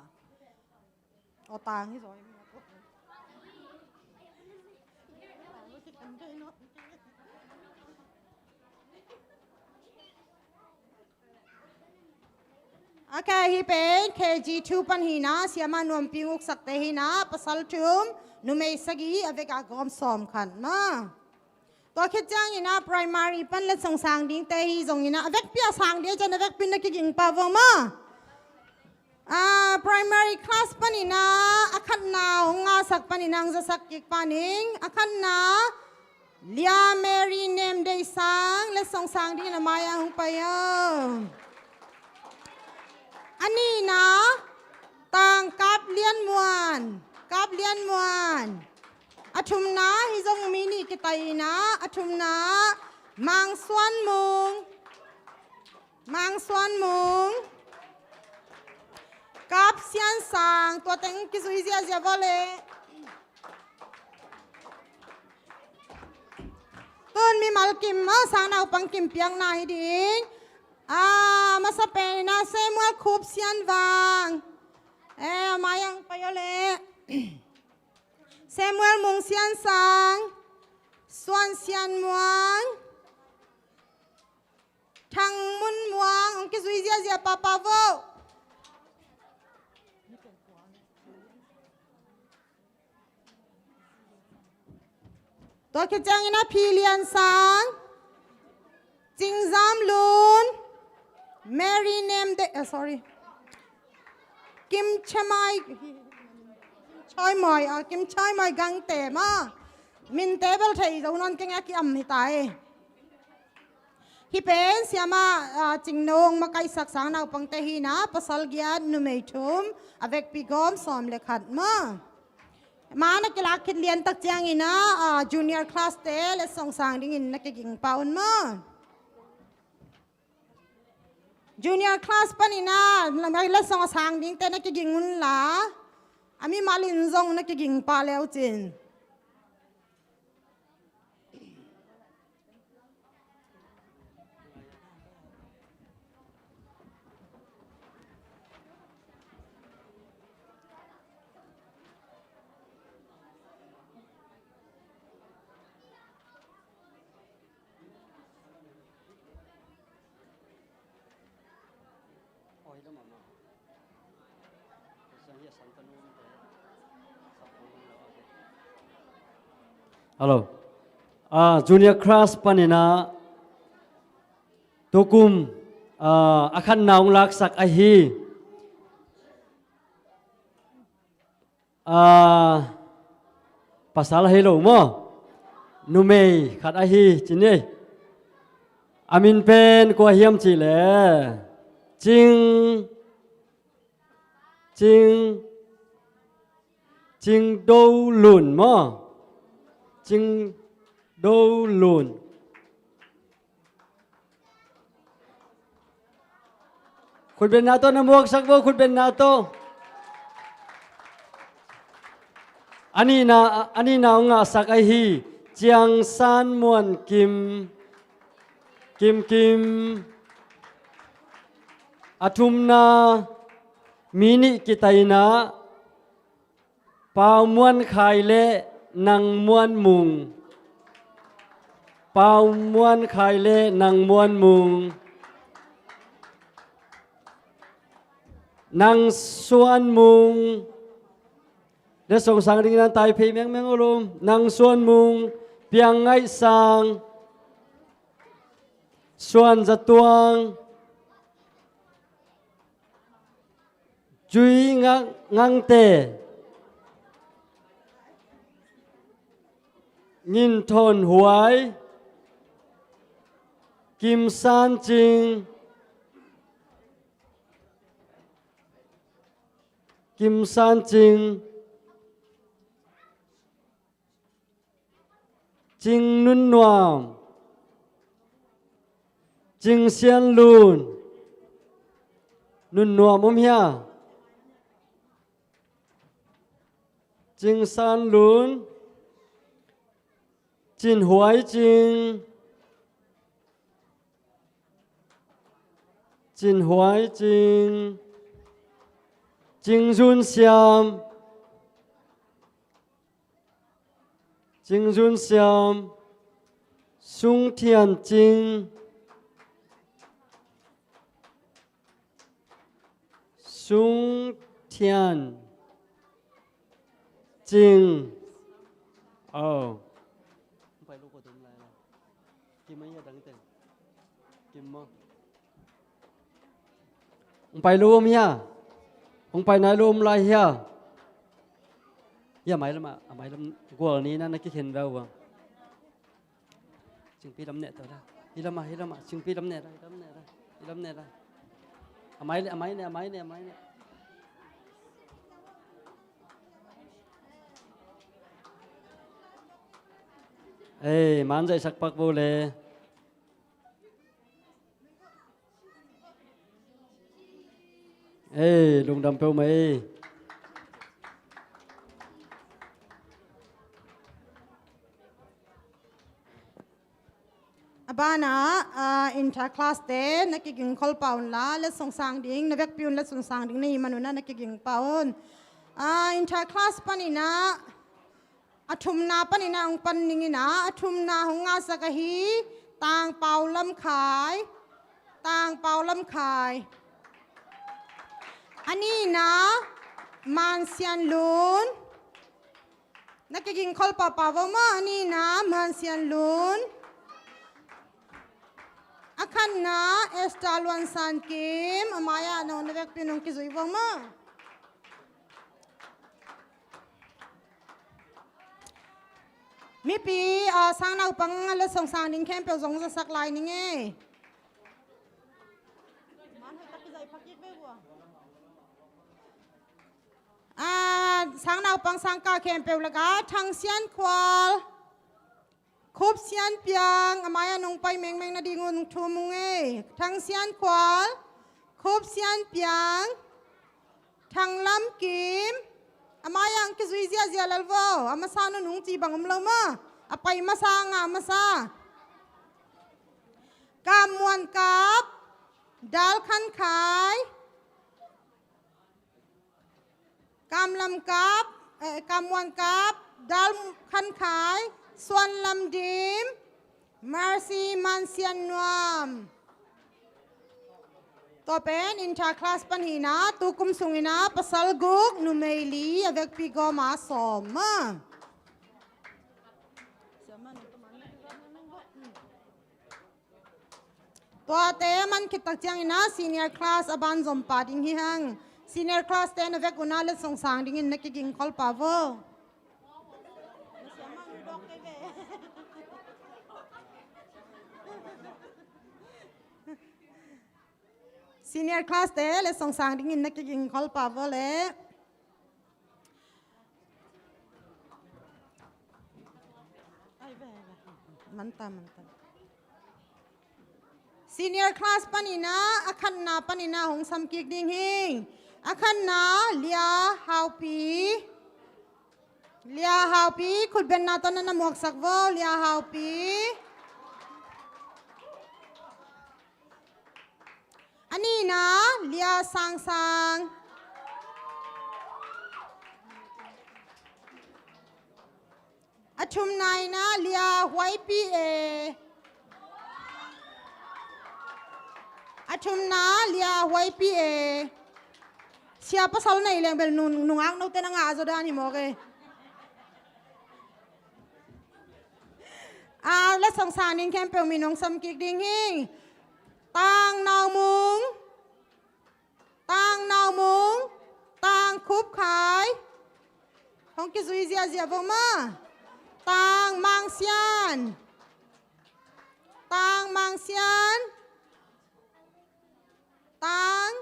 Aw, tang hi zaw. Okay, hih pen K G two pan hi in ah, siamah Nuampi uksakte hi in ah, pasal thum, numei sagih, a vekpi-a gawm sawm khat maw. Tua khit ciangin ah primary pan letsong sang dingte hi zongin ah, a vekpi-a sang ding ciang a vekpi-in na kiging pah vo maw. Ah, primary class panin ah, a khatna hong ngahsak panin ah hong zasak kik pah ning. A khatna, Lia Mary Nem Deih Sang, letsong sang dingin a mai-ah hong pai aw. A nihna, Tang Kap Lian Muan, Kap Lian Muan. A thumna, hih zong mi nih kitai in ah, a thumna, Mang Suan Mung. Mang Suan Mung, Kap Sian Sang, tua teng kizui ziazia vawleh. Tun mimal kim, a, sang naupang kim piakna hi ding. A, masa pen ina Samuel Khup Sian Vang. E, a mai ang pai o le. Samuel Mung Sian Sang, Suan Sian Muang, Thang Mun Muang, hong kizui ziazia papa vo. Tua khit ciangin a Phi Lian Sang, Cing Zam Lun, Mary Nem De, eh, sorry. Kim Chai Mai, Chai Mai, ah, Kim Chai Mai Gangte maw. Minte bel thei zo nawn keng a ki-am hi ta e. Hih pen siama, ah, Cingno hong makaihsak sang naupangte hi ina, pasal giat, numei thum, a vekpi gawm sawm le khat maw. Ma na kilak khit lian tak ciangin a, ah, junior class te letsong sang dingin na kiging pah un maw. Junior class panin a, letsong a sang dingte na kiging un la, a mimal in zong na kiging pah le uh cin. Hello. Ah, junior class panin a tukum, ah, a khatna hong laksak ahi. Ah, pasal ahi lo maw? Numei khat ahi ci ni. A min pen kua hiam cih leh Cing, Cing, Cing Do Lun maw? Cing Do Lun. Khutbetna tawh na muaksak vo, khutbetna tawh. A nihna, a nihna hong ngahsak ahi Ciang San Muan Kim, Kim Kim. A thumna mi nih kitaina Pau Muan Khai le Nang Muan Mung. Pau Muan Khai le Nang Muan Mung. Nang Suan Mung. Letsong sang dingin a tai phei mengmeng uh lo. Nang Suan Mung, Piang Ngaih Sang, Suan Za Tuang, Cui Ngang, Ngangte, Ngin Thawn Huai, Kim San Cing, Kim San Cing, Cing Nun Nuam, Cing Sian Lun. Nun Nuam om hia? Cing San Lun, Cin Huai Cing, Cin Huai Cing, Cing Zun Siam, Cing Zun Siam, Sung Thian Cing, Sung Thian Cing. Oh. Kim a, a dang teng. Kim maw? Hong pai lo om hia? Hong pai nai lo om lai hia? Hia, a mai lam ah, a mai lam gual ni na na kikhen veu a. Cingpi lam neh tawh la. Hi lam ah, hi lam ah, Cingpi lam neh la, hi lam neh la, hi lam neh la. A mai le, a mai neh, a mai neh, a mai neh. Ei, man zaihsak pak vo le. Ei, lungdam peuhmah ei. A banah, ah, inter class te na kiging khol pah un la, letsong sang ding, na vekpi un letsong sang ding na hih man un ah na kiging pah un. Ah, inter class panin ah, a thumna panin ah hong pan ning in ah, a thumna hong ngahsak ahi, Tang Pau Lam Khai, Tang Pau Lam Khai. A nihna, Man Sian Lun. Na kiging khol pahpah vo maw, a nihna, Man Sian Lun. A khatna, Esther Luan San Kim, a mai-ah nong na vekpi nong kizui vo maw. Mipi, ah, sang naupang letsong sang ding khempeuh zong zasak lai ning ei. Ah, sang naupang sangkah khempeuh lakah Thang Sian Khual, Khup Sian Piang, a mai-ah nong pai mengmeng nading un thum ung ei. Thang Sian Khual, Khup Sian Piang, Thang Lam Kim, a mai-ah hong kizui ziahziah lel vo, a masa nunung ci bang om lo maw, a pai masa, a ngah masa. Kam Muan Kap, Dal Khan Khai, Kam Lam Kap, eh, Kam Muan Kap, Dal Khan Khai, Suan Lam Dim, Mercy Man Sian Nuam. Tua pen inter class pan hi-in ah, tu kum sungin ah pasal guk, numei li, a vekpi gawm ah sawm maw. Tuate a man khit tak ciangin ah senior class a banzom pah ding hi hang. Senior class te na vek un ah letsong sang dingin na kiging khol pah vo. Senior class te letsong sang dingin na kiging khol pah vo leh. Manta, manta. Senior class panin ah, a khatna panin ah hong sam kik ding hi. A khatna, Lia Haupi. Lia Haupi, khutbetna tawh na na muaksak vo, Lia Haupi. A nihna, Lia Sang Sang. A thumna in ah, Lia Huai Pi E. A thumna, Lia Huai Pi E. Sia pasal nei leng bel nung, nungak note na ngah zaw dan hi mawk e. A, letsong sang ding khempeuh min hong sam kik ding hi. Tang Nau Mung, Tang Nau Mung, Tang Khup Khai. Hong kizui ziahziah vo maw. Tang Mang Sian, Tang Mang Sian, Tang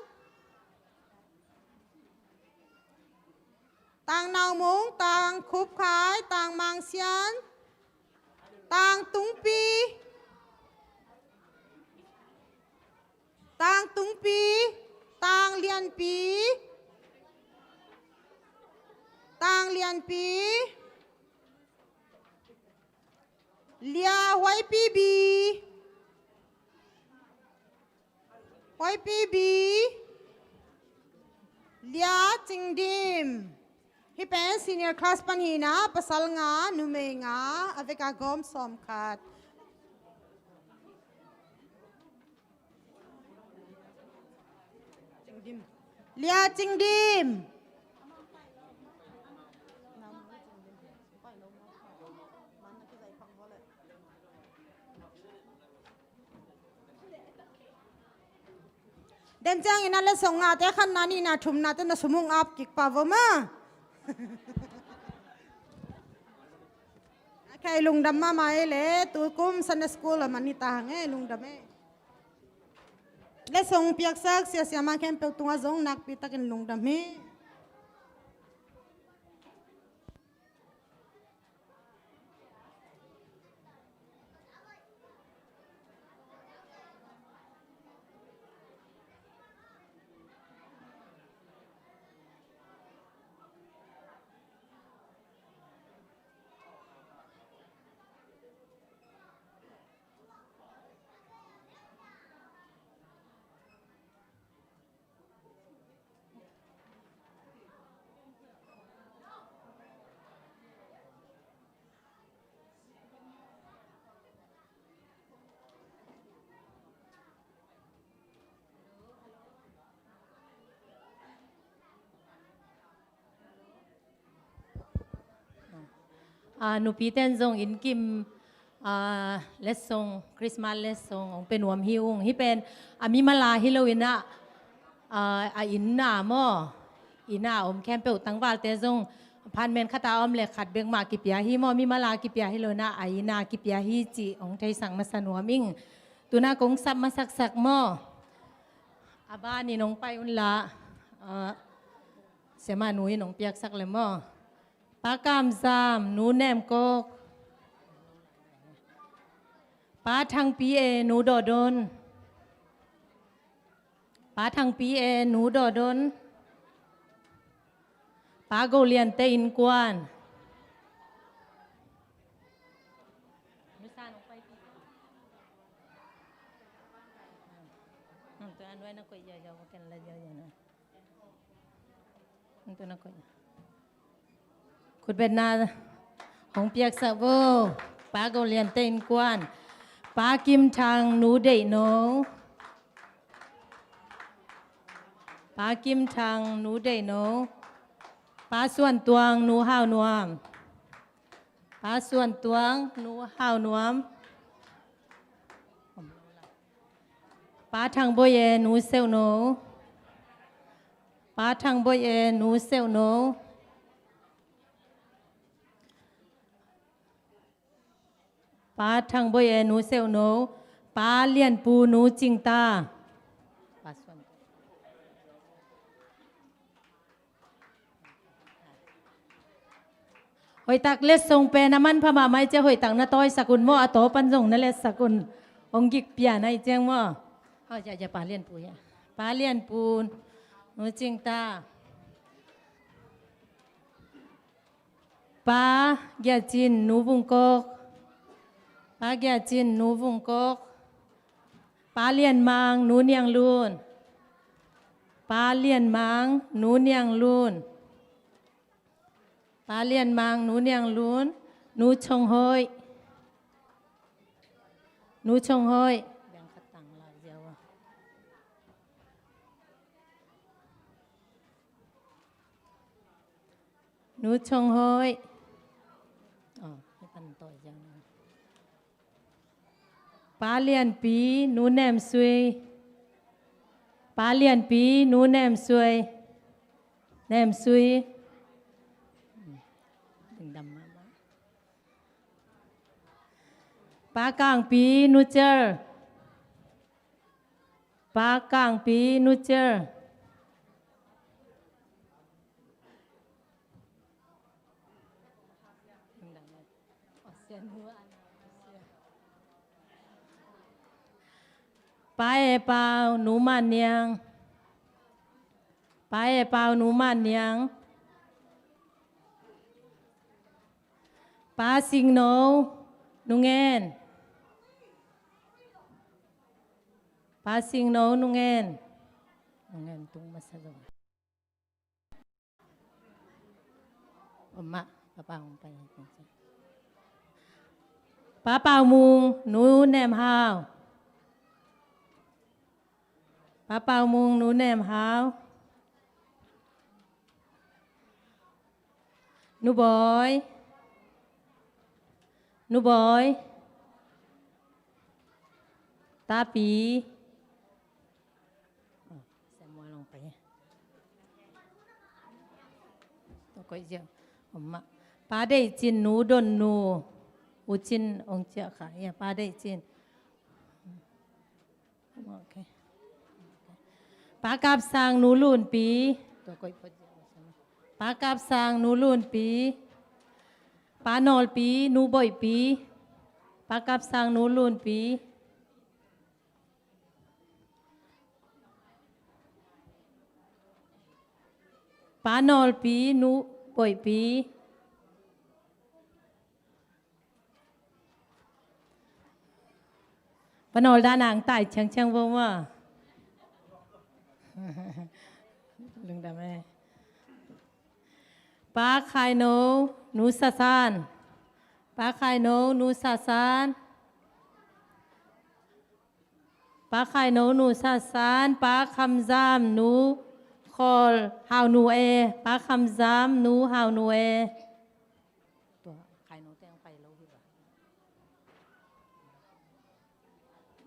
Tang Nau Mung, Tang Khup Khai, Tang Mang Sian, Tang Tung Pi, Tang Tung Pi, Tang Lian Pi, Tang Lian Pi, Lia Huai Pi Bi. Huai Pi Bi, Lia Cing Dim. Hih pen senior class pan hi-in ah, pasal nga, numei nga, a vek a gawm sawm khat. Lia Cing Dim. Den ciangin a letsong ngahte khatna nihna thumnate na sum hong ap kik pah vo maw. A khai lungdam mahmah ei leh, tu kum Sunday school a man hi ta hang e, lungdam ei. Letsong piaksak sia siamah khempeuh tungah zong nakpi takin lungdam hi. A, nupi ten zong inn kim, a, letsong, Christmas letsong hong pia nuam hi ung. Hih pen a mimal a hi lo in ah, a, a inn na maw, inn a om khempeuh tangvalte zong apartment khat a om leh khat bek mah kipia hi maw, mimal a kipia hi lo in ah a inn a kipia hi cih hong theisak masa nuam ing. Tu in ah kong sap masaksak maw. A ban in hong pai un la, a, siamah nu in hong piaksak leh maw. Pa Kam Zam, Nu Nem Kok. Pa Thang Pi E, Nu Dawh Don. Pa Thang Pi E, Nu Dawh Don. Pa Go Lian Te Innkuan. Khutbetna hong piaksak vo. Pa Go Lian Te Innkuan. Pa Kim Thang, Nu Deih No. Pa Kim Thang, Nu Deih No. Pa Suan Tuang, Nu Hau Nuam. Pa Suan Tuang, Nu Hau Nuam. Pa Thang Boi E, Nu Seuh No. Pa Thang Boi E, Nu Seuh No. Pa Thang Boi E, Nu Seuh No. Pa Lian Pu, Nu Cing Ta. Hoihtak letsong pen a manpha mahmah ahih ciang hoihtak na tawisak un maw, a taw pan zong na letsak un. Hong gik pian ahih ciang maw. Hau, ja, ja, Pa Lian Pu, ja. Pa Lian Pu, Nu Cing Ta. Pa Gia Cin, Nu Vung Kok. Pa Gia Cin, Nu Vung Kok. Pa Lian Mang, Nu Niang Lun. Pa Lian Mang, Nu Niang Lun. Pa Lian Mang, Nu Niang Lun. Nu Chong Hoih. Nu Chong Hoih. Nu Chong Hoih. Pa Lian Pi, Nu Nem Sui. Pa Lian Pi, Nu Nem Sui. Nem Sui. Pa Kang Pi, Nu Cial. Pa Kang Pi, Nu Cial. Pa E Pau, Nu Man Niang. Pa E Pau, Nu Man Niang. Pa Sing No, Nu Ngen. Pa Sing No, Nu Ngen. Nu Ngen tung masa lo. Om mah, Pa Pau Mung pai. Pa Pau Mung, Nu Nem Hau. Pa Pau Mung, Nu Nem Hau. Nu Boi. Nu Boi. Ta Pi. Pa Deih Cin, Nu Don Nu. U Cin ong ciah kha. Ya, Pa Deih Cin. Ok. Pa Kap Sang, Nu Lun Pi. Pa Kap Sang, Nu Lun Pi. Pa Nawl Pi, Nu Boih Pi. Pa Kap Sang, Nu Lun Pi. Pa Nawl Pi, Nu Boih Pi. Pa Nawl dan ang tai ciangciang vo maw. Lungdam e. Pa Khai No, Nu Sa San. Pa Khai No, Nu Sa San. Pa Khai No, Nu Sa San. Pa Kham Zam, Nu Khawl, Hau Nu E. Pa Kham Zam, Nu Hau Nu E. Tua Khai No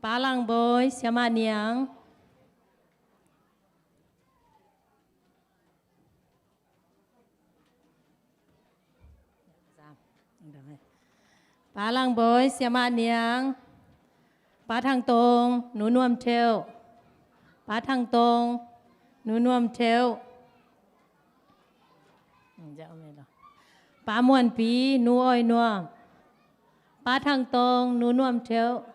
Pa Langbawi, Siamah Niang. Pa Langbawi, Siamah Niang. Pa Thang Tong, Nu Nuam Theuh. Pa Thang Tong, Nu Nuam Theuh. Pa Muan Pi, Nu Awi Nuam. Pa Thang Tong, Nu Nuam Theuh.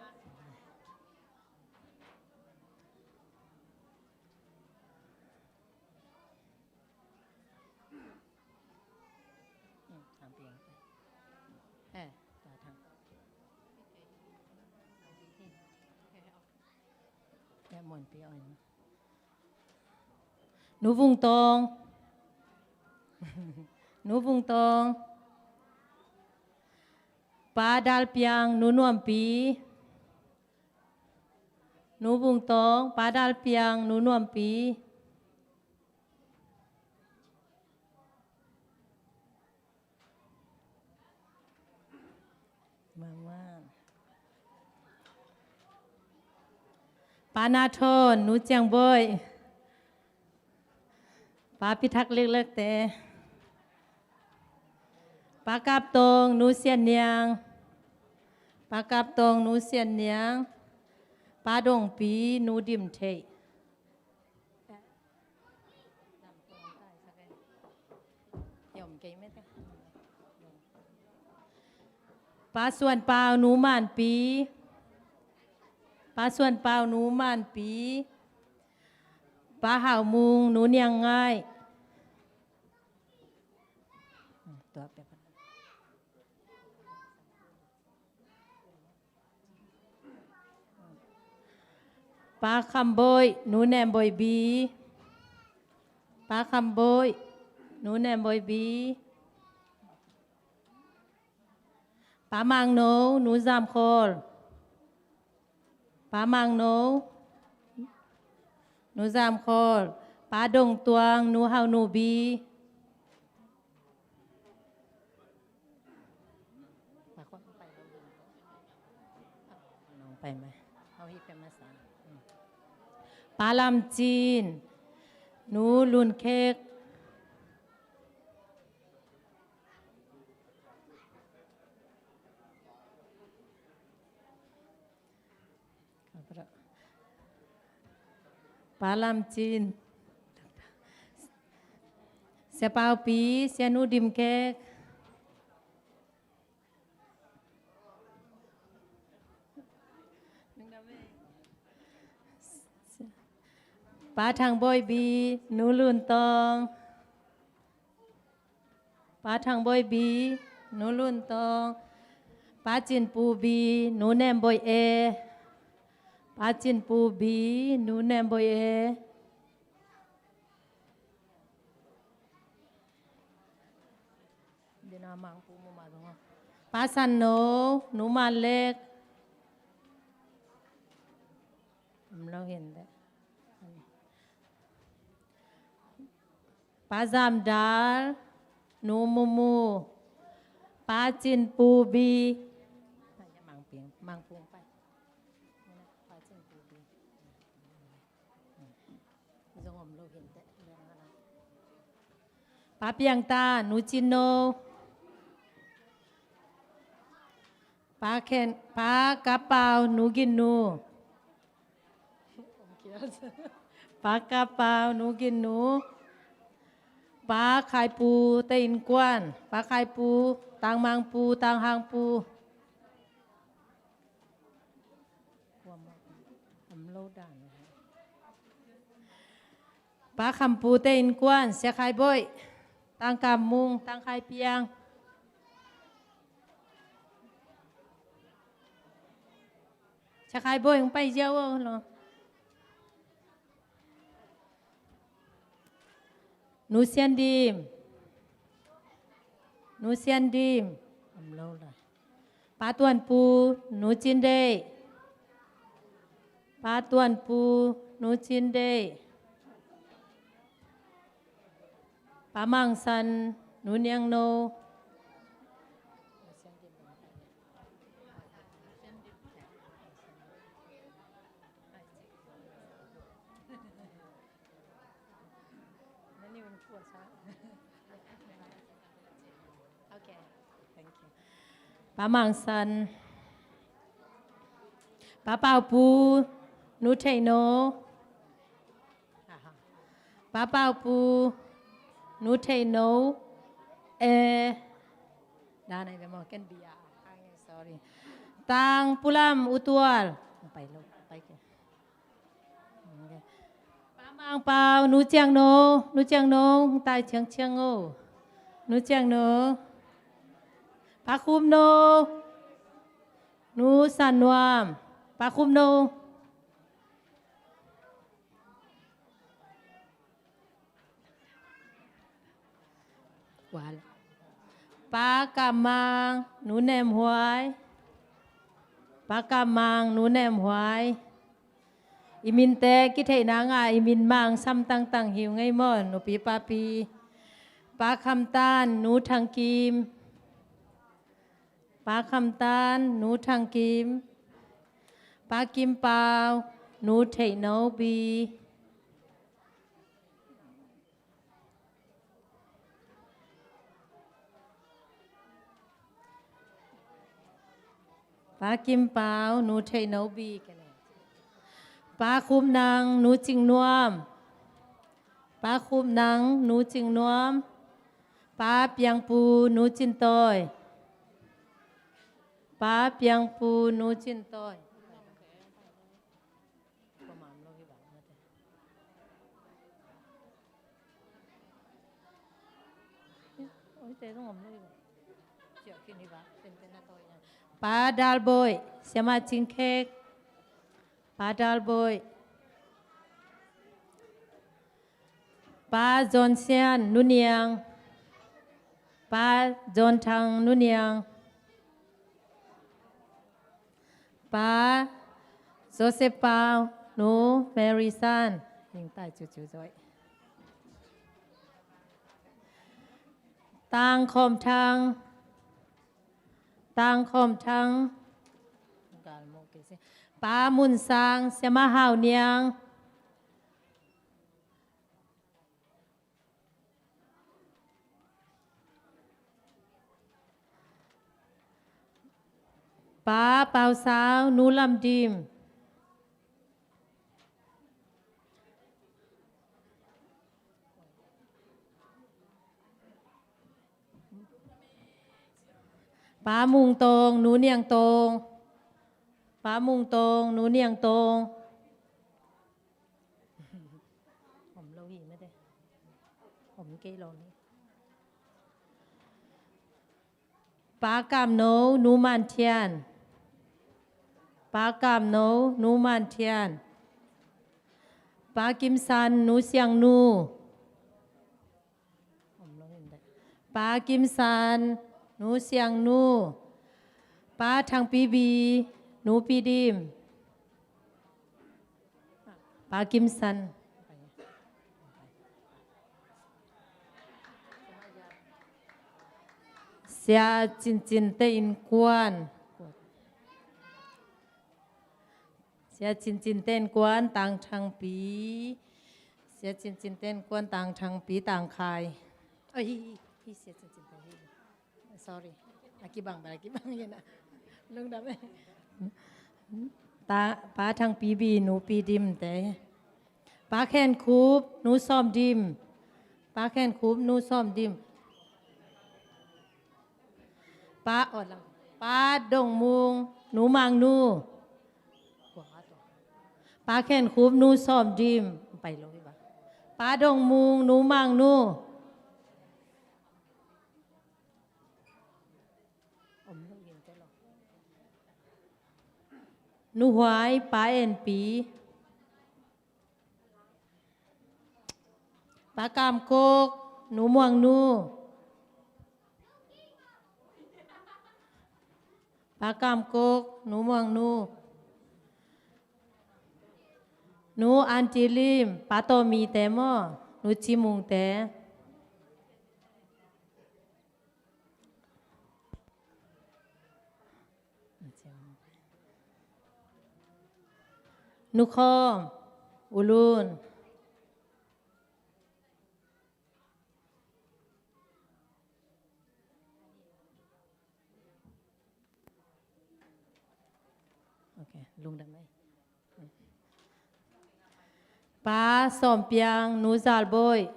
Nu Vung Tong. Nu Vung Tong. Pa Dal Piang, Nu Nuam Pi. Nu Vung Tong, Pa Dal Piang, Nu Nuam Pi. Pa Na Thon, Nu Ciang Bawi. Pa Pi Thak Lik Lek Te. Pa Kap Tong, Nu Sian Niang. Pa Kap Tong, Nu Sian Niang. Pa Dong Pi, Nu Dim Theih. Pa Suan Pau, Nu Man Pi. Pa Suan Pau, Nu Man Pi. Pa Hau Mung, Nu Niang Ngai. Pa Kham Bawi, Nu Nem Bawi Bi. Pa Kham Bawi, Nu Nem Bawi Bi. Pa Mang No, Nu Zam Khawl. Pa Mang No, Nu Zam Khawl. Pa Dong Tuang, Nu Hau Nu Bi. Pa Lam Cin, Nu Lun Khek. Pa Lam Cin. Sia Pau Pi, Sia Nu Dim Khek. Pa Thang Bawi Bi, Nu Lun Tong. Pa Thang Bawi Bi, Nu Lun Tong. Pa Cin Pu Bi, Nu Nem Bawi E. Pa Cin Pu Bi, Nu Nem Bawi E. Pa San No, Nu Man Lek. Pa Zam Dal, Nu Mu Mu. Pa Cin Pu Bi. Pa Piang Ta, Nu Cin No. Pa Khen, Pa Kap Pau, Nu Gin Nu. Pa Kap Pau, Nu Gin Nu. Pa Khai Pu, Te In Kuan. Pa Khai Pu, Tang Mang Pu, Tang Hang Pu. Pa Kham Pu, Te In Kuan, Sia Khai Bawi, Tang Kam Mung, Tang Khai Piang. Sia Khai Bawi, hong pai ziau lo. Nu Sian Dim. Nu Sian Dim. Om lo lai. Pa Tuan Pu, Nu Cin Deih. Pa Tuan Pu, Nu Cin Deih. Pa Mang San, Nu Niang No. Okay. Thank you. Pa Mang San. Pa Pau Pu, Nu Theih No. Aha. Pa Pau Pu, Nu Theih No. Eh. Dah nai bemo ken bia. Sorry. Tang Pu Lam, U Tual. Pai lo, pai ke. Pa Mang Pau, Nu Ciang No, Nu Ciang No, tai ciang ciang o. Nu Ciang No. Pa Khum No. Nu San Nuam. Pa Khum No. Pa Kam Mang, Nu Nem Huai. Pa Kam Mang, Nu Nem Huai. I minte kitheihna ngah, i min mang sam tangtang hi uh ngei maw, nupi papi. Pa Kham Tan, Nu Thang Kim. Pa Kham Tan, Nu Thang Kim. Pa Kim Pau, Nu Theih No Bi. Pa Kim Pau, Nu Theih No Bi. Pa Khup Nang, Nu Cing Nuam. Pa Khup Nang, Nu Cing Nuam. Pa Piang Pu, Nu Cin Tawi. Pa Piang Pu, Nu Cin Tawi. Pa Dal Bawi, Siama Cing Khek. Pa Dal Bawi. Pa John Sian, Nu Niang. Pa John Thang, Nu Niang. Pa Joseph Pau, Nu Mary San. Hing tai cucu zoi. Tang Khawm Thang. Tang Khawm Thang. Pa Mun Sang, Siama Hau Niang. Pa Pau Sau, Nu Lam Dim. Pa Mung Tong, Nu Niang Tong. Pa Mung Tong, Nu Niang Tong. Om lo hi mate. Om kei lo ni. Pa Kam No, Nu Man Thian. Pa Kam No, Nu Man Thian. Pa Kim San, Nu Siang Nu. Pa Kim San, Nu Siang Nu. Pa Thang Pi Bi, Nu Pi Dim. Pa Kim San. Sia Cin Cin Te Inn Kuan. Sia Cin Cin Te Inn Kuan, Tang Thang Pi. Sia Cin Cin Te Inn Kuan, Tang Thang Pi, Tang Khai. Oi, hi, hi, hi, Sia Cin Cin Te hi. Sorry. A kibang ba, a kibang hi na. Lungdam e. Pa Thang Pi Bi, Nu Pi Dim te. Pa Khen Khup, Nu Sawm Dim. Pa Khen Khup, Nu Sawm Dim. Pa, oh, lang. Pa Dong Mung, Nu Mang Nu. Pa Khen Khup, Nu Sawm Dim. Pai lo hi ba. Pa Dong Mung, Nu Mang Nu. Nu Huai, Pa En Pi. Pa Kam Kok, Nu Muang Nu. Pa Kam Kok, Nu Muang Nu. Nu An Ti Lim, Pa Taw Mi te maw, Nu Ci Mung te. Nu Khawm, U Lun. Okay, lungdam ei. Pa Sawm Piang, Nu Zal Bawi.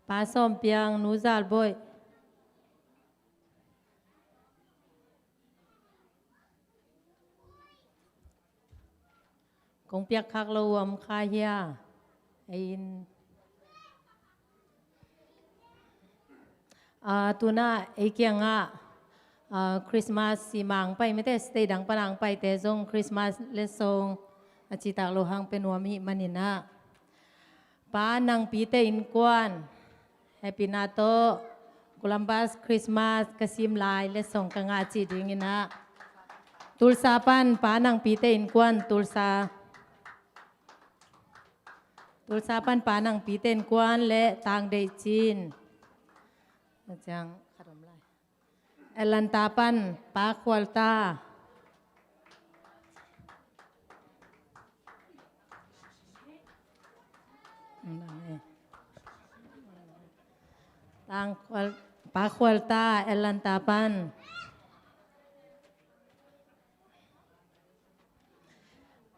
Pa Sawm Piang, Nu Zal Bawi. Kong piak khak lo uh om kha hia? Ei in. Ah, tu-in ah ei kiangah, ah, Christmas cih mah hong pai mite, state dang pan hong paite zong Christmas letsong a citak lo hang pia nuam ahih manin ah, Pa Nangpite Innkuan, hehpihna tawh Columbus Christmas ka sim lai letsong ka ngah cih dingin ah, Tulsa pan Pa Nangpite Innkuan, Tulsa. Tulsa pan Pa Nangpite Innkuan le Tang Deih Cin. Ciang khat om lai. Atlanta pan Pa Khual Ta. Tang Khual, Pa Khual Ta, Atlanta pan.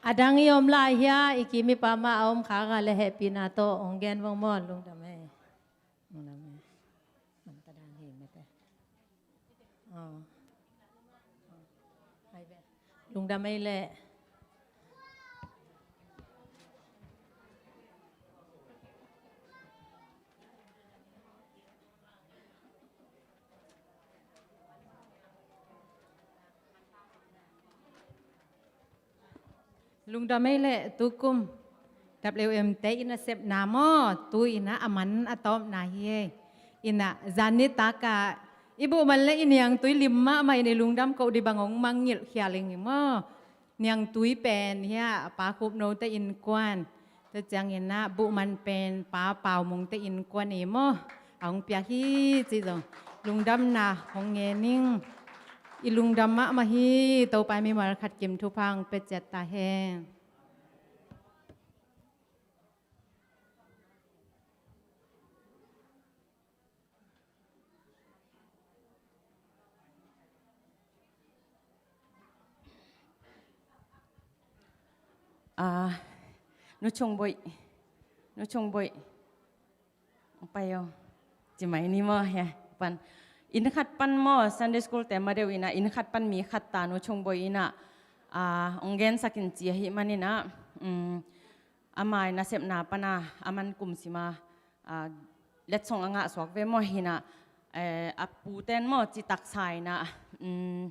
A dang i om lai hia, i kim i pam ah a om khak a leh hehpihna tawh hong gen vong maw, lungdam ei. Lungdam ei. Manta dan hi mete. Aw. Hai ve. Lungdam ei leh. Lungdam ei leh tukum W M te i nasepna maw, tu-in ah a man a tawpna hi ei. In ah zan nitak ah i buh man leh i niangtui lim mahmah in i lungdam koh ding bang hong mangngilh khial ing ei maw. Niangtui pen hi a Pa Khup Note Innkuan. Tua ciangin ah buh man pen Pa Pau Mungte Innkuan ei maw. A hong piak hi cih zong lungdamna hong ngen ing. I lungdam mahmah hi. Topa in mimal khat kim thupha hong pia ciat ta hen. Ah, Nu Chung Boih, Nu Chung Boih. Pai aw. Ci mai ni maw, hia. Pan. Inn khat pan maw, Sunday school te ma deuh in ah, inn khat pan mi khat ta Nu Chung Boih in ah, ah, hong gensak in ci ahih manin ah, um, ama i nasepna pan a, a man kum sim a, ah, letsong a ngah suak ve maw hi in ah, eh, a pute in maw citak sa in ah, um,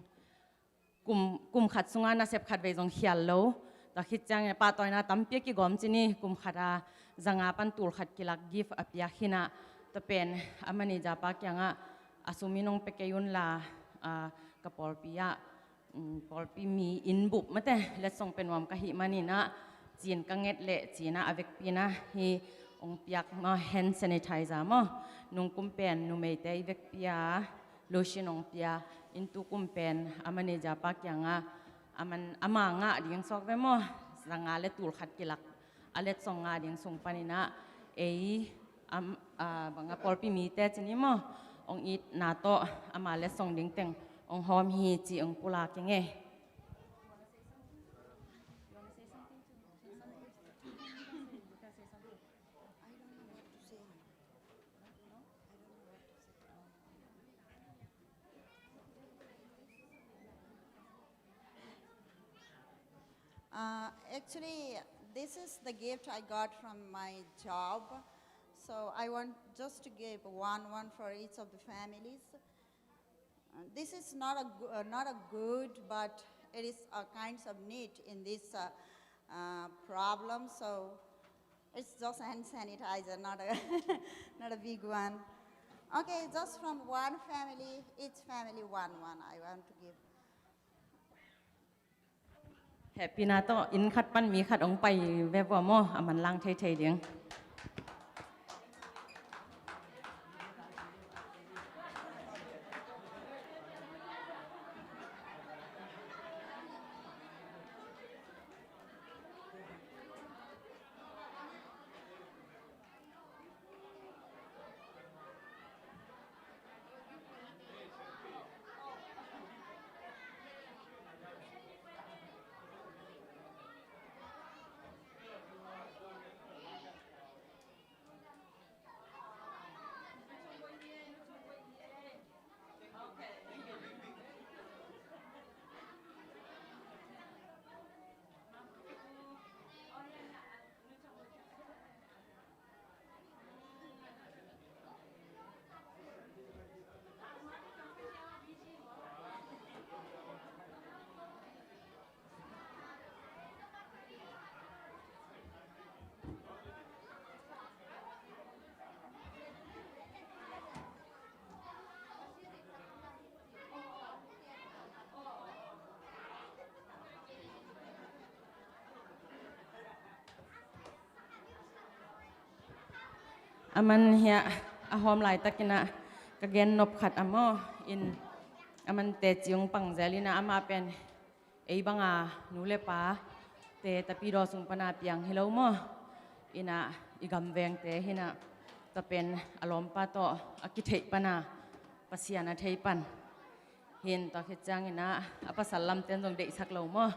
kum, kum khat sungah nasep khat vei zong khial lo. Tua khit ciangin pahtawina tampi a kigawm ci ni, kum khat a za nga pan tul khat kilak gift a piak hi in ah, tua pen a manager pa kiangah a sum in hong pia kei un la, ah, ka pawlpi ah, um, pawlpi mi inn bup mate letsong pia nuam ka hih manin ah, ci-in ka nget leh ci-in ah a vekpi in ah hih hong piak maw, hand sanitizer maw. Nungkum pen numeite i vekpi a lotion hong pia in, tukum pen a manager pa kiangah a man, ama ngah ding suak ve maw, za nga le tul khat kilak a letsong ngah ding sung panin ah ei, am, ah, bang a pawlpi mite ci ni maw, hong itna tawh ama letsong ding teng hong hawm hi ci hong pulak ing ei. Uh, actually, this is the gift I got from my job. So I want just to give one, one for each of the families. Uh, this is not a, go- uh, not a good, but it is a kinds of need in this, uh, uh, problem. So it's just hand sanitizer, not a, not a big one. Okay, just from one family, each family one, one I want to give. Hehpihna tawh inn khat pan mi khat hong pai ve vua maw, a manlang theithei ding. Aman hiah a hawm laitakin ah ka gen nop khat a maw, in aman teci hong pang zel in ah, amah pen ei banga nu le pa te tapidaw sung pana piang hi lo maw, in ah i gamvengte hi in ah, tua pen a lawmpa tawh a kitheih pana Pasian a thei pan hi in, tua khit ciangin ah a pasal lamten zong deihsak lo maw,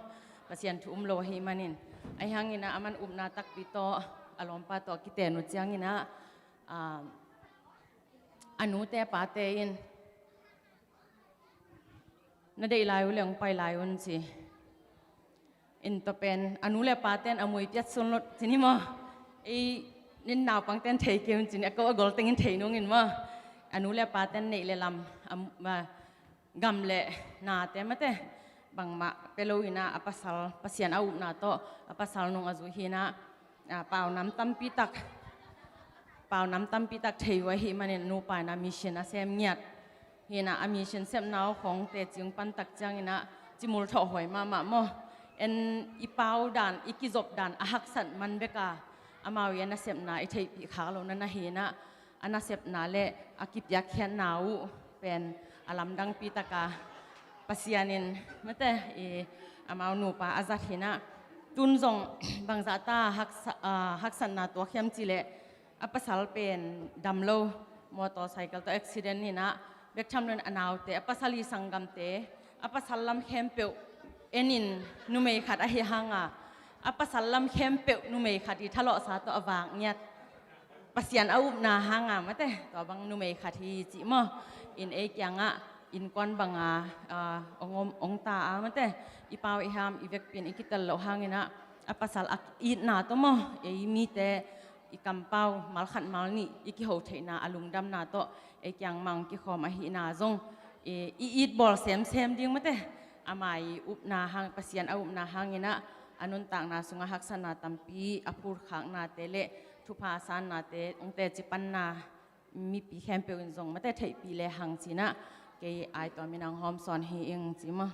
Pasian thu um lo ahih manin. Ahi hangin ah aman upna takpi tawh a lawmpa tawh a kiten uh ciangin ah, a, a nute pate in na deih lai uh leh hong pai lai un ci. In tua pen a nu le paten a mui piat sun lut ci ni maw. Ei nin naupangten thei kei un ci ni, a ko a gol tengin thei nungin maw. A nu le paten neih le lam, a, a, gam le nate mate bangmah pia lo in ah a pasal, Pasian a upna tawh a pasal nung a zui hi in ah, a, paunam tampi tak, paunam tampi tak thei uh ahih manin nupa in ah mission a sem ngiat hi in ah, a mission sepna uh khong teci hong pan tak ciangin ah cimul thawh huai mahmah maw. En i pau dan, i kizop dan a haksat man bek a, amau i a nasepna i theihpih khak lo na na hi in ah, a nasepna le a kipiakkhiatna uh pen a lamdangpi taka Pasian in mate i amau nupa a zat hi in ah, tun zong bangzah ta haksa-, a, haksatna tuak hiam cih leh, a pasal pen dam lo, motorcycle tawh accident hi in ah, bek tham lo in a naute, a pasal i sanggamte, a pasal lam khempeuh en in, numei khat ahi hanga a pasal lam khempeuh numei khat i thalawhsa tawh a vak ngiat. Pasian a upna hanga mate tua bang numei khat hi cih maw. In ei kiangah innkuan banga, a, ong om, ong ta a mate, i pau i ham i vekpi in i kitel loh hangin ah a pasal a itna tawh maw, ei mite i kampau mal khat mal nih i kiho theihna a lungdamna tawh ei kiang mah ong kikhawm ahihna zong, i, i it bawl semsem ding mate. Ama i upna hang, Pasian a upna hangin ah a nuntakna sungah haksatna tampi a phutkhaknate le thupha sannate ong teci panna mipi khempeuh in zong mate theihpih le hang ci in ah, kei ai tua min ah ong hawmsawn hi ing ci maw.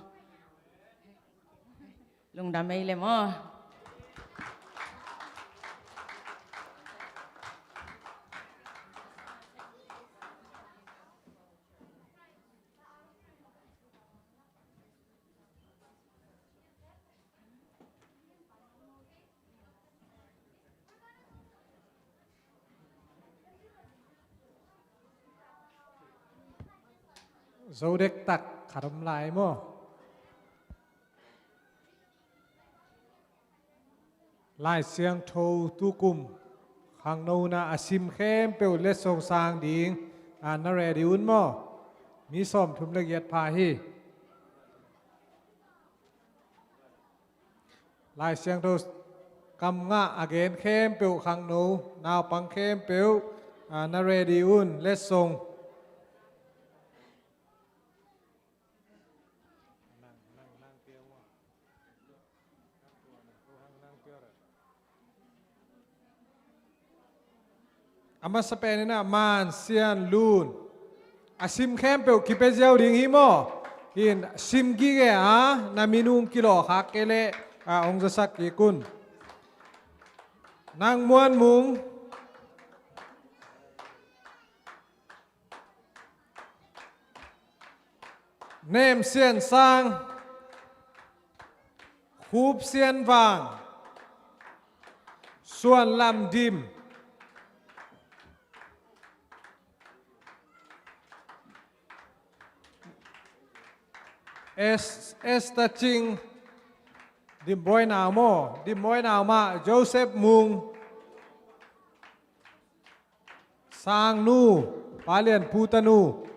Lungdam ei le maw. Zo dektak khat om lai maw. Lai Siangtho tukum khangno na a sim khempeuh letsong sang ding, a, na ready un maw? Mi sawmthum le giat pha hi. Lai Siangtho kam ngah a gen khempeuh khangno, naupang khempeuh, a, na ready un, letsong. A masa pen in ah Man Sian Lun. A sim khempeuh kipia ziau ding hi maw? Hin sim gige a, na minung kilawh khak kei leh, a, ong zasak kik un. Nang Muan Mung. Nem Sian Sang, Khup Sian Vang, Suan Lam Dim, Es-, Esther Cing, Dim Bawi Nau maw, Dim Bawi Nau mah, Joseph Mung, Sang Nu, Pa Lian Pu tanu,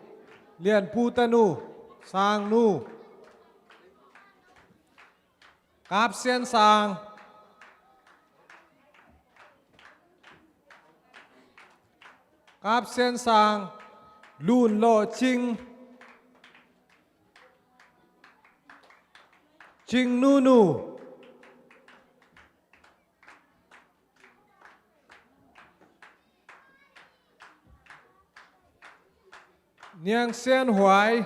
Lian Pu tanu, Sang Nu. Kap Sian Sang. Kap Sian Sang, Lun Lawh Cing, Cing Nu Nu. Niang Sian Huai,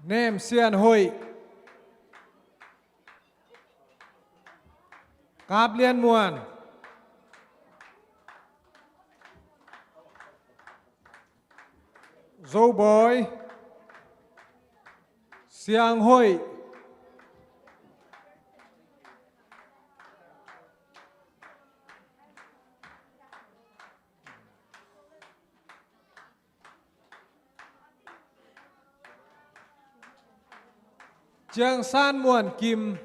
Nem Sian Hoih, Kap Lian Muan, Zobawi, Sianghoih, Ciangsan Muan Kim,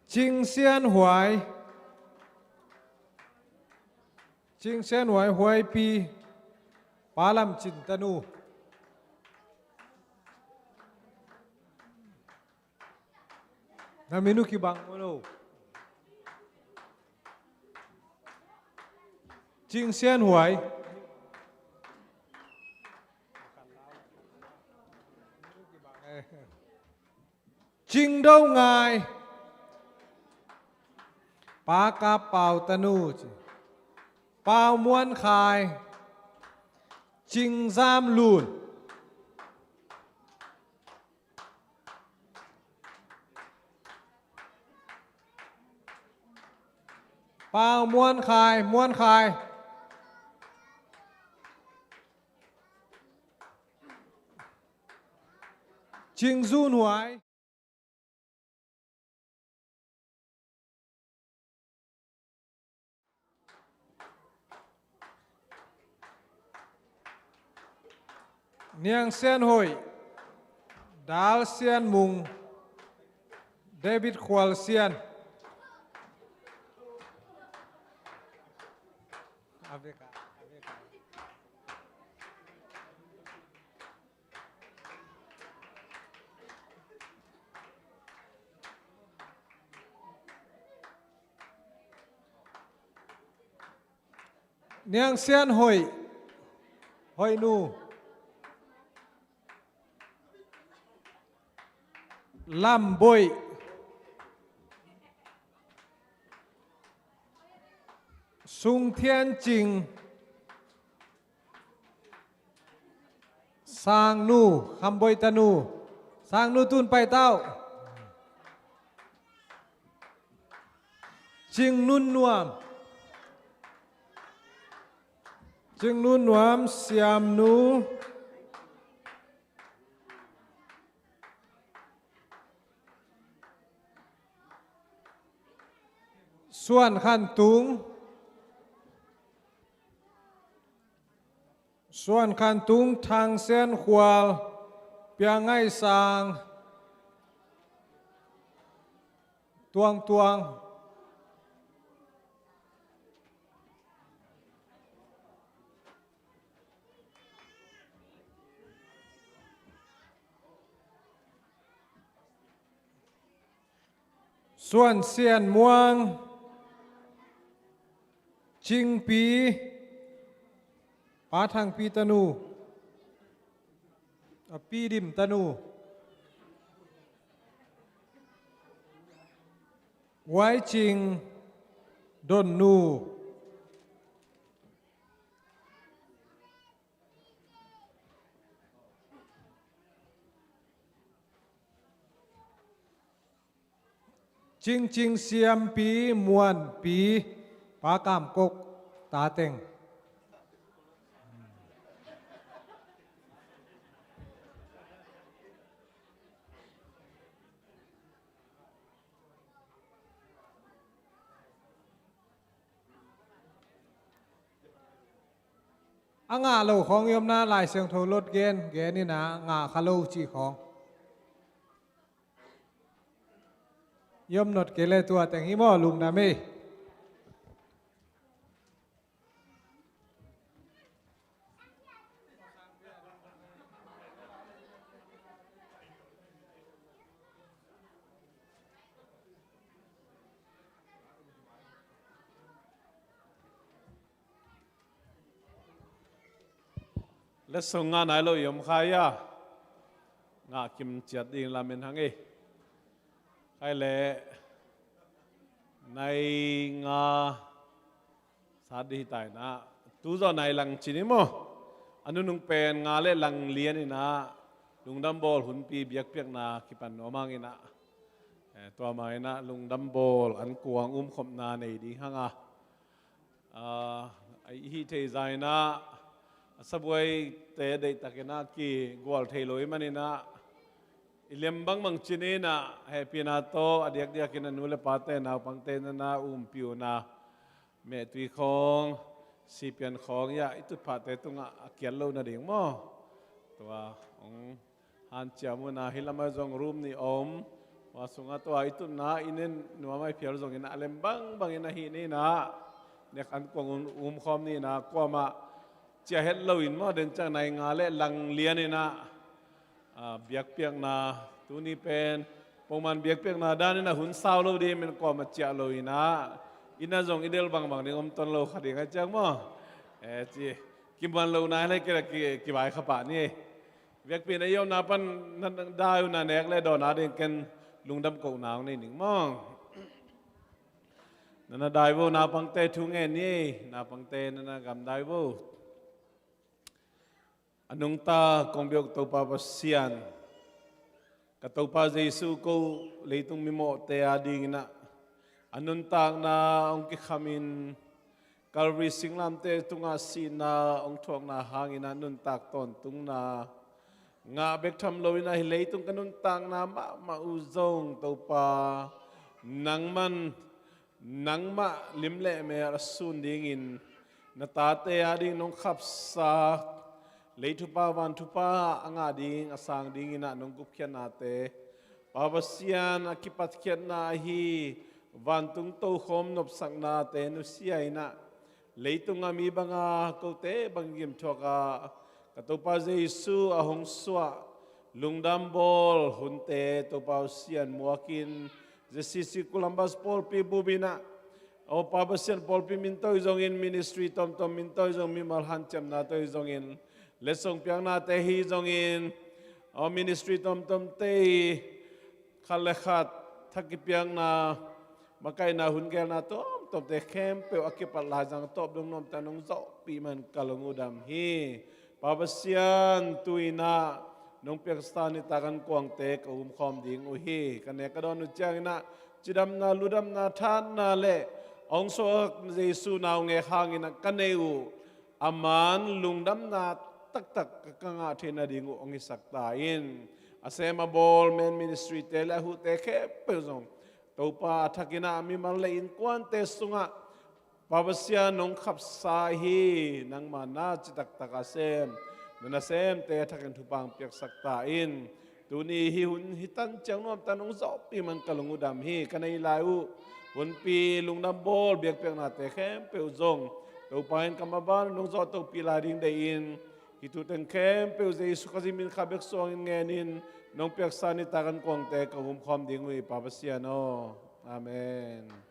Cing Sian Huai, Cing Sian Huai, Huaipi, Pa Lam Cin tanu. Na min uh kibang maw lo? Cing Sian Huai. Cing Do Ngai. Pa Kap Pau tanu ci. Pau Muan Khai. Cing Zam Lun. Pau Muan Khai, Muan Khai. Cing Zun Huai. Niang Sian Hoih, Dal Sian Mung, David Khual Sian. Niang Sian Hoih, Hoih nu. Lam Boih. Sung Thian Cing. Sang Nu, Kham Boih tanu. Sang Nu tun pai tau. Cing Nun Nuam. Cing Nun Nuam, Siam Nu. Suan Khan Tung. Suan Khan Tung, Thang Sian Khual, Piang Ngai Sang, Tuang Tuang. Suan Sian Muang, Cingpi, Pa Thangpi tanu, a Pi Dim tanu, Wai Cing, Don Nu. Cingcing Siampi Muanpi, Pa Kam Kok ta teng. A ngah lo khawng i omna Lai Siangtho lot gen, gen in a ngah kha lo cih khawng i om nop kei leh tua teng hi maw, lungdam ei. Letsong ngah nai lo i om kha hia? Ngah kim ciat ding lamen hang ei. Khai leh nai nga sat dih hi ta in a, tu zawh nai lang ci ni maw? A nunung pen nga leh lang lian in a, Lungdam bawl hunpi biakpiakna kipan nuam hangin ah, eh, tua ma in ah lungdam bawl an kuang umkhopna nei ding hang a, ah, i hih theih zah in ah a sabuaite deihtakin ah kigual thei lo i hih manin ah i lem bangbang cin in ah hehpihna tawh a diakdiakin a nu le pate naupangte na na umpih un ah mehtui khawng, sipian khawng, ya, i tutphahte tungah a kiat lo nading maw? Tua hong hanciam un ah hih lamah zong room nih om. Tua sungah tua i tutna i nen nuam a i phial zongin a lem bangbangin a hih ni in ah nek an kuang umkhawm ni in ah kuamah ciah het loin maw, den ciang nai nga le lang lian in ah, ah, biakpiakna, tuni pen pongman biakpiakna dan in ah hun sau lo ding, men kuamah ciah lo in ah, inn ah zong i del bangbang ding om ton lo kha ding a ciang maw? Eh, ci, kimuan lo nai le kila ki, kivai kha pah ni. Biakpiakna i omna pan na, na dai uh na nek le dawn a ding ken lungdam kohna hong nei ning maw? Na na dai vo, naupangte thu ngen ni, naupangte na na gamdai vo. A nungta kong biak Topa Pasian, ka Topa Jesu, ko leitung mimawhte a dingin ah a nuntakna hong kikhamin Calvary singlamteh tungah sihna hong thuakna hangin ah nuntak tawntungna ngah bek tham loin ah hih leitung ka nuntakna mahmah uh zong Topa, nangman nangmah lim le mel a sun dingin na tate a ding nong khapsa, lei thupha van thupha a ngah ding a sang dingin ah nong gupkhiatnate, Pa Pasian, a kipatkhiatna ahi vantung tokhom nopsaknate nusia in ah leitung a mi banga kote bang gimthuak a ka Topa Jesu a hong suah lungdam bawl hunte Topa Pasian muakin Z C C Columbus pawlpi bup in ah, aw Pa Pasian, pawlpi min tawh hi zongin, ministry tomtom min tawh hi zong, mimal hanciamna tawh hi zongin, letsong piaknate hi zongin, aw ministry tomtomte i khat le khat thak kipiakna, makaihna, hun gelna tomtomte khempeuh a kipat laizang tawp dong nuamta nong zawhpih man ka lung uh dam hi. Pa Pasian, tu in ah nong piaksa nitak an kuangte ka umkhawm ding uh hi. Ka nek ka dawn uh ciangin ah cidamna, ludamna, thahatna le hong suak Jesu naungek hangin ah ka nei uh a man lungdamna taktak ka ngah theih nading uh hong hisak ta in. A sem a bawl men ministry-te le a huhte khempeuh zong Topa, a thakin ah mimal le innkuante sungah Pa Pasian, nong khapsa hi. Nangma na citaktak a sem, na nasemte a thakin thupha hong piaksak ta in. Tuni hih hun hih tan ciang nuamta nong zawhpih man ka lung uh dam hi. Ka nei lai uh hunpi lungdam bawl biakpiaknate khempeuh zong Topa in ka maban nong zawh tohpih lai ding deihin, hih thu teng khempeuh Jesu Khazih min khat bek suangin ngenin nong piaksa nitak an kuangte ka umkhawm ding uh hi, Pa Pasian aw. Amen.